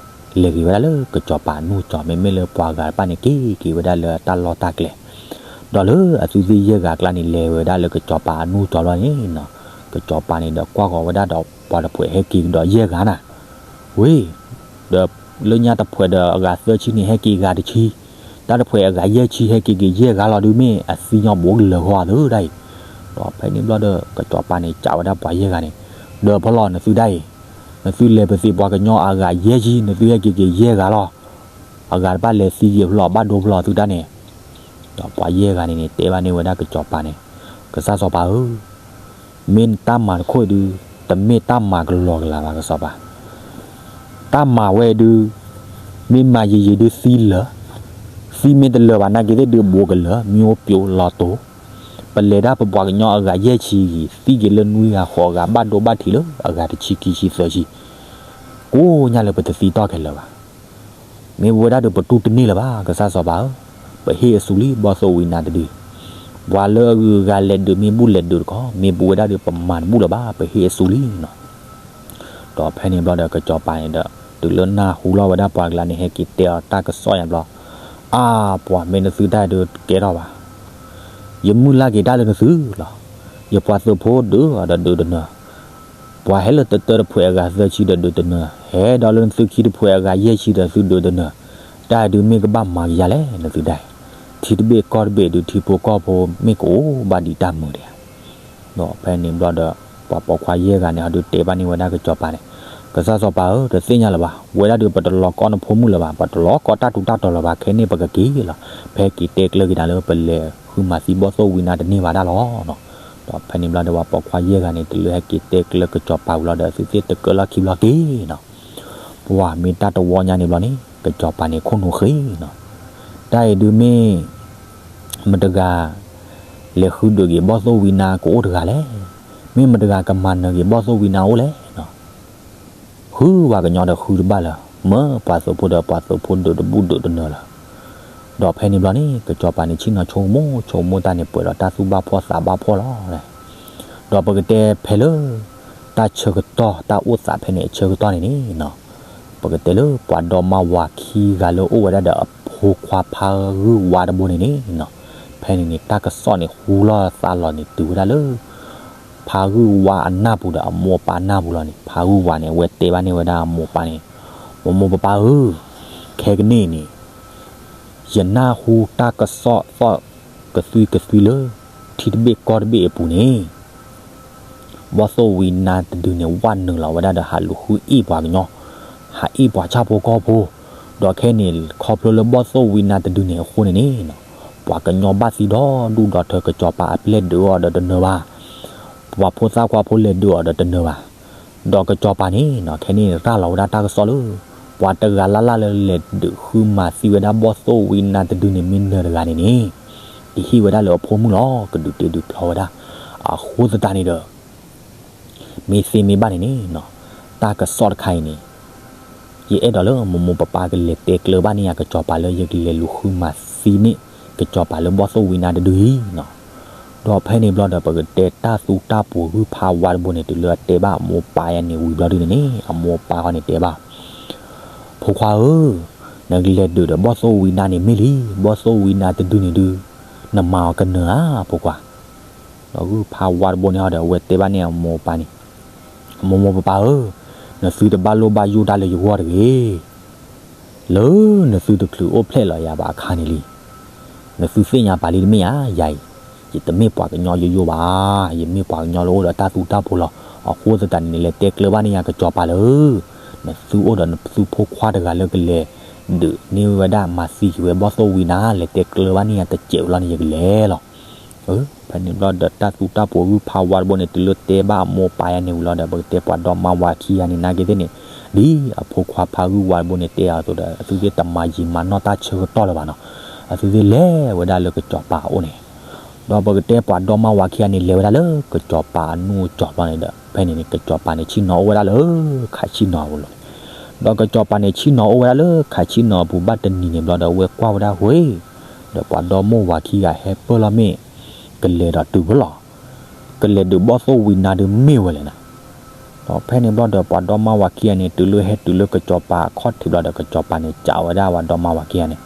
လဲၤက့ၤဝဲဒၣ်လၢကစီၤပၤအနူၢ်ကၠီ, မ့မ့ၢ်လၢပှၤဂၤတဖၣ်န့ၣ် က့ၤက့ၤဝဲဒၣ်လၢတၢ်လီၢ်တၢ်ကျဲ, ဒီးလၢအသုသ့ၣ်ယဲၢ်ဂၤအကျါန့ၣ် လဲၤဝဲဒၣ်လၢကစီၤပၤအနူၢ်ကၠီလီၤန့ၣ်နီၤ, ကစီၤပၤန့ၣ်ဒီးကွၢ်ဃီၤဝဲဒၣ်ဒီးပှၤတဖှဲးဟဲက့ၤကဒီးယဲၢ်ဂၤနၤ, ဝ့ၢ် ဒီးလၢညါတဖှဲးဒီးအဂၤသၢဆံန့ၣ် ဟဲက့ၤဂၤတဆံ, တၢ်တဖှဲးအဂၤယဲၢ်ဆံ ဟဲက့ၤက့ၤယဲၢ်ဂၤလီၤဒုး မ့ၢ်အသံညီဘိးကလၢာ်ဂီၤအသးဒၣ်အံၤ, ဒီးဖဲန့ၣ်ဘျီဒီး ကစီၤပၤန့ၣ် စံးဝဲဒၣ်ပှၤယဲၢ်ဂၤန့ၣ်, ဒီးဖဲလီၤနသုဒၣ်အံၤ, နသုလဲၤပသ့ၣ်ပှၤကညီအဂၤယဲၢ်ဆံ နသုဟဲက့ၤက့ၤယဲၢ်ဂၤလီၤ, အဂၤတဖၣ်လဲၤသံက့ၤဖဲလီၤ ဘၣ်ဒိဖဲလီၤသုတၢ်န့ၣ်, ဒီးပှၤယဲၢ်ဂၤန့ၣ်န့ၣ် တဲဘၣ်န့ၢ်ဝဲဒၣ်ကစီၤပၤန့ၣ်, ကစၢ်စီၤပၤဧၢ မ့ၢ်နတၢ်မၤတခိၣ်အံၤဒုး တမ့ၢ်တၢ်မၤကလီကလီဘၣ် ကစီၤပၤ, တၢ်မၤဝဲအံၤဒုး မ့ၢ်မၤယံာ်ယံာ်ဒုးသံလၢာ်, သံမ့ၢ်တလၢာ်ဘၣ်နာ်က့သ့ၣ်ဒုး ဘိးကလၢာ် မံအိၣ်ပျိလီၤတိၤ, ပလဲၤဒၣ်ပပှၤကညီအဂၤယဲၢ်ဆံအံၤ သံက့ၤလၢနွံဂၤဃိးဂၤ ဘၣ်ဒိဘၣ်ထံးလၢအဂၤတဆံခံဆံသၢဆံ, ကိးညါလၢပတသံတီၢ်ခဲလၢာ်ဘၣ် မ့ၢ်ပဝဲဒၣ်ဒီး ပတူၢ်တန့ၢ်လၢၤဘၣ် ကစၢ်စီၤပၤဧၢ, ပဟ့ၣ်အစူၤလံ ဘီၣ်သိၣ်ဝံနါတဒု, ပှၤလၢအဂုၤအဂၤလဲၤဒုးမ့ၢ်ဘူၣ်လဲၤဒုးတခီ မ့ၢ်ပဝဲဒၣ်ဒီး ပမၤတဘူၣ်လၢၤဘၣ် ပဟ့ၣ်အစူၤလံနီၤ. ဒီးဖဲန့ၣ်ဘျီဒီး ကစီၤပၤန့ၣ်ဒီး တုၤလၢနၢ်ဟူလီၤဝဲဒၣ်ပှၤကျါန့ၣ် ဟဲက့ၤတဲအီၤတၢ်ကစီၣ်ညါဘျီ, အါ, ပှၤမ့ၢ်နသုတၢ်ဒုးကဲထီၣ်ဘၣ်, ယမုၢ်လၢ်က့ၤတၢ်လၢနသုလီၤ. ယပှၤသုးဖိဒုးအီၤဒီးဒုးတနၢၤ, ပှၤဟဲလၢတတၢတဖှဲးအဂၤသၢဆံဒီးဒုးတနၢၤ, ဟဲဒီးလၢနသုခံတဖှဲးအဂၤယဲၢ်ဆံဒီးသုဒုးတနၢၤ, တၢ်ဒုးမ့ၢ်ကဘၣ်မၤက့ၤယၤလဲၣ် နသုဒၣ်အံၤ, ထံတဘ့ၣ်ကီၢ်တဘ့ၣ်ဒုး ထံဖိကီၢ်ဖိမ့ၢ်ကအိၣ်ဘၣ်ဒံးတၢ်မုာ်ဒံးဧါ. ဒီးဖဲန့ၣ်ဘျီဒီး ပှၤပိာ်ခွါယဲၢ်ဂၤန့ၣ် ဟီဒုးတဲဘၣ်န့ၢ်ဝဲဒၣ်ကစီၤပၤန့ၣ်, ကစၢ်စီၤပၤဧၢ, တသ့ၣ်ညါလၢၤဘၣ်, ဝဲဒၣ်ဒုးပတလီၤကီနဖိမုၣ်လၢၤဘၣ်, ပတလီၤကီတၢ်ထူးတၢ်တီၤလၢၤဘၣ်, ခဲန့ၣ်ပကက့ၤလီၤ, ဖဲက့ၤတဲကျၢၤက့ၤနၤလၢပလဲၤဃုမၤသံဘီၣ်သိၣ်ဝံနါတန့ၢ်ဘၣ်ဒၣ်လီၤ. ဒီးဖဲန့ၣ်ဘျီဒီး ပှၤပိာ်ခွါယဲၢ်ဂၤန့ၣ် တုၤလၢဟဲက့ၤတဲကျၢၤကစီၤပၤဝံၤလီၤဒီး အဝဲသ့ၣ်တကၢလီၢ်ခံဘျီက့ၤနီၤ ပှၤမ့ၢ်တၢ်တဝီညါန့ၣ်ဘျီန့ၣ် ကစီၤပၤန့ၣ် ခိၣ်နူာ်ဃ့နီၤ, တၢ်အံၤဒုးမ့ၢ် မတဂၤ လဲၤဃုဒုးက့ၤဘီၣ်သိၣ်ဝံနါကအိၣ်တဂၤလဲၣ်, မ့ၢ်မတဂၤကမၤနၢၤက့ၤဘီၣ်သိၣ်ဝံနါအိၣ်လဲၣ်နီၤ. ဃုပှၤကညီဒီးဃုတဘၣ်လၢၤ, မၢပှၤသုးဖိဒီးပှၤသုးဖိဒုးတဘူၣ်ဒုးတနၢၤလၢၤ. ဒီးဖဲန့ၣ်ဘျီန့ၣ် ကစီၤပၤန့ၣ် ဆ့ၣ်နီၤဆိကမိၣ်ဆိကမိၣ်တၢ်န့ၣ် ပှဲၤဒီးတၢ်သူၣ်ဘၣ်ဖှီၣ်သးဘၣ်ဖှီၣ်လီၤ. ဒီးပကတဲဖဲလၢ တၢ်ဆၢကတီၢ် တၢ်အိၣ်သးဖဲန့ၣ်အဆၢကတီၢ်န့ၣ်န့ၣ်နီၤ, ပကတဲလၢပှၤဒီမါဝၤခံဂၤလၢအိၣ်ဝဲဒၣ်ဒီးအဖိခွါဖါဂုၢ်ဝါတဘိန့ၣ်န့ၣ်နီၤ, ဖဲန့ၣ်န့ၣ် တၢ်ကစီၣ်န့ၣ်ဟူလီၤသးလီၤန့ၣ်တုၤဝဲဒၣ်လၢ ဖါဂုၢ်ဝါအနၢ်ပူၤဒီးအမိၢ်အပၢ်နၢ်ပူၤလီၤန့ၣ်, ဖါဂုၢ်ဝါန့ၣ် အဝဲတဲဘၣ်န့ၢ်ဝဲဒၣ်အမိၢ်အပၢ်န့ၣ်, မိၢ်မိၢ်ပၢ်ပၢ်ဧၢ, ခဲကနံၣ်အံၤန့ၣ် ယနၢ်ဟူတၢ်ကစီၣ်သီၣ်ကသွံကသွံလၢ ထံတဘ့ၣ်ကီၢ်တဘ့ၣ်အပူၤန့ၣ် ဘီၣ်သိၣ်ဝံနါတဒုန့ၣ် ဝဲနုာ်လီၤဝဲဒၣ်ဒီးဟးလူၤဃုအ့ၣ်ပှၤကညီ, ဟးအ့ၣ်ပှၤဆၣ်ဖိကီၢ်ဖိ, ဒီးခဲန့ၣ် ခီဖျိလၢဘီၣ်သိၣ်ဝံနါတဒုန့ၣ်အဃိန့ၣ်န့ၣ်, ပှၤကညီဘၣ်သံဒီဒူၣ်ဒီထၢ, ကစီၤပၤအပျဲၢ်ဒုးအီၤဒီးတနၢၤဘၣ်, ပှၤဖိသၣ်ခွါဖိလဲၤဒုးအီၤဒီးတနၢၤဘၣ်, ဒီးကစီၤပၤန့ၣ် ခဲန့ၣ်ရၤလီၤဝဲဒၣ်တၢ်ကစီၣ်လၢ ပှၤတဂၤလၢ်လၢ်လၢလဲၤဒုးဃုမၤသံဝဲဒၣ်ဘီၣ်သိၣ်ဝံနါတဒုန့ၣ် မ့ၢ်နၢၤတဂၤန့ၣ်န့ၣ်, ကဟ့ၣ်ဝဲဒၣ်လၢအဖိမုၣ်လီၤ, ကဒုးတ့ဒုးဖျီဝဲဒၣ်, အဃိသတးန့ၣ်ဒီး မ့ၢ်သ့မ့ၢ်ဘၣ်န့ၣ်န့ၣ်, တၢ်ကစီၣ်တခါအံၤန့ၣ် ယအဲၣ်ဒိးလၢမိၢ်မိၢ်ပၢ်ပၢ်ကလဲၤတဲကျၢၤဘၣ်န့ၢ်ယၤကစီၤပၤလၢယကလဲၤလူၤဃုမၤသံန့ၢ် ကစီၤပၤလၢဘီၣ်သိၣ်ဝံနါတဒုအံၤနီၤ. ဒီးဖဲန့ၣ်ဘျီဒီး ပကတဲတၢ်သူတၢ်ပှိၤဂုၢ်ဖးဝါတဘိန့ၣ် တုၤလၢအတဲဘၣ်အမိၢ်ပၢ်ယၤန့ၣ်ဝံၤဘျီဒုန့ၣ်န့ၣ် အမိၢ်ပၢ်ဃီန့ၣ်တဲဘၣ် ဖိခွါဧၢ, နကလဲၤဒုးဒီးဘီၣ်သိၣ်ဝံနါန့ၣ်မ့ၢ်လံ, ဘီၣ်သိၣ်ဝံနါတဒုန့ၣ်ဒုး နမၤအီၤကနၢၤဧါ ဖိခွါ. ဒီးဂုၢ်ဖးဝါတဘိန့ၣ်ဟီဒီး အဝဲတဲဘၣ်န့ၢ်အမိၢ်ပၢ်န့ၣ်, မိၢ်မိၢ်ပၢ်ပၢ်ဧၢ, နသုတဘၣ်လိၣ်ဘၣ်ယိၣ်တၢ်လၢယဂီၢ်တဂ့ၤ. လၢနသုတချုးအိၣ်ဖျဲၣ်လီၤယၤဘၣ်အခါန့ၣ်လံ. နသုသ့ၣ်ညါပာ်လံတမ့ၢ်ဧါ, ယၤအံၤ ယတမ့ၢ်ပှၤကညီယိယိဘၣ်, ယမ့ၢ်ပှၤကညီလၢအိၣ်ဒီးတၢ်သူတၢ်ပှိၤလီၤ. အဃိသတးန့ၣ်န့ၣ် လဲၤတဲကျၢၤဘၣ်န့ၢ်ယၤကစီၤပၤလၢ နသုအိၣ်ဒီးနသုဖိခွါတဂၤလၢကလဲၤဒုးန့ၢ်ဝဲဒၣ်မၤသံက့ၤဝဲဘီၣ်သိၣ်ဝံနါ, လဲၤတဲကျၢၤဘၣ်န့ၢ်ယၤတစဲးဝံၤလီၤန့ၣ် ယကလဲၤလီၤ. ဖဲန့ၣ်ဘျီဒီး တၢ်သူတၢ်ပှိၤဂုၢ်ဖးဝါတဘိန့ၣ် တုၤလၢတဲဘၣ်အမိၢ်ပၢ်ယၤန့ၣ်ဝံၤလီၤဒီး ပကတဲပှၤဒီမါဝၤခံဂၤန့ၣ် နာ်က့သ့ၣ်န့ၣ် ဒ်အဖိခွါဖးဂုၢ်ဝါတဘိန့ၣ်တဲအီၤအသိးဒီး အသုသ့ၣ်တမၤယံာ်မၤနီၢ်တၢ်ဆၢကတီၢ်လၢၤဘၣ်နီၤ. အသုသ့ၣ်လဲၤဝဲဒၣ်လၢကစီၤပၤအအိၣ်န့ၣ် ဒီးပကတဲပှၤဒီမါဝၤခံဂၤန့ၣ် လဲၤဝဲဒၣ်လၢကစီၤပၤအနူၢ်အကၠီၤဘျီန့ၣ်ဒီး ဖဲန့ၣ်န့ၣ် ကစီၤပၤန့ၣ် ဆ့ၣ်နီၤအိၣ်ဝဲဒၣ်လၢ ခးဆ့ၣ်နီၤအပူၤလီၤ. ဒီးကစီၤပၤန့ၣ် ဆ့ၣ်နီၤအိၣ်ဝဲဒၣ်လၢခးဆ့ၣ်နီၤအပူၤ ဘၣ်တနံၤန့ၣ်ဘျီဒီး အဝဲကွၢ်ဝဲဒၣ်ဝဲ ဒီးပှၤဒီမိၢ်ဝၤခံဂၤဟဲပၢၢ်လီၤမ့ၢ် ကလဲၤဒီးတုၤဖဲလီၤ. ကလဲၤဒုးဘီၣ်သိၣ်ဝံနါဒုးမ့ၢ်ဝဲလဲၣ်နၤ. ဒီးဖဲန့ၣ်ဘျီဒီး ပှၤဒီမါဝၤခံဂၤန့ၣ် တုၤလၢဟဲတုၤလၢကစီၤပၤအခီၣ်ထံးဘျီဒီး ကစီၤပၤန့ၣ် စံးဝဲဒၣ်ပှၤဒီမါဝၤခံဂၤန့ၣ်,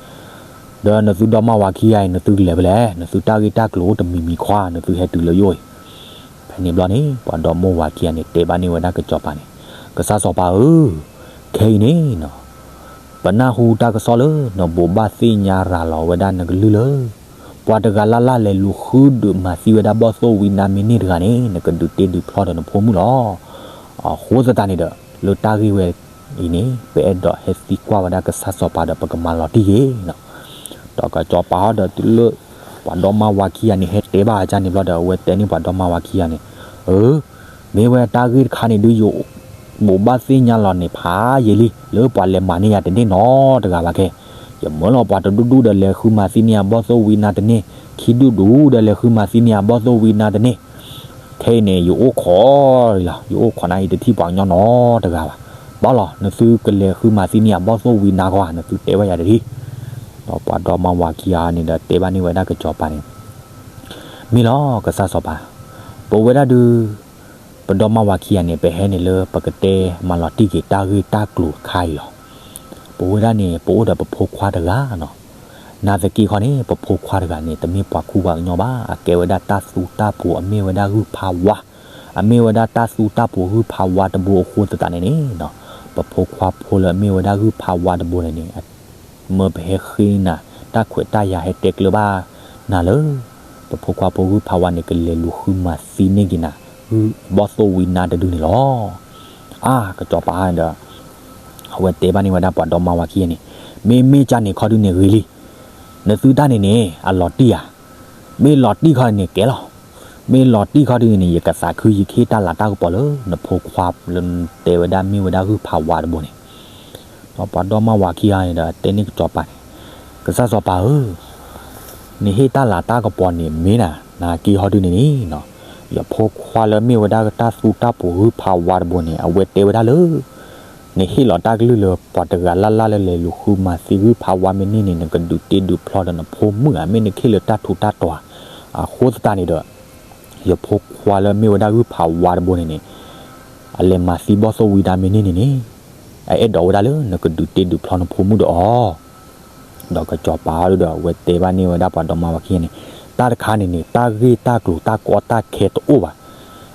ဒီးနသုဒီမါဝၤခံဂၤအံၤ နသုကလဲၤဖဲလဲၣ်, နသုတၢ်ဂ့ၢ်တၢ်ကျိၤအိၣ်တမံၤမံၤခီ နသုဟဲတုၤလၢယအိၣ်အံၤ. ဖဲန့ၣ်ဘျီန့ၣ် ပှၤဒီမိၢ်ဝၤခံဂၤန့ၣ် တဲဘၣ်န့ၢ်ဝဲဒၣ်ကစီၤပၤန့ၣ်, ကစၢ်စီၤပၤဧၢ, ခဲအံၤန့ၣ်နီၤ ပနၢ်ဟူတၢ်ကစီၣ်လၢ နဘိးဘၣ်သ့ၣ်ညါရၤလီၤဝဲဒၣ်နကလုၢ်လၢ ပှၤတဂၤလၢ်လၢ်လဲၤလူၤဃုဒုးမၤသံဝဲဒၣ်ဘီၣ်သိၣ်ဝံနါမ့ၢ်န့ၢ်တဂၤန့ၣ် နကဒုးတ့ဒုးဖျီဒီးနဖိမုၣ်လီၤ. အဃိသတးန့ၣ်ဒီး လၢတၢ်ဂ့ၢ်ဝဲအံၤန့ၣ် ပအဲၣ်ဒိးဟဲသံကွၢ်ဝဲဒၣ်ကစၢ်စီၤပၤဒီး ပကမၤလီၤတံၢ်က့ၤနီၤ. ဒီးကစီၤပၤဟီဒီးတုၤလၢ ပှၤဒီမါဝၤခံဂၤန့ၣ် ဟဲတဲဘၣ်အကါန့ၣ်ဘျီဒီး အဝဲတဲန့ၢ်ပှၤဒီမါဝၤခံဂၤန့ၣ်, အၢ မ့ၢ်ဝဲတၢ်ဂ့ၢ်တခါန့ၣ်ဒုး ယဘိးဘၣ်သ့ၣ်ညါလီၤန့ၣ်ဖးယံာ်လံ လၢပှၤလဲၤမၤန့ၢ်ယၤတန့ၢ်နီတဂၤဘၣ်ခဲ, ယမၢလီၤပှၤတဒူၣ်ဒူၣ်ဒီးလဲၤဃုမၤသံန့ၢ်ယၤဘီၣ်သိၣ်ဝံနါတန့ၢ်, ခံဒူၣ်ဒူၣ်ဒီးလဲၤဃုမၤသံန့ၢ်ယၤဘီၣ်သိၣ်ဝံနါတန့ၢ်, ခဲအံၤန့ၣ် ယအိၣ်ခိးလီၤ, ယအိၣ်ခိးနၤအံၤတထံၣ်ပှၤကညီနီတဂၤဘၣ်. ဘၣ်လီၤ နသုကလဲၤဃုမၤသံန့ၢ်ယၤဘီၣ်သိၣ်ဝံနါကွၢ် နသုတဲဘၣ်ယၤတထံၣ်. ဒီးပှၤဒီမါဝၤခံဂၤန့ၣ်ဒီးတဲဘၣ်န့ၢ်ဝဲဒၣ်ကစီၤပၤန့ၣ်, မ့ၢ်လီၤ ကစၢ်စီၤပၤ, ပဝဲဒၣ်ဒုး ပဒီမါဝၤခံဂၤန့ၣ် ပဟဲန့ၣ်လၢပကတဲမၤလီၤတံၢ်က့ၤတၢ်ဂ့ၢ်တၢ်ကျိၤတခါအံၤလီၤ. ပဝဲဒၣ်န့ၣ် ပအိၣ်ဒီးပဖိခွါတဂၤနီၤ. နာ်သက့ခီန့ၣ် ပဖိခွါတဂၤန့ၣ် တမ့ၢ်ပှၤခူပှၤကညီဘၣ်, အကဲဝဲဒၣ်တၢ်သူတၢ်ပှိၤ အမ့ၢ်ဝဲဒၣ်ဂုၢ်ဖးဝါ, အမ့ၢ်ဝဲဒၣ်တၢ်သူတၢ်ပှိၤဂုၢ်ဖးဝါတဘိအဃိသတးန့ၣ်န့ၣ်နီၤ, ပဖိခွါဖိလၢအမ့ၢ်ဝဲဒၣ်ဂုၢ်ဖးဝါတဘိန့ၣ်န့ၣ် မၢပဟဲဃ့နၤ တၢ်ခွဲးတၢ်ယာ်ဟဲတဲကျၢၤဘၣ်နၤလၢ ပဖိခွါဖိဂုၢ်ဖးဝါန့ၣ် ကလဲၤလူၤဃုမၤသံန့ၢ်က့ၤနၤ ဂုၢ်ဘီၣ်သိၣ်ဝံနါတဒုန့ၣ်လီၤ. အါ ကစီၤပၤဒီး အဝဲတဲဘၣ်န့ၢ်ဝဲဒၣ်ပှၤဒီမါဝၤခံဂၤန့ၣ်, မ့မ့ၢ်ကန့ၣ်ခီဒုန့ၣ်ဂ့ၤလံ, နသုတၢ်န့ၣ်န့ၣ် အလီၤတံၢ်ဧါ, မ့ၢ်လီၤတံၢ်ခီန့ၣ်ကဲလီၤ, မ့ၢ်လီၤတံၢ်ခီဒုန့ၣ် ယကသးခု ယကဟ့ၣ်တၢ်လၤတၢ်ကပီၤလၢ နဖိခွါလၢနတဲဝဲဒၣ်မ့ၢ်ဝဲဒၣ်ဂုၢ်ဖးဝါတဘိန့ၣ် ဒီးပှၤဒီမါဝၤခံဂၤန့ၣ်ဒီးတဲန့ၢ်ကစီၤပၤန့ၣ်, ကစၢ်စီၤပၤဧၢ, နဟ့ၣ်တၢ်လၤတၢ်ကပီၤန့ၣ်မ့ၢ်နၤ နာ်က့ဟီဒုန့ၣ်န့ၣ်, ယဖိခွါလၢမ့ၢ်ဝဲဒၣ်တၢ်သူတၢ်ပှိၤဂုၢ်ဖးဝါတဘိန့ၣ် အဝဲတဲဝဲဒၣ်လၢ နဟ့ၣ်လီၤတၢ်ကလုၢ်လၢပှၤတဂၤလၢ်လၢ်လၢလဲၤလူၤဃုမၤသံဂုၢ်ဖးဝါမ့ၢ်န့ၢ်န့ၣ် နကဒုးတ့ဒုးဖျီဒီးနဖိမုၣ်ဧါ, မ့ၢ်နခ့ၣ်လၢတၢ်ထူးတၢ်တီၤဧါ, အဃိသတးန့ၣ်ဒီး ယဖိခွါလၢမ့ၢ်ဝဲဒၣ်ဂုၢ်ဖးဝါတဘိန့ၣ်န့ၣ် အလဲၤမၤသံဘီၣ်သိၣ်ဝံနါမ့ၢ်န့ၢ်န့ၣ်န့ၣ် အအဲၣ်ဒိးဝဲဒၣ်လၢနကဒုးတ့ဒုးဖျီနဖိမုၣ်ဒီးအီၤ, ဒီးကစီၤပၤဒီးအဝဲတဲဘၣ်န့ၢ်ဝဲဒၣ်ပှၤဒီမါဝၤခံဂၤန့ၣ်, တၢ်တခါန့ၣ်န့ၣ် တၢ်ဂ့ၢ်တၢ်ကျိၤတၢ်ကီတၢ်ခဲတအိၣ်ဘၣ်,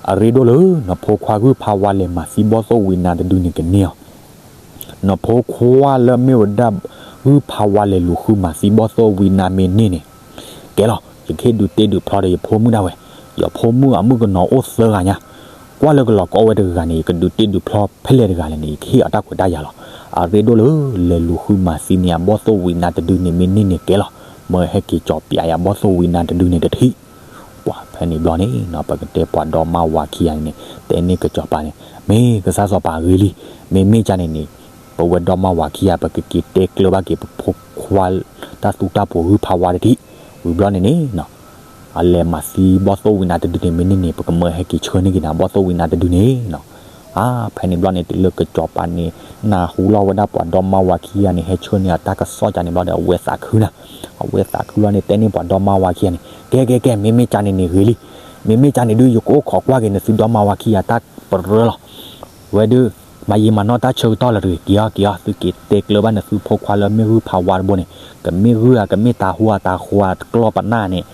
အရ့ဒိၣ်လၢ နဖိခွါဂုၢ်ဖးဝါလဲၤမၤသံဘီၣ်သိၣ်ဝံနါတဒုန့ၣ်ကန့ၢ်အီၤ နဖိခွါလၢမ့ၢ်ဝဲဒၣ် ဂုၢ်ဖးဝါလဲၤလူၤဃုမၤသံဘီၣ်သိၣ်ဝံနါမ့ၢ်န့ၢ်န့ၣ်, ကဲလီၤ ယကဟ့ၣ်ဒုးတ့ဒုးဖျီဒီးယဖိမုၣ်ဒၣ်ဝဲ, ယဖိမုၣ်အမုၣ်ကနီၤအိၣ်သၢဂၤညါ, ကွၢ်လၢကလီၤကီဝဲတဂၤန့ၣ် ယကဒုးတ့ဒုးဖျီဖဲလဲၣ်တဂၤလဲၣ်န့ၣ် ယကဟ့ၣ်အီၤတၢ်ခွဲးတၢ်ယာ်လီၤ. အရ့ဒိၣ်လၢ လဲၤလူၤဃုမၤသံန့ၢ်အဘီၣ်သိၣ်ဝံနါတဒုန့ၣ်မ့ၢ်န့ၢ်န့ၣ်ကဲလီၤ, မၢဟဲက့ၤကၠီၤပၠးယၤဘီၣ်သိၣ်ဝံနါတဒုန့ၣ်တထံၣ် ပှၤဖဲန့ၣ်ဘျီန့ၣ်နီၤ ပကတဲပှၤဒီမါဝၤခံဂၤန့ၣ်န့ၣ် တဲန့ၢ်ကစီၤပၤန့ၣ်, မ့ၢ်ကစၢ်စီၤပၤဂ့ၤလံ, မ့မ့ၢ်ကန့ၣ်န့ၣ် ပဝဲဒီမါဝၤခံဂၤ ပကက့ၤတဲကျၢၤဘၣ်က့ၤပဖိခွါ တၢ်သူတၢ်ပှိၤဂုၢ်ဖးဝါတထံၣ်, ဝံၤဘျီန့ၣ်န့ၣ်နီၤ အလဲၤမၤသံဘီၣ်သိၣ်ဝံနါတဒုန့ၣ်မ့ၢ်န့ၢ်န့ၣ် ပကမၢဟဲက့ၤဆှၢန့ၢ်က့ၤနၤဘီၣ်သိၣ်ဝံနါတဒုန့ၣ်နီၤ. အါ ဖဲန့ၣ်ဘျီန့ၣ် တုၤလၢကစီၤပၤန့ၣ် နၢ်ဟူလီၤဝဲဒၣ်ပှၤဒီမါဝၤခံဂၤန့ၣ် ဟဲဆှၢန့ၢ်အတၢ်ကစီၣ်ကန့ၣ်ဘျီဒီး အဝဲသးခုနၤ, အဝဲသးခုလီၤန့ၣ် တဲန့ၢ်ပှၤဒီမါဝၤခံဂၤန့ၣ် ကဲကဲကဲ မ့မ့ၢ်ကန့ၣ်န့ၣ်ဂ့ၤလံ, မ့မ့ၢ်ကန့ၣ်ဒုး ယကအိၣ်ခိးကွၢ်က့ၤနသုဒီမါဝၤခံဂၤတၢ်ပရၢလီၤ. ဝဲဒုး မၤယံာ်မၤနီၢ်တၢ်ဆၢကတီၢ်လၢၤတဂ့ၤ, က့ၤအီၤက့ၤအီၤ သုက့ၤတဲကျၢၤဘၣ်နသုဖိခွါလၢမ့ၢ်ဂုၢ်ဖးဝါတဘိန့ၣ်, ကမ့ၢ်ဂုၢ်ဧါ ကမ့ၢ်တၤဟူဧါ တၤဟူဧါတကျီၢ်ပနၢ်န့ၣ်,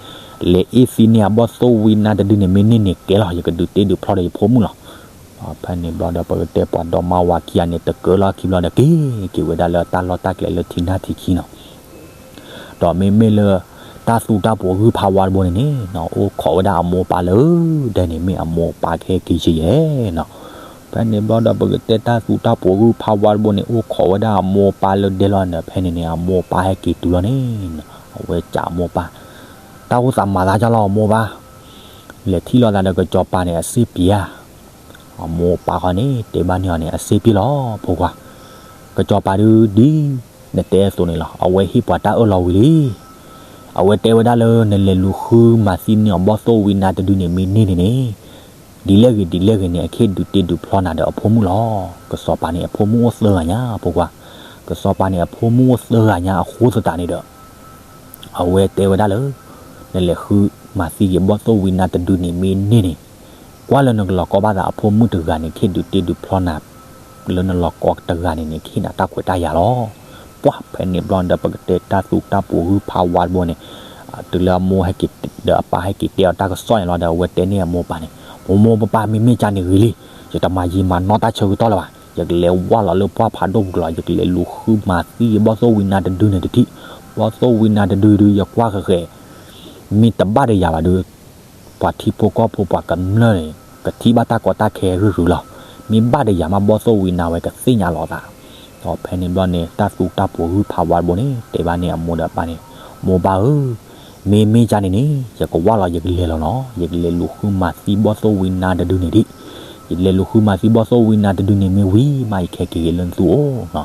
လဲၤအ့ၣ်သံန့ၢ်အဘီၣ်သိၣ်ဝံနါတဒုန့ၣ်မ့ၢ်န့ၢ်န့ၣ်ကဲလီၤ, ယကဒုးတ့ဒုးဖျီဒီးယဖိမုၣ်လီၤ. ဖဲန့ၣ်ဘျီဒီး ပကတဲပှၤဒီမါဝၤခံဂၤန့ၣ် တကၢလီၤခံဘျီဒီး က့ၤက့ၤဝဲဒၣ်လၢတၢ်လီၢ်တၢ်ကျဲလၢထံနၢ်ထံခံနီၤ. ဒီးမ့မ့ၢ်လၢ တၢ်သူတၢ်ပှိၤဂုၢ်ဖးဝါတဘိန့ၣ်န့ၣ်နီၤ အိၣ်ခိးဝဲဒၣ်အမိၢ်အပၢ်လၢ ဒဲန့ၣ် မ့ၢ်အမိၢ်အပၢ်ကဟဲက့ၤက့ၤယဲနီၤ. ဖဲန့ၣ်ဘျီဒီး ပကတဲတၢ်သူတၢ်ပှိၤဂုၢ်ဖးဝါတဘိန့ၣ် အိၣ်ခိးဝဲဒၣ်အမိၢ်အပၢ်လၢဒဲလီၤန့ၣ်, ဖဲန့ၣ်န့ၣ် အမိၢ်အပၢ်ဟဲက့ၤတုၤလီၤန့ၣ်နီၤ အဝဲစံးအမိၢ်အပၢ်, တၢ်အိၣ်သးမၤသးဒ်လီၤအမိၢ်အပၢ်, လဲၤထံၣ်လိာ်သးဒီးကစီၤပၤန့ၣ် အစ့ပံၤဧါ. အမိၢ်အပၢ်ဃီန့ၣ် တဲဘၣ်န့ၢ်အီၤန့ၣ် အစ့ပံၤလီၤ ဖိခွါ, ကစီၤပၤဒုးဒ်နတဲအသိးန့ၣ်လီၤ, အဝဲဟ့ၣ်ပှၤတၢ်အၢၣ်လီၤဝံၤလံ. အဝဲတဲဝဲဒၣ်လၢ နလဲၤလူၤဃုမၤသံန့ၢ်အီၤဘီၣ်သိၣ်ဝံနါတဒုန့ၣ်မ့ၢ်န့ၢ်န့ၣ်န့ၣ်, ဒ်လဲၣ်ဂ့ၤဒ်လဲၣ်ဂ့ၤန့ၣ် အခ့ဒုးတ့ဒုးဖျီနၤဒီးအဖိမုၣ်လီၤ. ကစီၤပၤန့ၣ် အဖိမုၣ်အိၣ်သၢဂၤညါ ဖိခွါ, ကစီၤပၤန့ၣ် အဖိမုၣ်အိၣ်သၢဂၤညါအဃိသတးန့ၣ်ဒီး အဝဲတဲဝဲဒၣ်လၢ နလဲၤဃုမၤသံက့ၤဘီၣ်သိၣ်ဝံနါတဒုန့ၣ်မ့ၢ်န့ၢ်န့ၣ်, ကွၢ်လၢနကလီၤကီဘၣ်သးအဖိမုၣ်တဂၤန့ၣ် ခ့ဒုးတ့ဒုးဖျီနၤ, လၢနလီၤကီတဂၤန့ၣ်န့ၣ် ခ့နၤတၢ်ခွဲးတၢ်ယာ်လီၤ. ပှၤဖဲန့ၣ်ဘျီဒီး ပကတဲတၢ်သူတၢ်ပှိၤဂုၢ်ဖးဝါတဘိန့ၣ်, တုၤလၢအမိၢ်ဟဲက့ၤဒီးအပၢ်ဟဲက့ၤတဲအီၤတၢ်ကစီၣ်န့ၣ်လီၤဒီး အဝဲတဲန့ၢ်အမိၢ်အပၢ်န့ၣ်, မိၢ်မိၢ်ပၢ်ပၢ် မ့မ့ၢ်ကန့ၣ်ဂ့ၤလံ, ယတမၤယံာ်မၤနီၢ်တၢ်ဆၢကတီၢ်လၢၤဘၣ်, ယကလဲၤဝၢ်လီၤလၢပှၢ်ဖးဒိၣ်ပူၤကလီၤ, ယကလဲၤလူၤဃုမၤသံက့ၤဘီၣ်သိၣ်ဝံနါတဒုန့ၣ်တထံၣ်, ဘီၣ်သိၣ်ဝံနါတဒုဒုး ယကွၢ်ဃဲၤဃဲၤ မ့ၢ်တဘၣ်တယၤဘၣ်ဒီး ပှၤထံဖိကီၢ်ဖိပှၤကမျၢၢ်န့ၣ် ကထံၣ်ဘၣ်တၢ်ကီတၢ်ခဲရုၢ်ရုၢ်လီၤ. မ့ၢ်ဘၣ်တယၤမး ဘီၣ်သိၣ်ဝံနါဝဲကသ့ၣ်ညါလီၤသး. ဒီးဖဲန့ၣ်ဘျီန့ၣ် တၢ်သူတၢ်ပှိၤဂုၢ်ဖးဝါတဘိန့ၣ် တဲဘၣ်န့ၢ်အမိၢ်ဒီးအပၢ်န့ၣ်, မိၢ်ပၢ်ဧၢ, မ့မ့ၢ်ကန့ၣ်န့ၣ် ယကဝၢ်လီၤ ယကလဲၤလီၤနီၤ, ယကလဲၤလူၤဃုမၤသံဘီၣ်သိၣ်ဝံနါတဒုန့ၣ်ဒံး, ယလဲၤလူၤဃုမၤသံဘီၣ်သိၣ်ဝံနါတဒုန့ၣ်မ့ၢ်ဝံၤမး ယကဟဲက့ၤက့ၤလၢနသုအိၣ်နီၤ.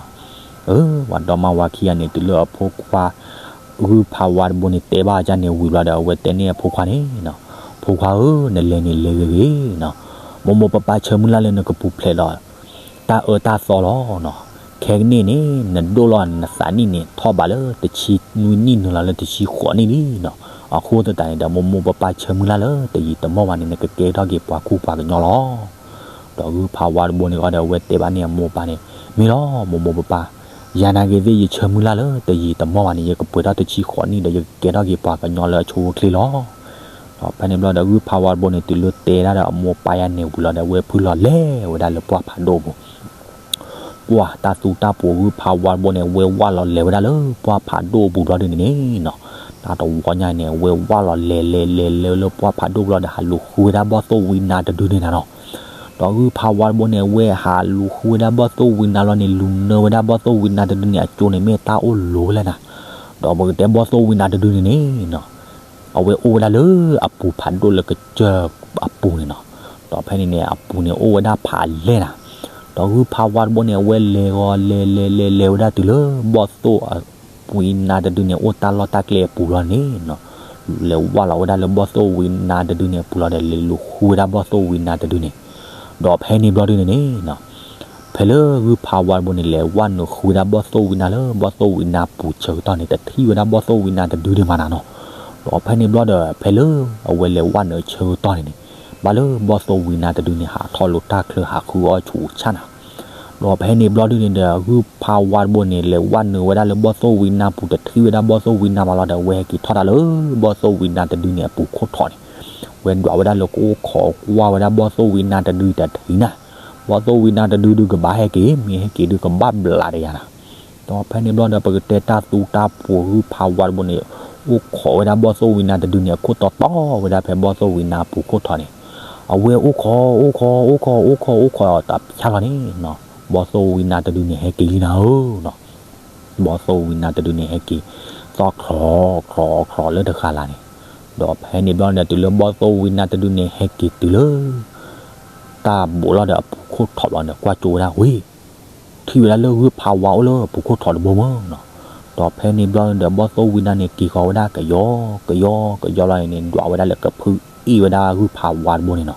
အၢ ပှၤဒီမါဝၤခံဂၤန့ၣ် တုၤလၢအဖိခွါ ဂုၢ်ဖးဝါတဘိန့ၣ် တဲဘၣ်အီၤန့ၣ်ဝံၤဘျီဒီး အဝဲတဲန့ၢ်အဖိခွါန့ၣ်နီၤ, ဖိခွါဧၢ, နလဲၤန့ၣ်လဲၤဂ့ၤဂ့ၤနီၤ, မိၢ်မိၢ်ပၢ်ပၢ်ဆၢမုၢ်လၢ်လၢနကပူၤဖျဲးဒီး တၢ်အၢတၢ်သီလီၤနီၤ. ခဲကနံၣ်န့ၣ် နဒိၣ်လီၤနသးနံၣ်န့ၣ် ထီၣ်ဘးလၢတဆံနွံနံၣ်နုာ်လီၤလၢတဆံဃိးနံၣ်လံနီၤ. အဃိသတးန့ၣ်ဒီး မိၢ်မိၢ်ပၢ်ပၢ်ဆၢမုၢ်လၢ်လၢတယံာ်တမီၢ်ဘၣ်န့ၣ် နကကဲထီၣ်က့ၤပှၤကူပှၤကညီလီၤ. ဒီးဂုၢ်ဖးဝါတဘိန့ၣ်ဃီဒီး အဝဲတဲဘၣ်န့ၢ်အမိၢ်အပၢ်န့ၣ်, မ့ၢ်လီၤ မိၢ်မိၢ်ပၢ်ပၢ်, ယၤနာ်က့ၤသ့ၣ် ယဆၢမုၢ်လၢ်လၢတယံာ်တမီၢ်ဘၣ်န့ၣ် ယကပှဲၤထီၣ်တဆံဃိးနံၣ်ဒီး ယကကဲထီၣ်က့ၤပှၤကညီလၢအဆိအချ့လီၤ. ဒီးဖဲန့ၣ်ဘျီဒီး ဂုၢ်ဖးဝါတဘိန့ၣ် တုၤလၢတဲဒၣ်ဒီးအမိၢ်ပၢ်ယၤန့ၣ်ဝံၤလီၤဒီး အဝဲဖုလီၤလဲၤဝဲဒၣ်လၢပှၢ်ဖးဒိၣ်ပူၤ ပှၢ်တၢ်သူတၢ်ပှိၤ ဂုၢ်ဖးဝါတဘိန့ၣ် အဝဲဝၢ်လီၤလဲၤဝဲဒၣ်လၢပှၢ်ဖးဒိၣ်ပူၤဘျီဒုန့ၣ်န့ၣ်နီၤ, တၢ်တဝီညါန့ၣ် အဝဲဝၢ်လီၤလဲၤလဲၤလဲၤလဲၤလၢပှၢ်ဖးဒိၣ်ဘျီဒီး ဟးလူၤဃုဝဲဒၣ်ဘီၣ်သိၣ်ဝံနါတဒုန့ၣ်နၤနီၤ. ဒီးဂုၢ်ဖးဝါတဘိန့ၣ် အဝဲဟးလူၤဃုဝဲဒၣ်ဘီၣ်သိၣ်ဝံနါလီၤန့ၣ် လူၤနၢဝဲဒၣ်ဘီၣ်သိၣ်ဝံနါတဒုန့ၣ် အကၠိန့ၣ်မ့ၢ်တၢ်အိၣ်လိၤလဲၣ်နၤ. ဒီးပကတဲဘီၣ်သိၣ်ဝံနါတဒုန့ၣ်န့ၣ်နီၤ အဝဲအိၣ်ဝဲဒၣ်လၢအပူၤဖးဒိၣ်လၢကစၢၢ်အပူၤန့ၣ်နီၤ. ဒီးဖဲန့ၣ်န့ၣ် အပူၤန့ၣ်အိၣ်ဝဲဒၣ်ဖးလဲၢ်နၤ. ဒီးဂုၢ်ဖးဝါတဘိန့ၣ် အဝဲလဲၤဂီၤလဲၤလဲၤလဲၤလဲၤဝဲဒၣ်တုၤလၢဘီၣ်သိၣ်ဝံနါတဒုန့ၣ် အိၣ်တၢ်လီၢ်တၢ်ကျဲအပူၤလီၤန့ၣ်နီၤ, လဲၤဝၢ်လီၤဝဲဒၣ်လၢဘီၣ်သိၣ်ဝံနါတဒုန့ၣ်အပူၤလီၤဒီး လဲၤလူၤဃုဝဲဒၣ်ဘီၣ်သိၣ်ဝံနါတဒုန့ၣ်. ဒီးဖဲန့ၣ်ဘျီဒုန့ၣ်န့ၣ်နီၤ ဖဲလၢဂုၢ်ဖးဝါတဘိန့ၣ် လဲၤဝၢ်နုာ်ဃုဝဲဒၣ်ဘီၣ်သိၣ်ဝံနါလၢဘီၣ်သိၣ်ဝံနါပူၤဆၢကတီၢ်န့ၣ် တထံၣ်ဝဲဒၣ်ဘီၣ်သိၣ်ဝံနါတဒုဒံးမးနၤနီၤ. ဒီးဖဲန့ၣ်ဘျီဒီး ဖဲလၢအဝဲလဲၤဝၢ်နုာ်ဆၢကတီၢ်န့ၣ်န့ၣ် ဘၣ်လၢဘီၣ်သိၣ်ဝံနါတဒုန့ၣ် ဟးထီၣ်လၢတၢ်ချၢဟးဃုအီၣ်ဆူးဆၣ်နၤ. ဒီးဖဲန့ၣ်ဘျီဒုန့ၣ်ဒီး ဂုၢ်ဖးဝါတဘိန့ၣ် လဲၤဝၢ်နုာ်ဝဲဒၣ်လၢဘီၣ်သိၣ်ဝံနါပူၤ တထံၣ်ဝဲဒၣ်ဘီၣ်သိၣ်ဝံနါဘၣ်လီၤဒီး အဝဲဟဲက့ၤထီၣ်တၢ်လၢဘီၣ်သိၣ်ဝံနါတဒုန့ၣ်အပူၤခိၣ်ထိးန့ၣ် ဝဲဒွးဝဲဒၣ်လၢကအိၣ်ခိးကွၢ်ဝဲဒၣ်ဘီၣ်သိၣ်ဝံနါတဒုတထံၣ်နၤ. ဘီၣ်သိၣ်ဝံနါတဒုဒုးကဘၣ်ဟဲက့ၤ မ့ၢ်ဟဲက့ၤဒုးကဘၣ်ဘျးတယၤနၤ. ဒီးဖဲန့ၣ်ဘျီဒီး ပကတဲတၢ်သူတၢ်ပှိၤဂုၢ်ဖးဝါတဘိန့ၣ် အိၣ်ခိးဝဲဒၣ်ဘီၣ်သိၣ်ဝံနါတဒုန့ၣ် အခိၣ်တီတီဝဲဒၣ်ဖဲဘီၣ်သိၣ်ဝံနါအပူၤခိၣ်ထိးန့ၣ် အဝဲအိၣ်ခိး အိၣ်ခိး အိၣ်ခိး အိၣ်ခိး အိၣ်ခိးတဖျါလီၤန့ၣ်နီၤ ဘီၣ်သိၣ်ဝံနါတဒုန့ၣ် ဟဲက့ၤလံနၤဧၢနီၤ. ဘီၣ်သိၣ်ဝံနါတဒုန့ၣ် ဟဲက့ၤသီၣ်ချီချီချီလၢတဃာ်လၢ်န့ၣ်. ဒီးဖဲန့ၣ်ဘျီဒီး တုၤလၢဘီၣ်သိၣ်ဝံနါတဒုန့ၣ် ဟဲက့ၤတုၤလၢ တၢ်ဘိးလီၤဒီးအပူၤခိၣ်ထိးဘျီန့ၣ် ကွၢ်ကၠိဝဲဒၣ်ဝံၤ ထံၣ်ဝဲဒၣ်လၢဂုၢ်ဖးဝါအိၣ်လၢအပူၤခိၣ်ထိးတဘိမးနီၤ. ဒီးဖဲန့ၣ်ဘျီဒီး ဘီၣ်သိၣ်ဝံနါန့ၣ် က့ၤဃီၤဝဲဒၣ်ကယီ ကယီလီၤန့ၣ်န့ၣ် ဒွးဝဲဒၣ်လၢကဖုအ့ၣ်ဝဲဒၣ်ဂုၢ်ဖးဝါတဘိန့ၣ်နီၤ.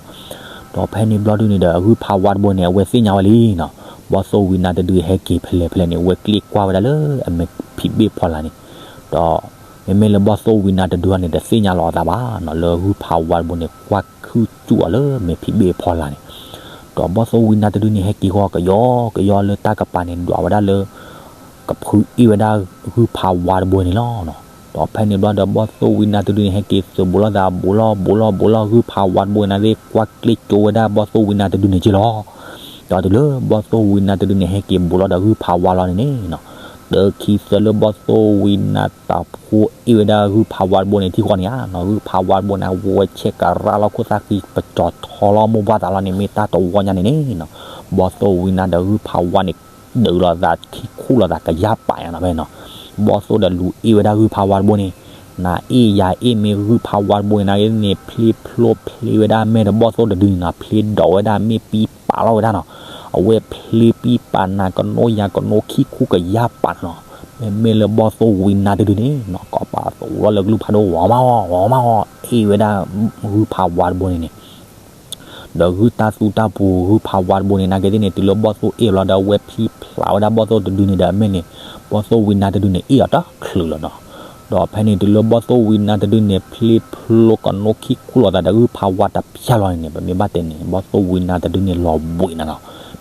ဒီးဖဲန့ၣ်ဘျီဒုန့ၣ်ဒီး ဂုၢ်ဖးဝါတဘိန့ၣ် အဝဲသ့ၣ်ညါဝဲလံနီၤ ဘီၣ်သိၣ်ဝံနါတဒုဟဲက့ၤဖဲလဲၣ်ဖဲလဲၣ်န့ၣ် အဝဲကျ့ၣ်ကွၢ်ဝဲဒၣ်လၢအမဲာ်ဖံးဘ့ၣ်ဖီလာ်န့ၣ်. ဒီး မ့မ့ၢ်လၢဘီၣ်သိၣ်ဝံနါတဒုန့ၣ် တသ့ၣ်ညါလီၤအသးဘၣ်နီၤ လၢဂုၢ်ဖးဝါတဘိန့ၣ် ကွၢ်ခုၣ်ကၠူၣ်အီၤလၢမဲာ်ဖံးဘ့ၣ်ဖီလာ်န့ၣ်. ဒီးဘီၣ်သိၣ်ဝံနါတဒုန့ၣ် ဟဲက့ၤဃီၤကယီကယီလၢတၢ်ကပၤန့ၣ် ဒွးဝဲဒၣ်လၢ ကဖုအ့ၣ်ဝဲဒၣ်ဂုၢ်ဖးဝါတဘိန့ၣ်လီၤ. ဒီးဖဲန့ၣ်ဘျီဒီး ဘီၣ်သိၣ်ဝံနါတဒုန့ၣ် ဟဲက့ၤသုးဘူးလိာ်သး ဘူးလီၤ ဘူးလီၤ ဘူးလီၤ ဂုၢ်ဖးဝါတဘိန့ၣ်သ့ၣ် ကွၢ်ကျ့ၣ်ကၠိဝဲဒၣ်ဘီၣ်သိၣ်ဝံနါတဒုန့ၣ်က့လီၤ. ဒီးတုၤလၢဘီၣ်သိၣ်ဝံနါတဒုန့ၣ် ဟဲက့ၤဘူးလီၤဒီးဂုၢ်ဖးဝါလီၤန့ၣ်န့ၣ်နီၤ တၢ်ခံသၢလၢဘီၣ်သိၣ်ဝံနါတဒုအ့ၣ်ဝဲဒၣ်ဂုၢ်ဖးဝါတဘိန့ၣ် ထံၣ်ဃီန့ၣ်ဧါနီၤ ဂုၢ်ဖးဝါတဘိန့ၣ် အဝဲဆဲးကရၣ်လီၤခိၣ်သၣ်ဃံ ပကၠီၤထီလီၤမိၢ်ပှၢ်သးလီၤန့ၣ် မ့ၢ်တၢ်တဝီညါန့ၣ်န့ၣ်နီၤ ဘီၣ်သိၣ်ဝံနါဒီးဂုၢ်ဖးဝါန့ၣ် ဒုးလိာ်သးခံခူၣ်လိာ်သးကယၢ်ပာ်ညါနီၤဖဲနီၤ. ဘီၣ်သိၣ်ဒီးလူၤအ့ၣ်ဝဲဒၣ်ဂုၢ်ဖးဝါတဘိန့ၣ် နၤအ့ၣ်ယၤအ့ၣ်မ့ၢ်ဂုၢ်ဖးဝါတဘိန့ၣ် နၤဂ့ၤန့ၣ် ဖျ့ဖျိဖျ့ဝဲဒၣ်မဲာ်ဒီးဘီၣ်သိၣ်တဒုန့ၣ်နီၤ ဖျ့ဒိးဝဲဒၣ်မ့ၢ်ပံပာ်လီၤဝဲဒၣ်နီၤ အဝဲဖျ့ပံပာ်နၤကနိယၤကနိခံခူၣ်ကယၢ်ပာ်နီၤ. မ့မ့ၢ်လၢဘီၣ်သိၣ်ဝံနါတဒုန့ၣ်နီၤ ကိးပသူးလီၤလၢကလုၢ်ဖးဒိၣ် ဝီၤမးဝီၤ ဝီၤမးဝီၤ အ့ၣ်ဝဲဒၣ်ဂုၢ်ဖးဝါတဘိန့ၣ်န့ၣ် ဒီးဂုၢ်တၢ်သူတၢ်ပှိၤဂုၢ်ဖးဝါတဘိန့ၣ် နာ်က့သ့ၣ်န့ၣ် တုၤလၢဘီၣ်သိၣ်အ့ၣ်ဘျီဒီး အဝဲဖျ့ဖျးဝဲဒၣ်ဘီၣ်သိၣ်တဒုန့ၣ်ဒီး အမဲာ်န့ၣ် ဘီၣ်သိၣ်ဝံနါတဒုန့ၣ် အ့ၣ်အီၤတချုးလီၤနီၤ. ဒီးဖဲန့ၣ်တုၤလၢဘီၣ်သိၣ်ဝံနါတဒုန့ၣ် ဖျ့ဖျိကနိခံခူၣ်လိာ်သးဒီးဂုၢ်ဖးဝါတဖၣ်လီၤန့ၣ်န့ၣ် ပမ့ၢ်ဘၣ်တဲန့ၣ် ဘီၣ်သိၣ်ဝံနါတဒုန့ၣ်လီၤဘှံးနၤနီၤ.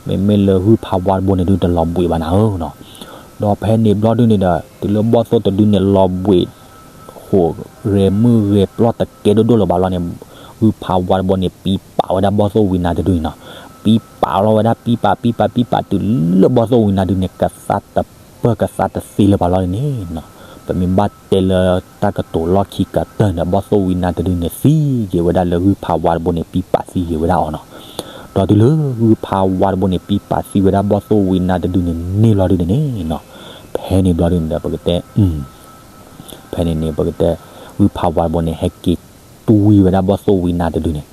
မ့မ့ၢ်လၢဂုၢ်ဖးဝါတဘိန့ၣ်ဒုးတလီၤဘှံးဘၣ်နၤဧၢနီၤ. ဒီးဖဲန့ၣ်ဘျီဒုန့ၣ်ဒီး တုၤလၢဘီၣ်သိၣ်တဒုန့ၣ်လီၤဘှံး ဃိးဂဲၤမုၢ်ဂဲၤပျီၢ်တကဲဒိၣ်ဒိၣ်လၢၤဘၣ်လီၤန့ၣ် ဂုၢ်ဖးဝါတဘိန့ၣ် ပံပာ်ဝဲဒၣ်ဘီၣ်သိၣ်ဝံနါတဒုန့ၣ်နီၤ. ပံပာ်လီၤဝဲဒၣ် ပံပာ် ပံပာ် ပံပာ် တုၤလၢဘီၣ်သိၣ်ဝံနါတဒုန့ၣ် ကသါတပၢၢ်ကသါတသ့လၢၤဘၣ်လီၤန့ၣ်နီၤ. ပမ့ၢ်ဘၣ်တဲလၢတၢ်ကတိၤလီၢ်ခံကတၢၢ်န့ၣ် ဘီၣ်သိၣ်ဝံနါတဒုန့ၣ် သံက့ၤဝဲဒၣ်လၢဂုၢ်ဖးဝါတဘိန့ၣ် ပံပာ်သံက့ၤဝဲဒၣ်အီၤနီၤ. ဒီးတုၤလၢဂုၢ်ဖးဝါတဘိန့ၣ် ပံပာ်သံဝဲဒၣ်ဘီၣ်သိၣ်ဝံနါတဒုန့ၣ်န့ၣ်လီၤဒုန့ၣ်န့ၣ်နီၤ. ဖဲန့ၣ်ဘျီဒုန့ၣ်ဒီး ပကတဲ ဖဲန့ၣ်န့ၣ် ပကတဲ ဂုၢ်ဖးဝါတဘိန့ၣ် ဟဲက့ၤတွံၢ်ဝဲဒၣ်ဘီၣ်သိၣ်ဝံနါတဒုန့ၣ်,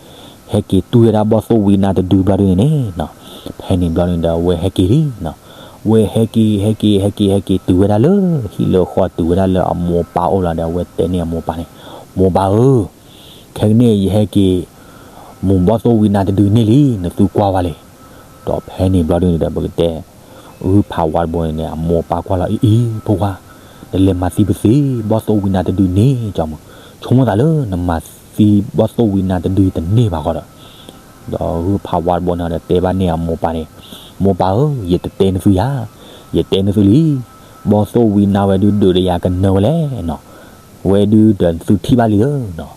ဟဲက့ၤတွံၢ်ဝဲဒၣ်ဘီၣ်သိၣ်ဝံနါတဒုဘျီဒုန့ၣ်န့ၣ်နီၤ, ဖဲန့ၣ်ဘျီဒုန့ၣ်ဒီး အဝဲဟဲက့ၤလံနီၤ, အဝဲဟဲက့ၤ ဟဲက့ၤ ဟဲက့ၤ ဟဲက့ၤ တုၤဝဲဒၣ်လၢ ဟံၣ်လၢဃီ တုၤဝဲဒၣ်လၢအမိၢ်အပၢ်အိၣ်လီၤဒီး အဝဲတဲန့ၢ်အမိၢ်အပၢ်န့ၣ်, မိၢ်ပၢ်ဧၢ, ခဲကနံၣ်အံၤယဟဲက့ၤ မူၤဘီၣ်သိၣ်ဝံနါတဒုန့ၢ်လံ နသုကွၢ်ဝဲလံ. ဒီးဖဲန့ၣ်ဘျီဒုန့ၣ်ဒီး ပကတဲ ဂုၢ်ဖးဝါတဘိန့ၣ်န့ၣ် အမိၢ်အပၢ်ကွၢ်လီၤ အံၤ အံၤ ဖိခွါ, နလဲၤမၤသံပသ့ ဘီၣ်သိၣ်ဝံနါတဒုန့ၣ် ကၠီမုၢ်, ဆိကမိၣ်သးလၢနမၤသံဘီၣ်သိၣ်ဝံနါတဒုတန့ၢ်ဘၣ်ဃီဒီး ဒီးဂုၢ်ဖးဝါတဘိန့ၣ်ဒီးတဲဘၣ်န့ၢ်အမိၢ်ပၢ်န့ၣ်, မိၢ်ပၢ်ဧၢ, ယတတဲနသုယၤ, ယတဲနသုလံ, ဘီၣ်သိၣ်ဝံနါဝဲဒုးဒုးတယၤကနၢဝဲလဲၣ်နီၤ, ဝဲဒုးဒီးသုထံၣ်ဘၣ်လံဧၢနီၤ.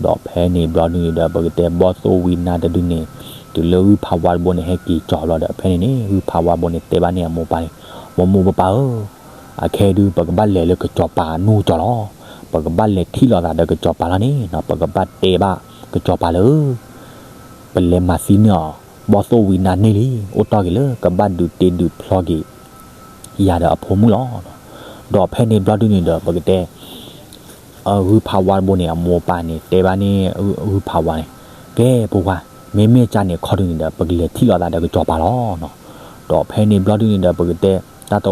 ဒီးဖဲန့ၣ်ဘျီဒုန့ၣ်ဒီး ပကတဲဘီၣ်သိၣ်ဝံနါတဒုန့ၣ် တုၤလၢဂုၢ်ဖးဝါတဘိန့ၣ် ဟဲက့ၤကၠီၤဘျီဒီး ဖဲန့ၣ်န့ၣ် ဂုၢ်ဖးဝါတဘိန့ၣ် တဲဘၣ်န့ၢ်အမိၢ်ပၢ်န့ၣ်, မိၢ်မိၢ်ပၢ်ပၢ်ဧၢ, အခဲဒုး ပကဘၣ်လဲၤလၢကစီၤပၤအနူၢ်ကစီၤလီၤ. ပကဘၣ်လဲၤထံၣ်လိာ်သးဒီးကစီၤပၤလီၤန့ၣ်နီၤ, ပကဘၣ်တဲဘၣ်ကစီၤပၤလၢ ပလဲၤမၤသံန့ၢ်အီၤ ဘီၣ်သိၣ်ဝံနါန့ၢ်လံ, အိၣ်တီၢ်က့ၤလၢကဘၣ်ဒုးတ့ဒုးဖျီက့ၤ ယၤဒီးအဖိမုၣ်လီၤ. ဒီးဖဲန့ၣ်ဘျီဒုန့ၣ်ဒီး ပကတဲ ဂုၢ်ဖးဝါတဘိန့ၣ် အမိၢ်ပၢ်န့ၣ် တဲဘၣ်န့ၣ် ဂုၢ်ဖးဝါန့ၣ်, ကဲဖိခွါ, မ့မ့ၢ်ကန့ၣ်ခီဒုန့ၣ်ဒီး ပကလဲၤထံၣ်လိာ်သးဒီးကစီၤပၤလီၤနီၤ. ဒီးဖဲန့ၣ်ဘျီဒုန့ၣ်ဒီး ပကတဲ တၢ်တ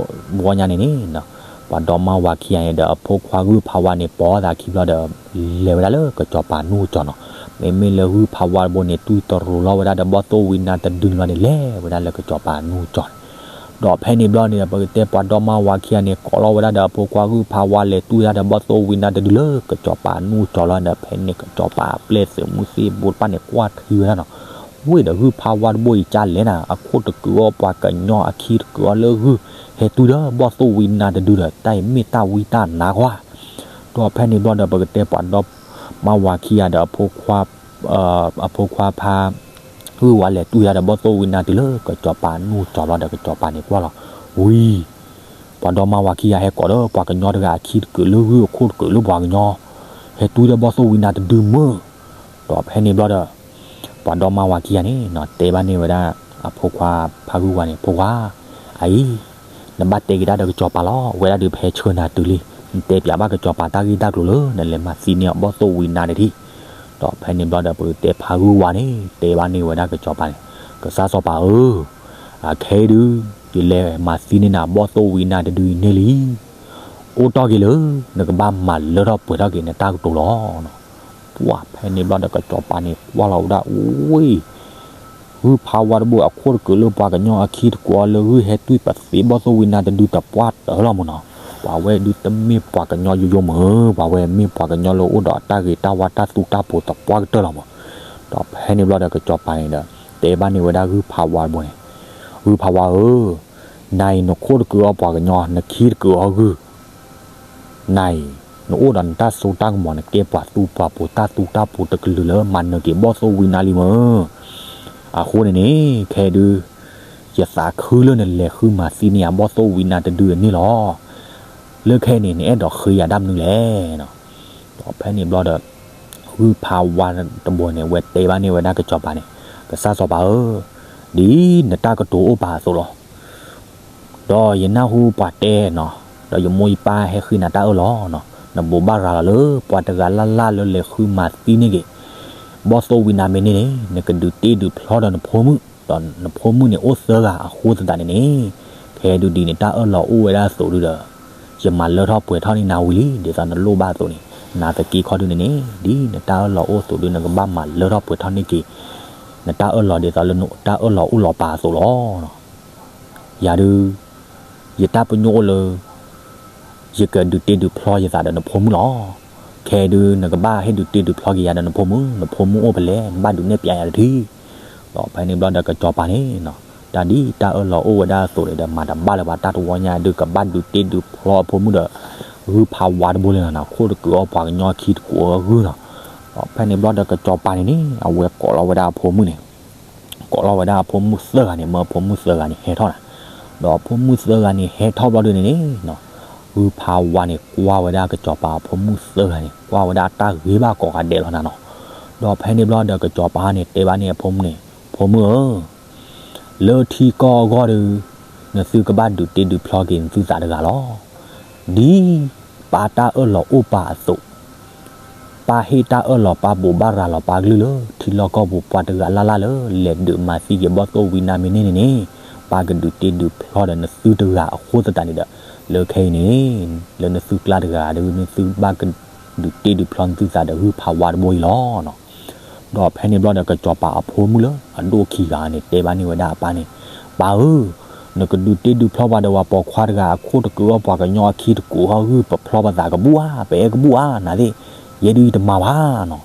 ဝီညါန့ၣ်န့ၣ် ပှၤဒီမါဝၤခံဂၤန့ၣ်ဒီး အဖိခွါဂုၢ်ဖးဝါန့ၣ် ပိာ်သးခံဘျီဒီး လဲၤဝဲဒၣ်လၢကစီၤပၤနူၢ်ကစီၤနီၤ. မ့မ့ၢ်လၢဂုၢ်ဖးဝါတဘိန့ၣ် တွံၢ်တရူးလီၤဝဲဒၣ်ဒီးဘီၣ်သိၣ်ဝံနါတဒုန့ၣ်ဘျီန့ၣ် လဲၤဝဲဒၣ်လၢကစီၤပၤနူၢ်ကစီၤန့ၣ်. ဒီးဖဲန့ၣ်ဘျီန့ၣ်ဒီး ပကတဲပှၤဒီမါဝၤခံဂၤန့ၣ် ကိးလီၤဝဲဒၣ်ဒီးအဖိခွါဂုၢ်ဖးဝါ လဲၤတွံၢ်ဝဲဒၣ်ဒီးဘီၣ်သိၣ်ဝံနါတဒုလၢကစီၤပၤနူၢ်ကစီၤလီၤဒီး ဖဲန့ၣ်ကစီၤပၤအပျဲၢ်သုးမုၢ်သံၣ်ဘိတဖၣ်န့ၣ် ကွၢ်ထံဝဲဒၣ်နီၤ. ဝ့ၢ်ဒီးဂုၢ်ဖးဝါတဘိအံၤကလဲၣ်နၤ, အခိၣ်တကုးအီပှၤကညီအခံတကုးအီလၢဂုၢ်ဟဲတွံၢ်ဒီးဘီၣ်သိၣ်ဝံနါတဒုဒီး တၢ်အံၤမ့ၢ်တၢ်ဝံတၢ်နါကွၢ်. ဒီးဖဲန့ၣ်ဘျီဒီး ပကတဲပှၤဒီမါဝၤခံဂၤဒီး အဖိခွါဖါ ဂုၢ်ဝါလဲၤတွံၢ်ဝဲဒၣ်ဒီးဘီၣ်သိၣ်ဝံနါတဒုလၢကစီၤပၤနူၢ်ကစီၤလီၤဒီး ကစီၤပၤန့ၣ်ကွၢ်လီၤ. ဝံၤ ပှၤဒီမါဝၤခံဂၤဟဲကိးဒီးပှၤကညီတဂၤအခံတကုးလၢဂုၢ်အခိၣ်တကုးလၢပှၤကညီ ဟဲတွံၢ်ဒီးဘီၣ်သိၣ်ဝံနါတဒုမုၢ်. ဒီးဖဲန့ၣ်ဘျီဒီး ပှၤဒီမါဝၤခံဂၤန့ၣ်နီၤ တဲဘၣ်န့ၢ်ဝဲဒၣ်အဖိခွါဖါဂုၢ်ဝါန့ၣ်, ဖိခွါ, အအံၤ နဘၣ်တဲက့ၤတၢ်ဒီးကစီၤပၤလီၤ. ဝဲဒၣ်ဒုးဖဲဆှၢနၤတုၤလံ, နတဲပျးဘၣ်ကစီၤပၤတၢ်ဂ့ၢ်တၢ်ကျိၤလၢ နလဲၤမၤသံန့ၢ်အီၤဘီၣ်သိၣ်ဝံနါတထံၣ်. ဒီးဖဲန့ၣ်ဘျီဒီး ပကတဲဖါဂုၢ်ဝါန့ၣ် တဲဘၣ်န့ၢ်ဝဲဒၣ်ကစီၤပၤန့ၣ်, ကစၢ်စီၤပၤဧၢ, အခဲအံၤဒုး ယလဲၤမၤသံန့ၢ်နၤဘီၣ်သိၣ်ဝံနါတဒုအံၤန့ၢ်လံ. အိၣ်တီၢ်က့ၤလၢ နကဘၣ်မၤလၢထီၣ်ပှဲၤထီၣ်က့ၤနတၢ်ကတိၤလီၤ. ပှၤဖဲန့ၣ်ဘျီဒီး ကစီၤပၤန့ၣ်ကွၢ်လီၤဝဲဒၣ်, ဝ့ၢ် ဂုၢ်ဖးဝါတဘိအခိၣ်တကုးလၢပှၤကညီအခံတကုးအီလၢဂုၢ်ဟဲတွံၢ်ပသံးဘီၣ်သိၣ်ဝံနါတဒုတပှၢ်တၢၢ်လီၤမၢ်နီၤ. ပှၤဝဲဒုးတမ့ၢ်ပှၤကညီယိယိမၢ်, ပှၤဝဲမ့ၢ်ပှၤကညီလၢအိၣ်ဒီးအတၢ်ဂ့ၤတၢ်ဝါတၢ်သူတၢ်ပူၤသပှၢ်ကတၢၢ်လီၤမၢ်. ဒီးဖဲန့ၣ်ဘျီဒီး ကစီၤပၤန့ၣ်ဒီး တဲဘၣ်န့ၢ်ဝဲဒၣ်ဂုၢ်ဖးဝါတဘိန့ၣ်, ဂုၢ်ဖးဝါဧၢ, နၤအံၤနခိၣ်တကုးအီပှၤကညီ, နခံတကုးအီဂုၢ် နၤအံၤ နအိၣ်ဒီးနတၢ်စိတၢ်ကမီၤ, နကဲပှၤသူပှၤပူၤ တၢ်သူတၢ်ပူၤတကလုာ်လၢ မၤနၢၤက့ၤဘီၣ်သိၣ်ဝံနါလံမၢ်. အဃိန့ၣ်န့ၣ် ခဲဒုး ယသးခုလၢနလဲၤဃုမၤသံန့ၢ်ယၤဘီၣ်သိၣ်ဝံနါတဒုန့ၣ်လီၤ. လၢခဲအံၤန့ၣ် နအဲၣ်ဒိးဃ့ယၤတၢ်မနုၤလဲၣ်. ဒီးဖဲန့ၣ်ဘျီဒီး ဂုၢ်ဖးဝါတဘိန့ၣ် ဝဲတဲဘၣ်န့ၢ်ဝဲဒၣ်ကစီၤပၤန့ၣ်, ကစၢ်စီၤပၤဧၢ, ဒ်နတၢ်ကတိၤအိၣ်ပာ်အသိးလီၤ. ဒီးယနၢ်ဟူပှၤတဲနီၤ, ဒီးယမိၢ်ယပၢ်ဟဲဃ့နၤတၢ်အၢၣ်လီၤနီၤ, နဘိးဘၣ်ရၤလီၤလၢ ပှၤတဂၤလၢ်လၢ်လၢလဲၤဃုမၤသံန့ၢ်က့ၤ ဘီၣ်သိၣ်ဝံနါမ့ၢ်န့ၢ်န့ၣ် နကဒုးတ့ဒုးဖျီဒီးနဖိမုၣ်, ဒီးနဖိမုၣ်န့ၣ်အိၣ်သၢဂၤအဃိသတးန့ၣ်န့ၣ်, ခဲဒုးဒ်နတၢ်အၢၣ်လီၤအိၣ်ဝဲဒၣ်အသိးဒုဒီး ယမၤလၢထီၣ်ပှဲၤထီၣ်န့ၢ်နၤဝံၤလံ, ဒ်သိးနလိၣ်ဘၣ်အသိးန့ၣ်, နာ်သက့ခီဒုန့ၣ်န့ၣ် ဒ်နတၢ်အၢၣ်လီၤအိၣ်အသိးဒု နကဘၣ်မၤလၢထီၣ်ပှဲၤထီၣ်န့ၢ်က့ၤ နတၢ်အၢၣ်လီၤဒ်သိးလၢနတၢ်အၢၣ်လီၤအိၣ်လီၤပာ်အသိးလီၤ. ယၤဒုး ယတၢ်ပညိၣ်အိၣ်လၢ ယကဒုးတ့ဒုးဖျီယသးဒီးနဖိမုၣ်လီၤ. ခဲဒုး နကဘၣ်ဟ့ၣ်ဒုးတ့ဒုးဖျီက့ၤယၤဒီးနဖိမုၣ်, နဖိမုၣ်အိၣ်ဖဲလဲၣ် နဘၣ်ဒုးနဲၣ်ပျးယၤတထံၣ်. ဒီးဖဲန့ၣ်ဘျီဒီးကစီၤပၤန့ၣ်နီၤ, တၢ်ဒ်တၢ်အၢၣ်လီၤအိၣ်ဝဲဒၣ်အသိးန့ၣ်ဒီး မၤတဘၣ်လၢၤဘၣ်, တၢ်တဝီညါဒုး ကဘၣ်ဒုးတ့ဒုးဖျီအဖိမုၣ်ဒီး ဂုၢ်ဖးဝါတဘိလံနီၤ, ခိၣ်တကုးအီပှၤကညီခံတကုးအီဂုၢ်နီၤ. ဒီးဖဲန့ၣ်ဘျီဒီးကစီၤပၤန့ၣ်န့ၣ် အဝဲကိးလီၤဝဲဒၣ်အဖိမုၣ်န့ၣ် ကိးလီၤဝဲဒၣ်အဖိမုၣ်သၢဂၤန့ၣ် မၢအဖိမုၣ်သၢဂၤန့ၣ်ဟဲထီၣ်နၤ. ဒီးအဖိမုၣ်သၢဂၤန့ၣ်ဟဲထီၣ်ဘျီဒုန့ၣ်န့ၣ်နီၤ, ဂုၢ်ဖးဝါန့ၣ် ကွၢ်ဝဲဒၣ်ကစီၤပၤအဖိမုၣ်သၢဂၤန့ၣ် ကွၢ်ဝဲဒၣ်အတၢ်ဂ့ၤဘၣ်ကိးဂၤဒဲးလီၤနၤနီၤ. ဒီးဖဲန့ၣ်ဘျီဒီးကစီၤပၤန့ၣ်တဲဘၣ်န့ၢ်အဖိမုၣ်န့ၣ်, ဖိမုၣ်ဧၢ, လၢထံကီၢ်အဂီၢ်ဒီး နသုကဘၣ်ဒုးတ့ဒုးဖျီက့ၤနသုသးတဂၤလီၤ. ဒ်ပၢ်တၢ်အၢၣ်လီၤအိၣ်ပာ်အသိး ပၢ်ဟ့ၣ်တၢ်အၢၣ်လီၤ ပၢ်ဘိးဘၣ်ရၤလီၤပၢ်ကလုၢ်လၢ ထံလီၢ်ကီၢ်ပူၤပှၤတဂၤလၢ်လၢ်လၢ လဲၤဒုးမၤသံက့ၤဘီၣ်သိၣ်ဝံနါမ့ၢ်န့ၢ်န့ၣ်န့ၣ်, ပၢ်ကဒုးတ့ဒုးဖျီဒီးနသုတဂၤအဃိသတးန့ၣ်ဒီး လၢခဲအံၤန့ၣ် လၢနသုကျါတဂၤဒီး နသုဘၣ်ကဒုးတ့ဒုးဖျီနသုသးဒီးဂုၢ်ဖးဝါတဘိအံၤလီၤ. ဒီးဖဲန့ၣ်ဘျီဒီးကစီၤပၤအဖိမုၣ်လၢအဒိၣ်ခံဂၤန့ၣ် တဲဘၣ်န့ၢ်ဝဲဒၣ်အပၢ်န့ၣ်, ပၢ်ဧၢ, နကဒုးတ့ဒုးဖျီပှၤဒီးပှၤပိာ်ခွါတဂၤအခိၣ်တကုးအီပှၤကညီအခံတကုးအီဂုၢ် ပဖျီပသးကဘူၣ်ဧါ, ပအဲၣ်ကဘူၣ်ဧါ, နာ်သ့ၣ်, ယဲဒုးယတမၤဘၣ်နီၤ.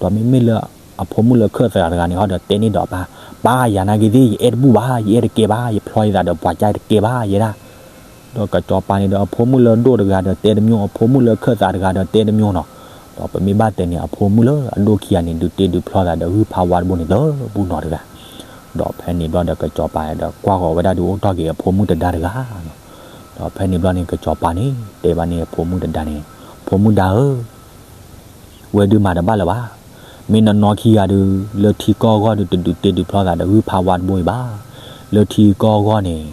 ဒီးမ့မ့ၢ်လၢ အဖိမုၣ်လၢခၢၣ်သးတဂၤန့ၣ်ဟီဒီးတဲန့ၢ်ဒီးပၢ်, ပၢ်ယၤနာ်က့ၤသ့ၣ် ယအဲၣ်တဘူၣ်ဘၣ်, ယအဲၣ်တကဲဘၣ်, ယဖျီယသးဒီးပှၤကၢ်တကဲဘၣ်ယဲဒၣ်. ဒီးကစီၤပၤန့ၣ်ဒီးအဖိမုၣ်လၢဒိၣ်တဂၤဒီးတဲတမျိုးနီၤ, အဖိမုၣ်လၢခၢၣ်သးတဂၤဒီးတဲတမျိုးနီၤ, ဒီးပမ့ၢ်ဘၣ်တဲန့ၣ် အဖိမုၣ်လၢအဒိၣ်ခံဂၤန့ၣ် ဒုးတ့ဒုးဖျီသးဒီးဂုၢ်ဖးဝါတဘိန့ၣ် တဘူၣ်နီတဂၤ. ဒီးဖဲန့ၣ်ဘျီဒီးကစီၤပၤဒီးကွၢ်ဃီၤဝဲဒၣ်ဒုးအိၣ်ထီၣ်က့ၤအဖိမုၣ်တဒါတဂၤနီၤ. ဒီးဖဲန့ၣ်ဘျီန့ၣ် ကစီၤပၤန့ၣ် တဲဘၣ်န့ၣ်အဖိမုၣ်တဒါန့ၣ်, ဖိမုၣ်ဒါဧၢ ဝဲဒုးမၤတဘၣ်လၢၤဘၣ်. မ့ၢ်နနီၢ်ခံဂၤဒုး လၢထံကီၢ်အဂီၢ်ဒုး တဒုးတ့ဒုးဖျီသးဒီးဂုၢ်ဖးဝါတဘိအံၤဘၣ်. လၢထံကီၢ်အဂီၢ်န့ၣ်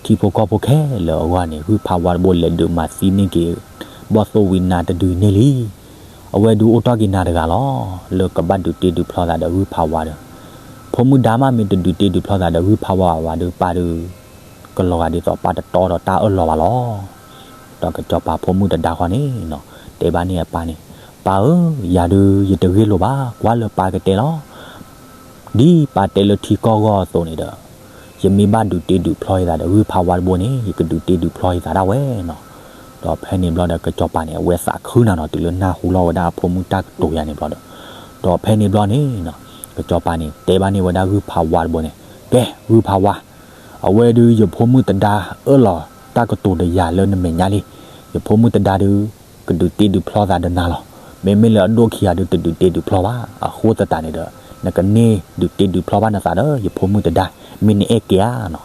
ထံဖိကီၢ်ဖိခဲလၢာ်အဂီၢ်န့ၣ် ဂုၢ်ဖးဝါတဘိလဲၤဒုးမၤသံန့ၢ်က့ၤ ဘီၣ်သိၣ်ဝံနါတဒုန့ၣ်လံ. အဝဲဒုးအိၣ်ထီၣ်က့ၤနၤတဂၤလီၤ လၢကဘၣ်ဒုးတ့ဒုးဖျီသးဒီးဂုၢ်ဖးဝါဒီး, ဖိမုၣ်ဒါမ့ၢ်တဒုးတ့ဒုးဖျီသးဒီးဂုၢ်ဖးဝါဘၣ်ဒီး ပၢ်ဒုး ကလီၤဂာ်ဒ်သိးပၢ်တတီဒီးတၢ်အၢၣ်လီၤဘၣ်လီၤ. ဒီးကစီၤပၤဖိမုၣ်တဒါဃီန့ၣ် တဲဘၣ်န့ၣ်အပၢ်န့ၣ်, ပၢ်ဧၢ, ယၤဒုးယတဂ့ၢ်လိာ်ဘၣ်, ကွၢ်လၢပၢ်ကတဲလီၤ. ဒ်ပၢ်တဲလၢထံကီၢ်အဂီၢ်အသိးန့ၣ်ဒီး ယမ့ၢ်ဘၣ်ဒုးတ့ဒုးဖျီယသးဒီးဂုၢ်ဖးဝါတဘိန့ၣ် ယကဒုးတ့ဒုးဖျီယသးဒၣ်ဝဲနီၤ. ဒီးဖဲန့ၣ်ဘျီဒီးကစီၤပၤန့ၣ် အဝဲသးခုနၤနီၤ တုၤလၢနၢ်ဟူလီၤဝဲဒၣ်အဖိမုၣ်တၢ်ကတိၤယၤန့ၣ်ဘျီဒီး, ဒီးဖဲန့ၣ်ဘျီန့ၣ် ကစီၤပၤန့ၣ် တဲဘၣ်န့ၢ်ဝဲဒၣ်ဂုၢ်ဖးဝါတဘိန့ၣ်, ကဲ ဂုၢ်ဖးဝါ, အဝဲဒုးယဖိမုၣ်တဒါအၢၣ်လီၤတၢ်ကတိၤဒီးယၤလၢနမဲာ်ညါလံ. ယဖိမုၣ်တဒါဒုး ကဒုးတ့ဒုးဖျီသးဒီးနၤလီၤ. မ့မ့ၢ်လၢအဒိၣ်ခံဂၤဒုး တဒုးတ့ဒုးဖျီဘၣ်. အဃိသတးန့ၣ်ဒီး နကန့ၢ်ဒုးတ့ဒုးဖျီဘၣ်နသးဒီး ယဖိမုၣ်တဒါ မ့ၢ်နအဲၣ်ကဲဧါန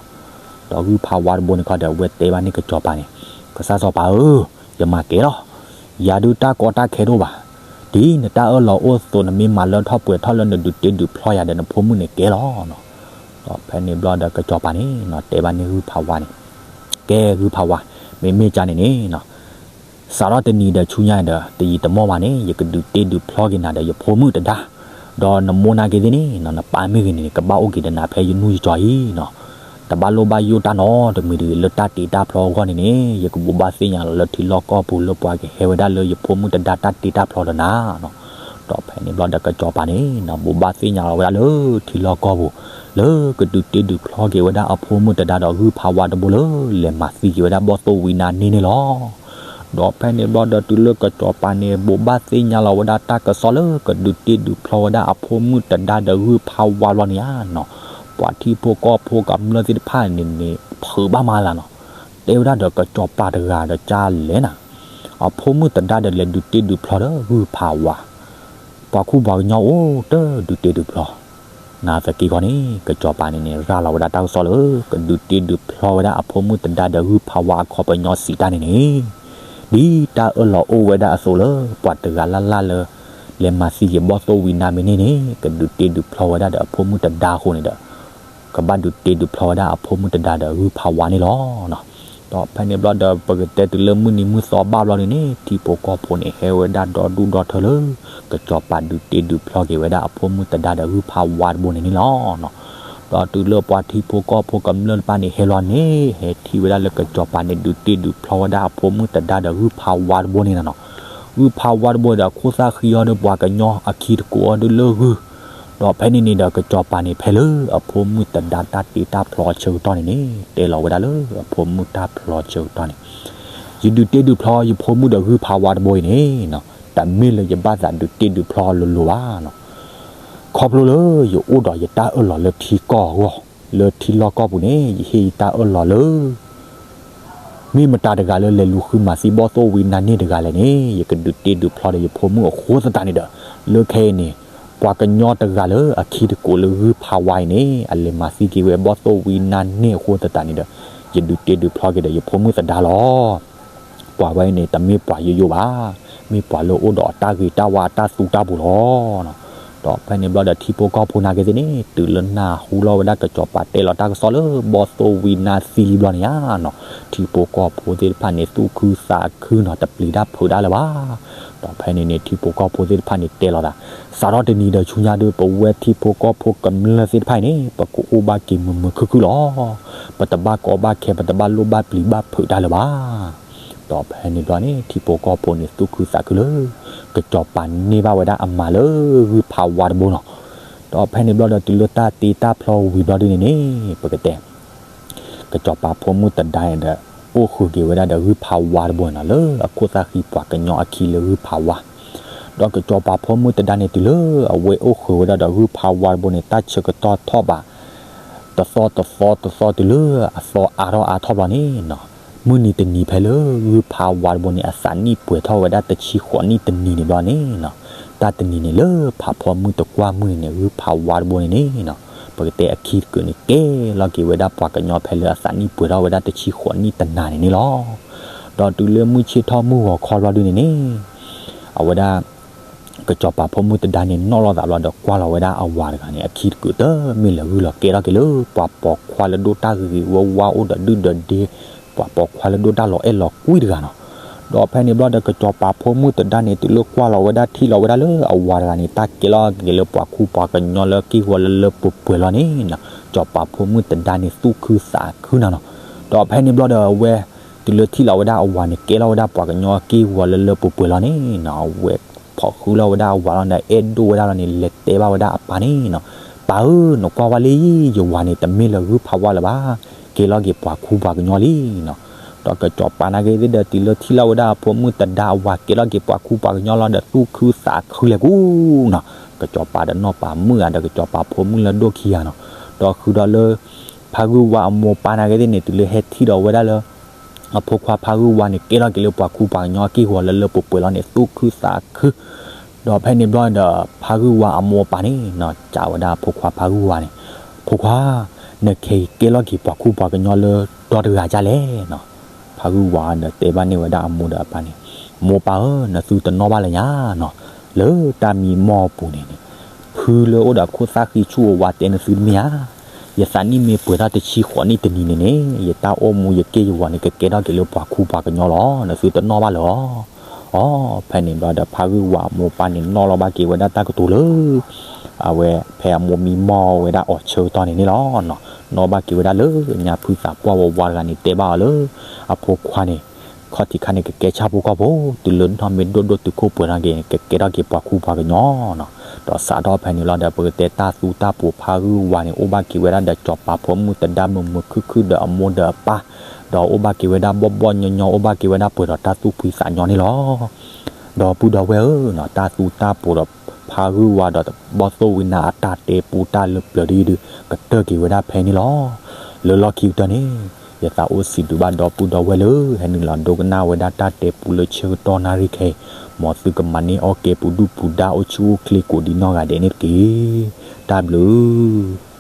ီၤ. ဒီးဂုၢ်ဖးဝါတဘိန့ၣ်ခီဒီး အဝဲတဲဘၣ်န့ၢ်ကစီၤပၤန့ၣ်, ကစၢ်စီၤပၤဧၢ, ယမၤကဲလီၤ. ယၤဒုးတၢ်ကီတၢ်ခဲတအိၣ်ဘၣ်. ဒ်နတၢ်အၢၣ်လီၤအိၣ်အသိး နမ့ၢ်မၤလၢထီၣ်ပှဲၤထီၣ်လၢနဒုးတ့ဒုးဖျီယၤဒီးနဖိမုၣ်န့ၣ်ကဲလီၤနီၤ. ဒီးဖဲန့ၣ်ဘျီဒီးကစီၤပၤန့ၣ် တဲဘၣ်န့ၢ်ဂုၢ်ဖးဝါန့ၣ်, ကဲဂုၢ်ဖးဝါ, မ့မ့ၢ်ကန့ၣ်န့ၣ် စးထီၣ်တနံၤဒီးဆူညါဒီး တယံာ်တမီၢ်ဘၣ်န့ၣ် ယကဒုးတ့ဒုးဖျီက့ၤနၤဒီးယဖိမုၣ်တဒါ, ဒီးနမိၢ်နာ်က့ၤသ့ၣ်န့ၣ် နပၢ်မ့ၢ်ဂ့ၤန့ၣ် ကဘၣ်အိၣ်က့ၤဒီးနၤဖဲယနူၢ်ယကၠီအံၤနီၤ. တဘၣ်လိၣ်ဘၣ်ယိၣ်တၢ်နီတမံၤတဂ့ၤ လၢတၢ်တ့တၢ်ဖျီအဂီၢ်န့ၣ်န့ၣ် ယကဘိးဘၣ်သ့ၣ်ညါလီၤလၢထံလီၢ်ကီၢ်ပူၤ လၢပှၤကဟဲဝဲဒၣ်လၢယဖိမုၣ်တဒါတၢ်တ့တၢ်ဖျီဒီးနၤနီၤ. ဒီးဖဲန့ၣ်ဘျီဒီးကစီၤပၤန့ၣ် ဘိးဘၣ်သ့ၣ်ညါလီၤဝဲဒၣ်လၢထံလီၢ်ကီၢ်ပူၤ လၢကဒုးတ့ဒုးဖျီက့ၤဝဲဒၣ်အဖိမုၣ်တဒါဒီးဂုၢ်ဖးဝါတဘိလၢ လဲၤမၤသံက့ၤဝဲဒၣ်ဘီၣ်သိၣ်ဝံနါန့ၣ်န့ၣ်လီၤ. ဒီးဖဲန့ၣ်ဘျီဒီးတုၤလၢကစီၤပၤန့ၣ် ဘိးဘၣ်သ့ၣ်ညါလီၤဝဲဒၣ်တၢ်ကစီၣ်လၢ ကဒုးတ့ဒုးဖျီဝဲဒၣ်အဖိမုၣ်တဒါဒီးဂုၢ်ဖးဝါဘျီန့ၣ်ဧါနီၤ, ပှၤထံဖိကီၢ်ဖိကမျၢၢ်သ့ၣ်တဖၣ်န့ၣ်န့ၣ် ဖုးဘၣ်မၤလၢ်နီၤ. တဲဝဲဒၣ်ဒီးကစီၤပၤတဂၤဒီးကလဲၣ်နၤ, အဖိမုၣ်တဒါဒီးလဲၤဒုးတ့ဒုးဖျီဒီးဂုၢ်ဖးဝါ, ပှၤခူပှၤကညီအိၣ်တဒုးတ့ဒုးဖျီ နာ်သက့ခီန့ၣ် ကစီၤပၤန့ၣ်န့ၣ် ရၤလီၤဝဲဒၣ်တၢ်ကစီၣ်လၢ ကဒုးတ့ဒုးဖျီဝဲဒၣ်အဖိမုၣ်တဒါဒီးဂုၢ်ဖးဝါအခီပညီစံးတၢ်န့ၣ်န့ၣ်, ဒ်တၢ်အၢၣ်လီၤအိၣ်ဝဲဒၣ်အသိးလၢ ပှၤတဂၤလၢ်လၢ်လၢ လဲၤမၤသံက့ၤဘီၣ်သိၣ်ဝံနါမ့ၢ်န့ၢ်န့ၣ် ကဒုးတ့ဒုးဖျီဝဲဒၣ်ဒီးအဖိမုၣ်တဒါအဃိန့ၣ်ဒီး ကဘၣ်ဒုးတ့ဒုးဖျီဝဲဒၣ်အဖိမုၣ်တဒါဒီးဂုၢ်ဖးဝါန့ၣ်လီၤ. ဒီးဖဲန့ၣ်ဘျီဒီး ပကတဲတုၤလၢမုၢ်နံၤမုၢ်သီဘၣ်ဘျီန့ၣ်န့ၣ် ထံဖိကီၢ်ဖိန့ၣ် ဟဲဝဲဒၣ်ဒီဒူၣ်ဒီထၢလၢ ကစီၤပၤဒုးတ့ဒုးဖျီက့ၤဝဲဒၣ်အဖိမုၣ်တဒါဒီးဂုၢ်ဖးဝါတဘိန့ၣ်န့ၣ်လီၤ. ဒီးတုၤလၢပှၤထံဖိကီၢ်ဖိကမျၢၢ်တဖၣ်န့ၣ် ဟဲလီၤန့ၣ် ဟဲထံၣ်ဝဲဒၣ်လၢကစီၤပၤန့ၣ် ဒုးတ့ဒုးဖျီဝဲဒၣ်အဖိမုၣ်တဒါဒီးဂုၢ်ဖးဝါတဘိန့ၣ်လီၤနီၤ. ဂုၢ်ဖးဝါတဘိဒီး အခိၣ်သၣ်ဃံအီၤဒီးပှၤကညီအခံတကိးအီၤဒုးလၢဂုၢ်, ဒီးဖဲန့ၣ်န့ၣ်ဒီး ကစီၤပၤန့ၣ်ဖဲလၢအဖိမုၣ်တဒါတၢ်တ့တၢ်ဖျီအဆၢကတီၢ်န့ၣ်န့ၣ် တဲလီၤဝဲဒၣ်လၢအဖိမုၣ်တၢ်ဖျီဆၢကတီၢ်န့ၣ်, ယဒုးတ့ဒုးဖျီယဖိမုၣ်ဒီးဂုၢ်ဖးဝါတဘိအံၤန့ၣ်နီၤ, တမ့ၢ်လၢယဘၣ်သးဒုးတ့ဒုးဖျီလိၤလိၤဘၣ်နီၤ. ခီဖျိလၢယအိၣ်ဒီးယတၢ်အၢၣ်လီၤလၢထံကီၢ်အဂီၢ်, လၢထံလီၢ်ကီၢ်ပူၤန့ၣ် ယဟ့ၣ်ယတၢ်အၢၣ်လီၤလၢ မ့ၢ်မတၤတဂၤလၢလဲၤလူၤဃုမၤသံဘီၣ်သိၣ်ဝံနါန့ၢ်တဂၤလဲၣ်န့ၣ် ယကဒုးတ့ဒုးဖျီဒီးယဖိမုၣ်အဃိသတးန့ၣ်ဒီး လၢခဲအံၤန့ၣ် ပှၤကညီတဂၤလၢအခံတကိးလၢဂုၢ်ဖးဝါအံၤန့ၣ် အလဲၤမၤသံက့ၤဝဲဘီၣ်သိၣ်ဝံနါန့ၢ်အဃိသတးန့ၣ်ဒီး ယဒုးတ့ဒုးဖျီက့ၤဒီးယဖိမုၣ်သဒါလီၤ. ပှၤဝဲအံၤန့ၣ် တမ့ၢ်ပှၤယိယိဘၣ်, မ့ၢ်ပှၤလၢအိၣ်ဒီးအတၢ်ဂ့ၤတၢ်ဝါအတၢ်သူတၢ်ပူၤလီၤ. ဒီးဖဲန့ၣ်ဘျီဒီးထံဖိကီၢ်ဖိနာ်က့ၤသ့ၣ်န့ၣ် တုၤလၢနၢ်ဟူလီၤဝဲဒၣ်ကစီၤပၤတဲလီၤတၢ်ကစီၣ်လၢ ဘီၣ်သိၣ်ဝံနါသံလံဘျီန့ၣ်ဧါနီၤ, ထံဖိကီၢ်ဖိသ့ၣ်တဖၣ်န့ၣ် သူၣ်ခုသးခုနီၤ တပျံၤတၢ်ဖုးတၢ်လၢၤဘၣ်. ဒီးဖဲန့ၣ်န့ၣ် ထံဖိကီၢ်ဖိသ့ၣ်တဖၣ်န့ၣ်တဲလီၤသး, စးထီၣ်တနံၤဒီးဆူညါဒီး ပဝဲထံဖိကီၢ်ဖိကမျၢၢ်သ့ၣ်တဖၣ်အံၤန့ၣ် ပကအိၣ်ဘၣ်က့ၤမုာ်မုာ်ခုၣ်ခုၣ်လီၤ. ပတဘၣ်ကီဘၣ်ခဲ ပတဘၣ်လိၣ်ဘၣ်ပျံၤဘၣ်ဖုးတၢ်လၢၤဘၣ်. ဒီးဖဲန့ၣ်ဘျီန့ၣ် ထံဖိကီၢ်ဖိန့ၣ် သူၣ်ခုသးခုလၢ ကစီၤပၤန့ၢ်ဘၣ်ဝဲဒၣ်အမၤလၢဂုၢ်ဖးဝါတဘိနီၤ. ဒီးဖဲန့ၣ်ဘျီဒီးတုၤလၢတၢ်တ့တၢ်ဖျီဝံၤဘျီဒ်န့ၣ်န့ၣ် ပကတဲ ကစီၤပၤဖိမုၣ်သဒါန့ၣ်ဒီး အိၣ်ဃုာ်က့ၤဝဲဒၣ်ဒီးဂုၢ်ဖးဝါတဘိန့ၣ်နီၤ လၢအခိၣ်သၣ်ဃံပှၤကညီအခံလၢဂုၢ်ဖးဝါ. ဒီးကစီၤပၤဖိမုၣ်တဒါန့ၣ် တုၤလၢအဝဲအိၣ်ဃုာ်ဝဲဒၣ်ဒီးဂုၢ်ဖးဝါတဘိန့ၣ် တၢ်ဆၢကတီၢ်ထီၣ်ဘး တသီတသီတသီ တုၤလၢအသီအါထီၣ်အါထီၣ်ဘျီန့ၣ်နီၤ, မုၢ်နံၤတနံၤဖဲလၢဂုၢ်ဖးဝါတဘိန့ၣ် အသးနံၣ်ပှဲၤထီၣ်ဝဲဒၣ်တဆံဃိးနံၣ်တနံၤန့ၣ်ဘျီန့ၣ်နီၤ, တၢ်တနံၤန့ၣ်လၢဖးဖိမုၣ်တကွၢ်မုၢ်န့ၣ်န့ၣ် ဂုၢ်ဖးဝါတဘိန့ၣ်န့ၣ်နီၤ, ပကတဲအခံတကုာ်န့ၣ် ကဲလီၤက့ၤဝဲဒၣ်ပှၤကညီဖဲလၢအသးနံၣ်ပှဲၤထီၣ်ဝဲဒၣ်တဆံဃိးနံၣ်တနၤန့ၣ်န့ၣ်လီၤ. ဒီးတုၤလၢမုၢ်ဆ့ၣ်ထီၣ်မုၢ်ဂီၤခီဘျီဒုန့ၣ်န့ၣ် အဝဲဒၣ် ကစီၤပၤဖိမုၣ်တဒါန့ၣ် နီၣ်လိာ်သးဘျီဒီး ကွၢ်လီၤဝဲဒၣ်အဝၤတဂၤန့ၣ် အခံတကုာ်တမ့ၢ်လၢာ်ဂံၢ်လီၤ ကဲထီၣ်က့ၤလၢပှၤပိာ်ခွါလၢဒိၣ်တၢ်ဂ့ၤဂ့ၤဝါဝါ အိၣ်ဒီးဒုၣ်ဒီးဒ့, ပှၤပိာ်ခွါလၢဒိၣ်တၢ်လီၤအဲၣ်လီၤကွံတဂၤနီၤ. ဒီးဖဲန့ၣ်ဘျီဒီး ကစီၤပၤဖိမုၣ်တဒါန့ၣ် တုၤလၢကွၢ်လီၤဝဲဒၣ် ထံၣ်လီၤဝဲဒၣ်လၢအဝၤတဂၤန့ၣ် တၢ်ကဲလီၤက့ၤလၢပှၤခူပှၤကညီလၢက့ၢ်ဂီၤလၢလၢပှဲၤပှဲၤလီၤန့ၣ်နီၤ, ကစီၤပၤဖိမုၣ်တဒါန့ၣ် သူၣ်ခုသးခုနၤနီၤ. ဒီးဖဲန့ၣ်ဘျီဒီး အဝဲ တုၤလၢထံၣ်လီၤဝဲဒၣ်အဝၤန့ၣ် ကဲလီၤဝဲဒၣ်ပှၤကညီက့ၢ်ဂီၤလၢလၢပှဲၤပှဲၤလီၤန့ၣ်နီၤ, အဝဲဖီၣ်ဃုလီၤဝဲဒၣ်အဝၤလီၤန့ၣ် အဲၣ်ဒိၣ်ဝဲဒၣ်လီၤန့ၣ် လဲၤတဲဘၣ်ဝဲဒၣ်အပၢ်န့ၣ်နီၤ, ပၢ်ဧၢ, နကွၢ်ဝဲလံ, ယဝၤန့ၣ် တမ့ၢ်လၢာ်ဂုၢ်ဖးဝါလၢၤဘၣ်, ကဲလီၤက့ၤပှၤခူပှၤကညီလံနီၤ. ဒီးကစီၤပၤနာ်က့သ့ၣ်ဒီး တုၤလၢထံၣ်လီၤဝဲဒၣ်အဖိမုၣ်တဒါအဝၤ ကဲလီၤက့ၤပှၤခူပှၤကညီလီၤဒီး သူၣ်ခုသးခုလဲၤကူနီၤ, ကစီၤပၤဒီးနီၢ်ပၤမုၣ်ဧါ ဒီးကစီၤပၤဖိမုၣ်လၢဒိၣ်ခံဂၤနီၤ. ဒီးဃုာ်ဒီးလၢ ဖးဂုၢ်ဝါအမိၢ်ပၢ်နာ်က့သ့ၣ်န့ၣ် တုၤလၢဟဲထံၣ်ဒီးဝဲဒၣ်လၢ အဖိခွါဖးဂုၢ်ဝါန့ၣ် ကဲထီၣ်က့ၤလၢပှၤခူပှၤကညီအက့ၢ်ဂီၤလၢလၢပှဲၤပှဲၤလီၤန့ၣ် သူၣ်ခုသးခု. ဒီးဖဲန့ၣ်ဘျီဒီး ဖးဂုၢ်ဝါအမိၢ်အပၢ်န့ၣ်နီၤ စံးဝဲဒၣ်အဖိခွါဖးဂုၢ်ဝါန့ၣ်, ဖိခွါ, နခဲအံၤကဲလီၤက့ၤပှၤခူပှၤကညီလၢဒီတဂၤဒ်လဲၣ်နီၤ. ဖးဂုၢ်ဝါဒီးတဲဘၣ်န့ၢ်ဝဲဒၣ်အမိၢ်ဒီးအပၢ်န့ၣ်, မိၢ်ပၢ်ဧၢ, နသုတနီၣ်ဘၣ်လၢၤညါနီၤ, လၢတၢ်မံမီၢ်အပူၤန့ၣ်န့ၣ် ဖုလၢအိၣ်ဒီးခိၣ်သၣ်ဃံဆူၣ်အဝၤတဲနသုတမ့ၢ်ဧါ. ယသးနံၣ်မ့ၢ်ပှဲၤထီၣ်တဆံဃိးနံၣ်တနံၤန့ၣ်န့ၣ် ယတၢ်အိၣ်မူယက့ၢ်ယဂီၤန့ၣ် ကကဲထီၣ်က့ၤလၢပှၤခူပှၤကညီလီၤ. နသုတနီၣ်ဘၣ်လၢၤဧါ. အီ, ဖဲန့ၣ်ဘျီဒီး ဖးဂုၢ်ဝါအမိၢ်အပၢ်န့ၣ် နီၣ်လီၤဘၣ်က့ၤဝဲဒၣ်တၢ်ကတိၤလၢ အဝဲဖဲအမိၢ်မံမီၢ်ဝဲဒၣ်အီၤဆၢကတီၢ်န့ၣ်န့ၣ်လီၤ. နီၣ်ဘၣ်က့ၤဝဲဒၣ်လၢညါဖုသးပှၢ်ဝးဝးတဂၤန့ၣ် တဲဘၣ်အီၤလၢ အဖိခွါန့ၣ် ခီၣ်ထံးခါန့ၣ် ကကဲဆၣ်ဖိကီၢ်ဖိ, တုၤလၢနီၢ်မ့ၢ်ဒိၣ်ဒိၣ်တုၤခိၣ်ပှဲၤထီၣ်က့ၤန့ၣ် ကကဲထီၣ်က့ၤပှၤခူပှၤကညီနီၤ. ဒီးစးထီၣ်ဖဲန့ၣ်လီၤဒီး ပကတဲတၢ်သူတၢ်ပိာ်ဖးဂုၢ်ဝါန့ၣ် အိၣ်ဘၣ်က့ၤဝဲဒၣ်ဒီးစီၤပၤဖိမုၣ်တဒါမုာ်မုာ်ခုၣ်ခုၣ်ဒီးအမိၢ်ဒီးအပၢ်, ဒီးအိၣ်ဘၣ်က့ၤဝဲဒၣ်ဘီၣ်ဘီၣ်ညီညီ အိၣ်ဘၣ်က့ၤဝဲဒၣ်ပှဲၤဒီးတၢ်သူၣ်ဖှံသးညီန့ၣ်လီၤ. ဒီပုၢ်ဒီဝဲၢ်ဧၢ, တၢ်သူတၢ်ပိာ်ဒီးဖးဂုၢ်ဝါဒီးဘီၣ်သိၣ်ဝံနၤအတၢ်တဲပူတၢ်လၢပျၢၤဒ်ဒုး ကတၢၢ်က့ၤဝဲဒၣ်ဖဲန့ၣ်လီၤ. လၢလီၢ်ခံကတၢၢ်န့ၣ် ယသးအိၣ်စံးဘျုးဘၣ်ဒီပုၢ်ဒီဝဲၢ်လၢ ဟဲနုာ်လီၤဒိကနၣ်ဝဲဒၣ်တၢ်တဲပူလၢဆၢကတီၢ်နၣ်ရံၣ်ခဲအံၤ, မ်သုကမၤန့ၢ်အီၣ်ကဲပူၤဒုၣ်ပူၤဒါ အိၣ်ဆူၣ်အိၣ်ချ့ကိးဒံနီၢ်ဂၤဒဲးန့ၣ်တက့ၢ်. တၢ်ဘျုး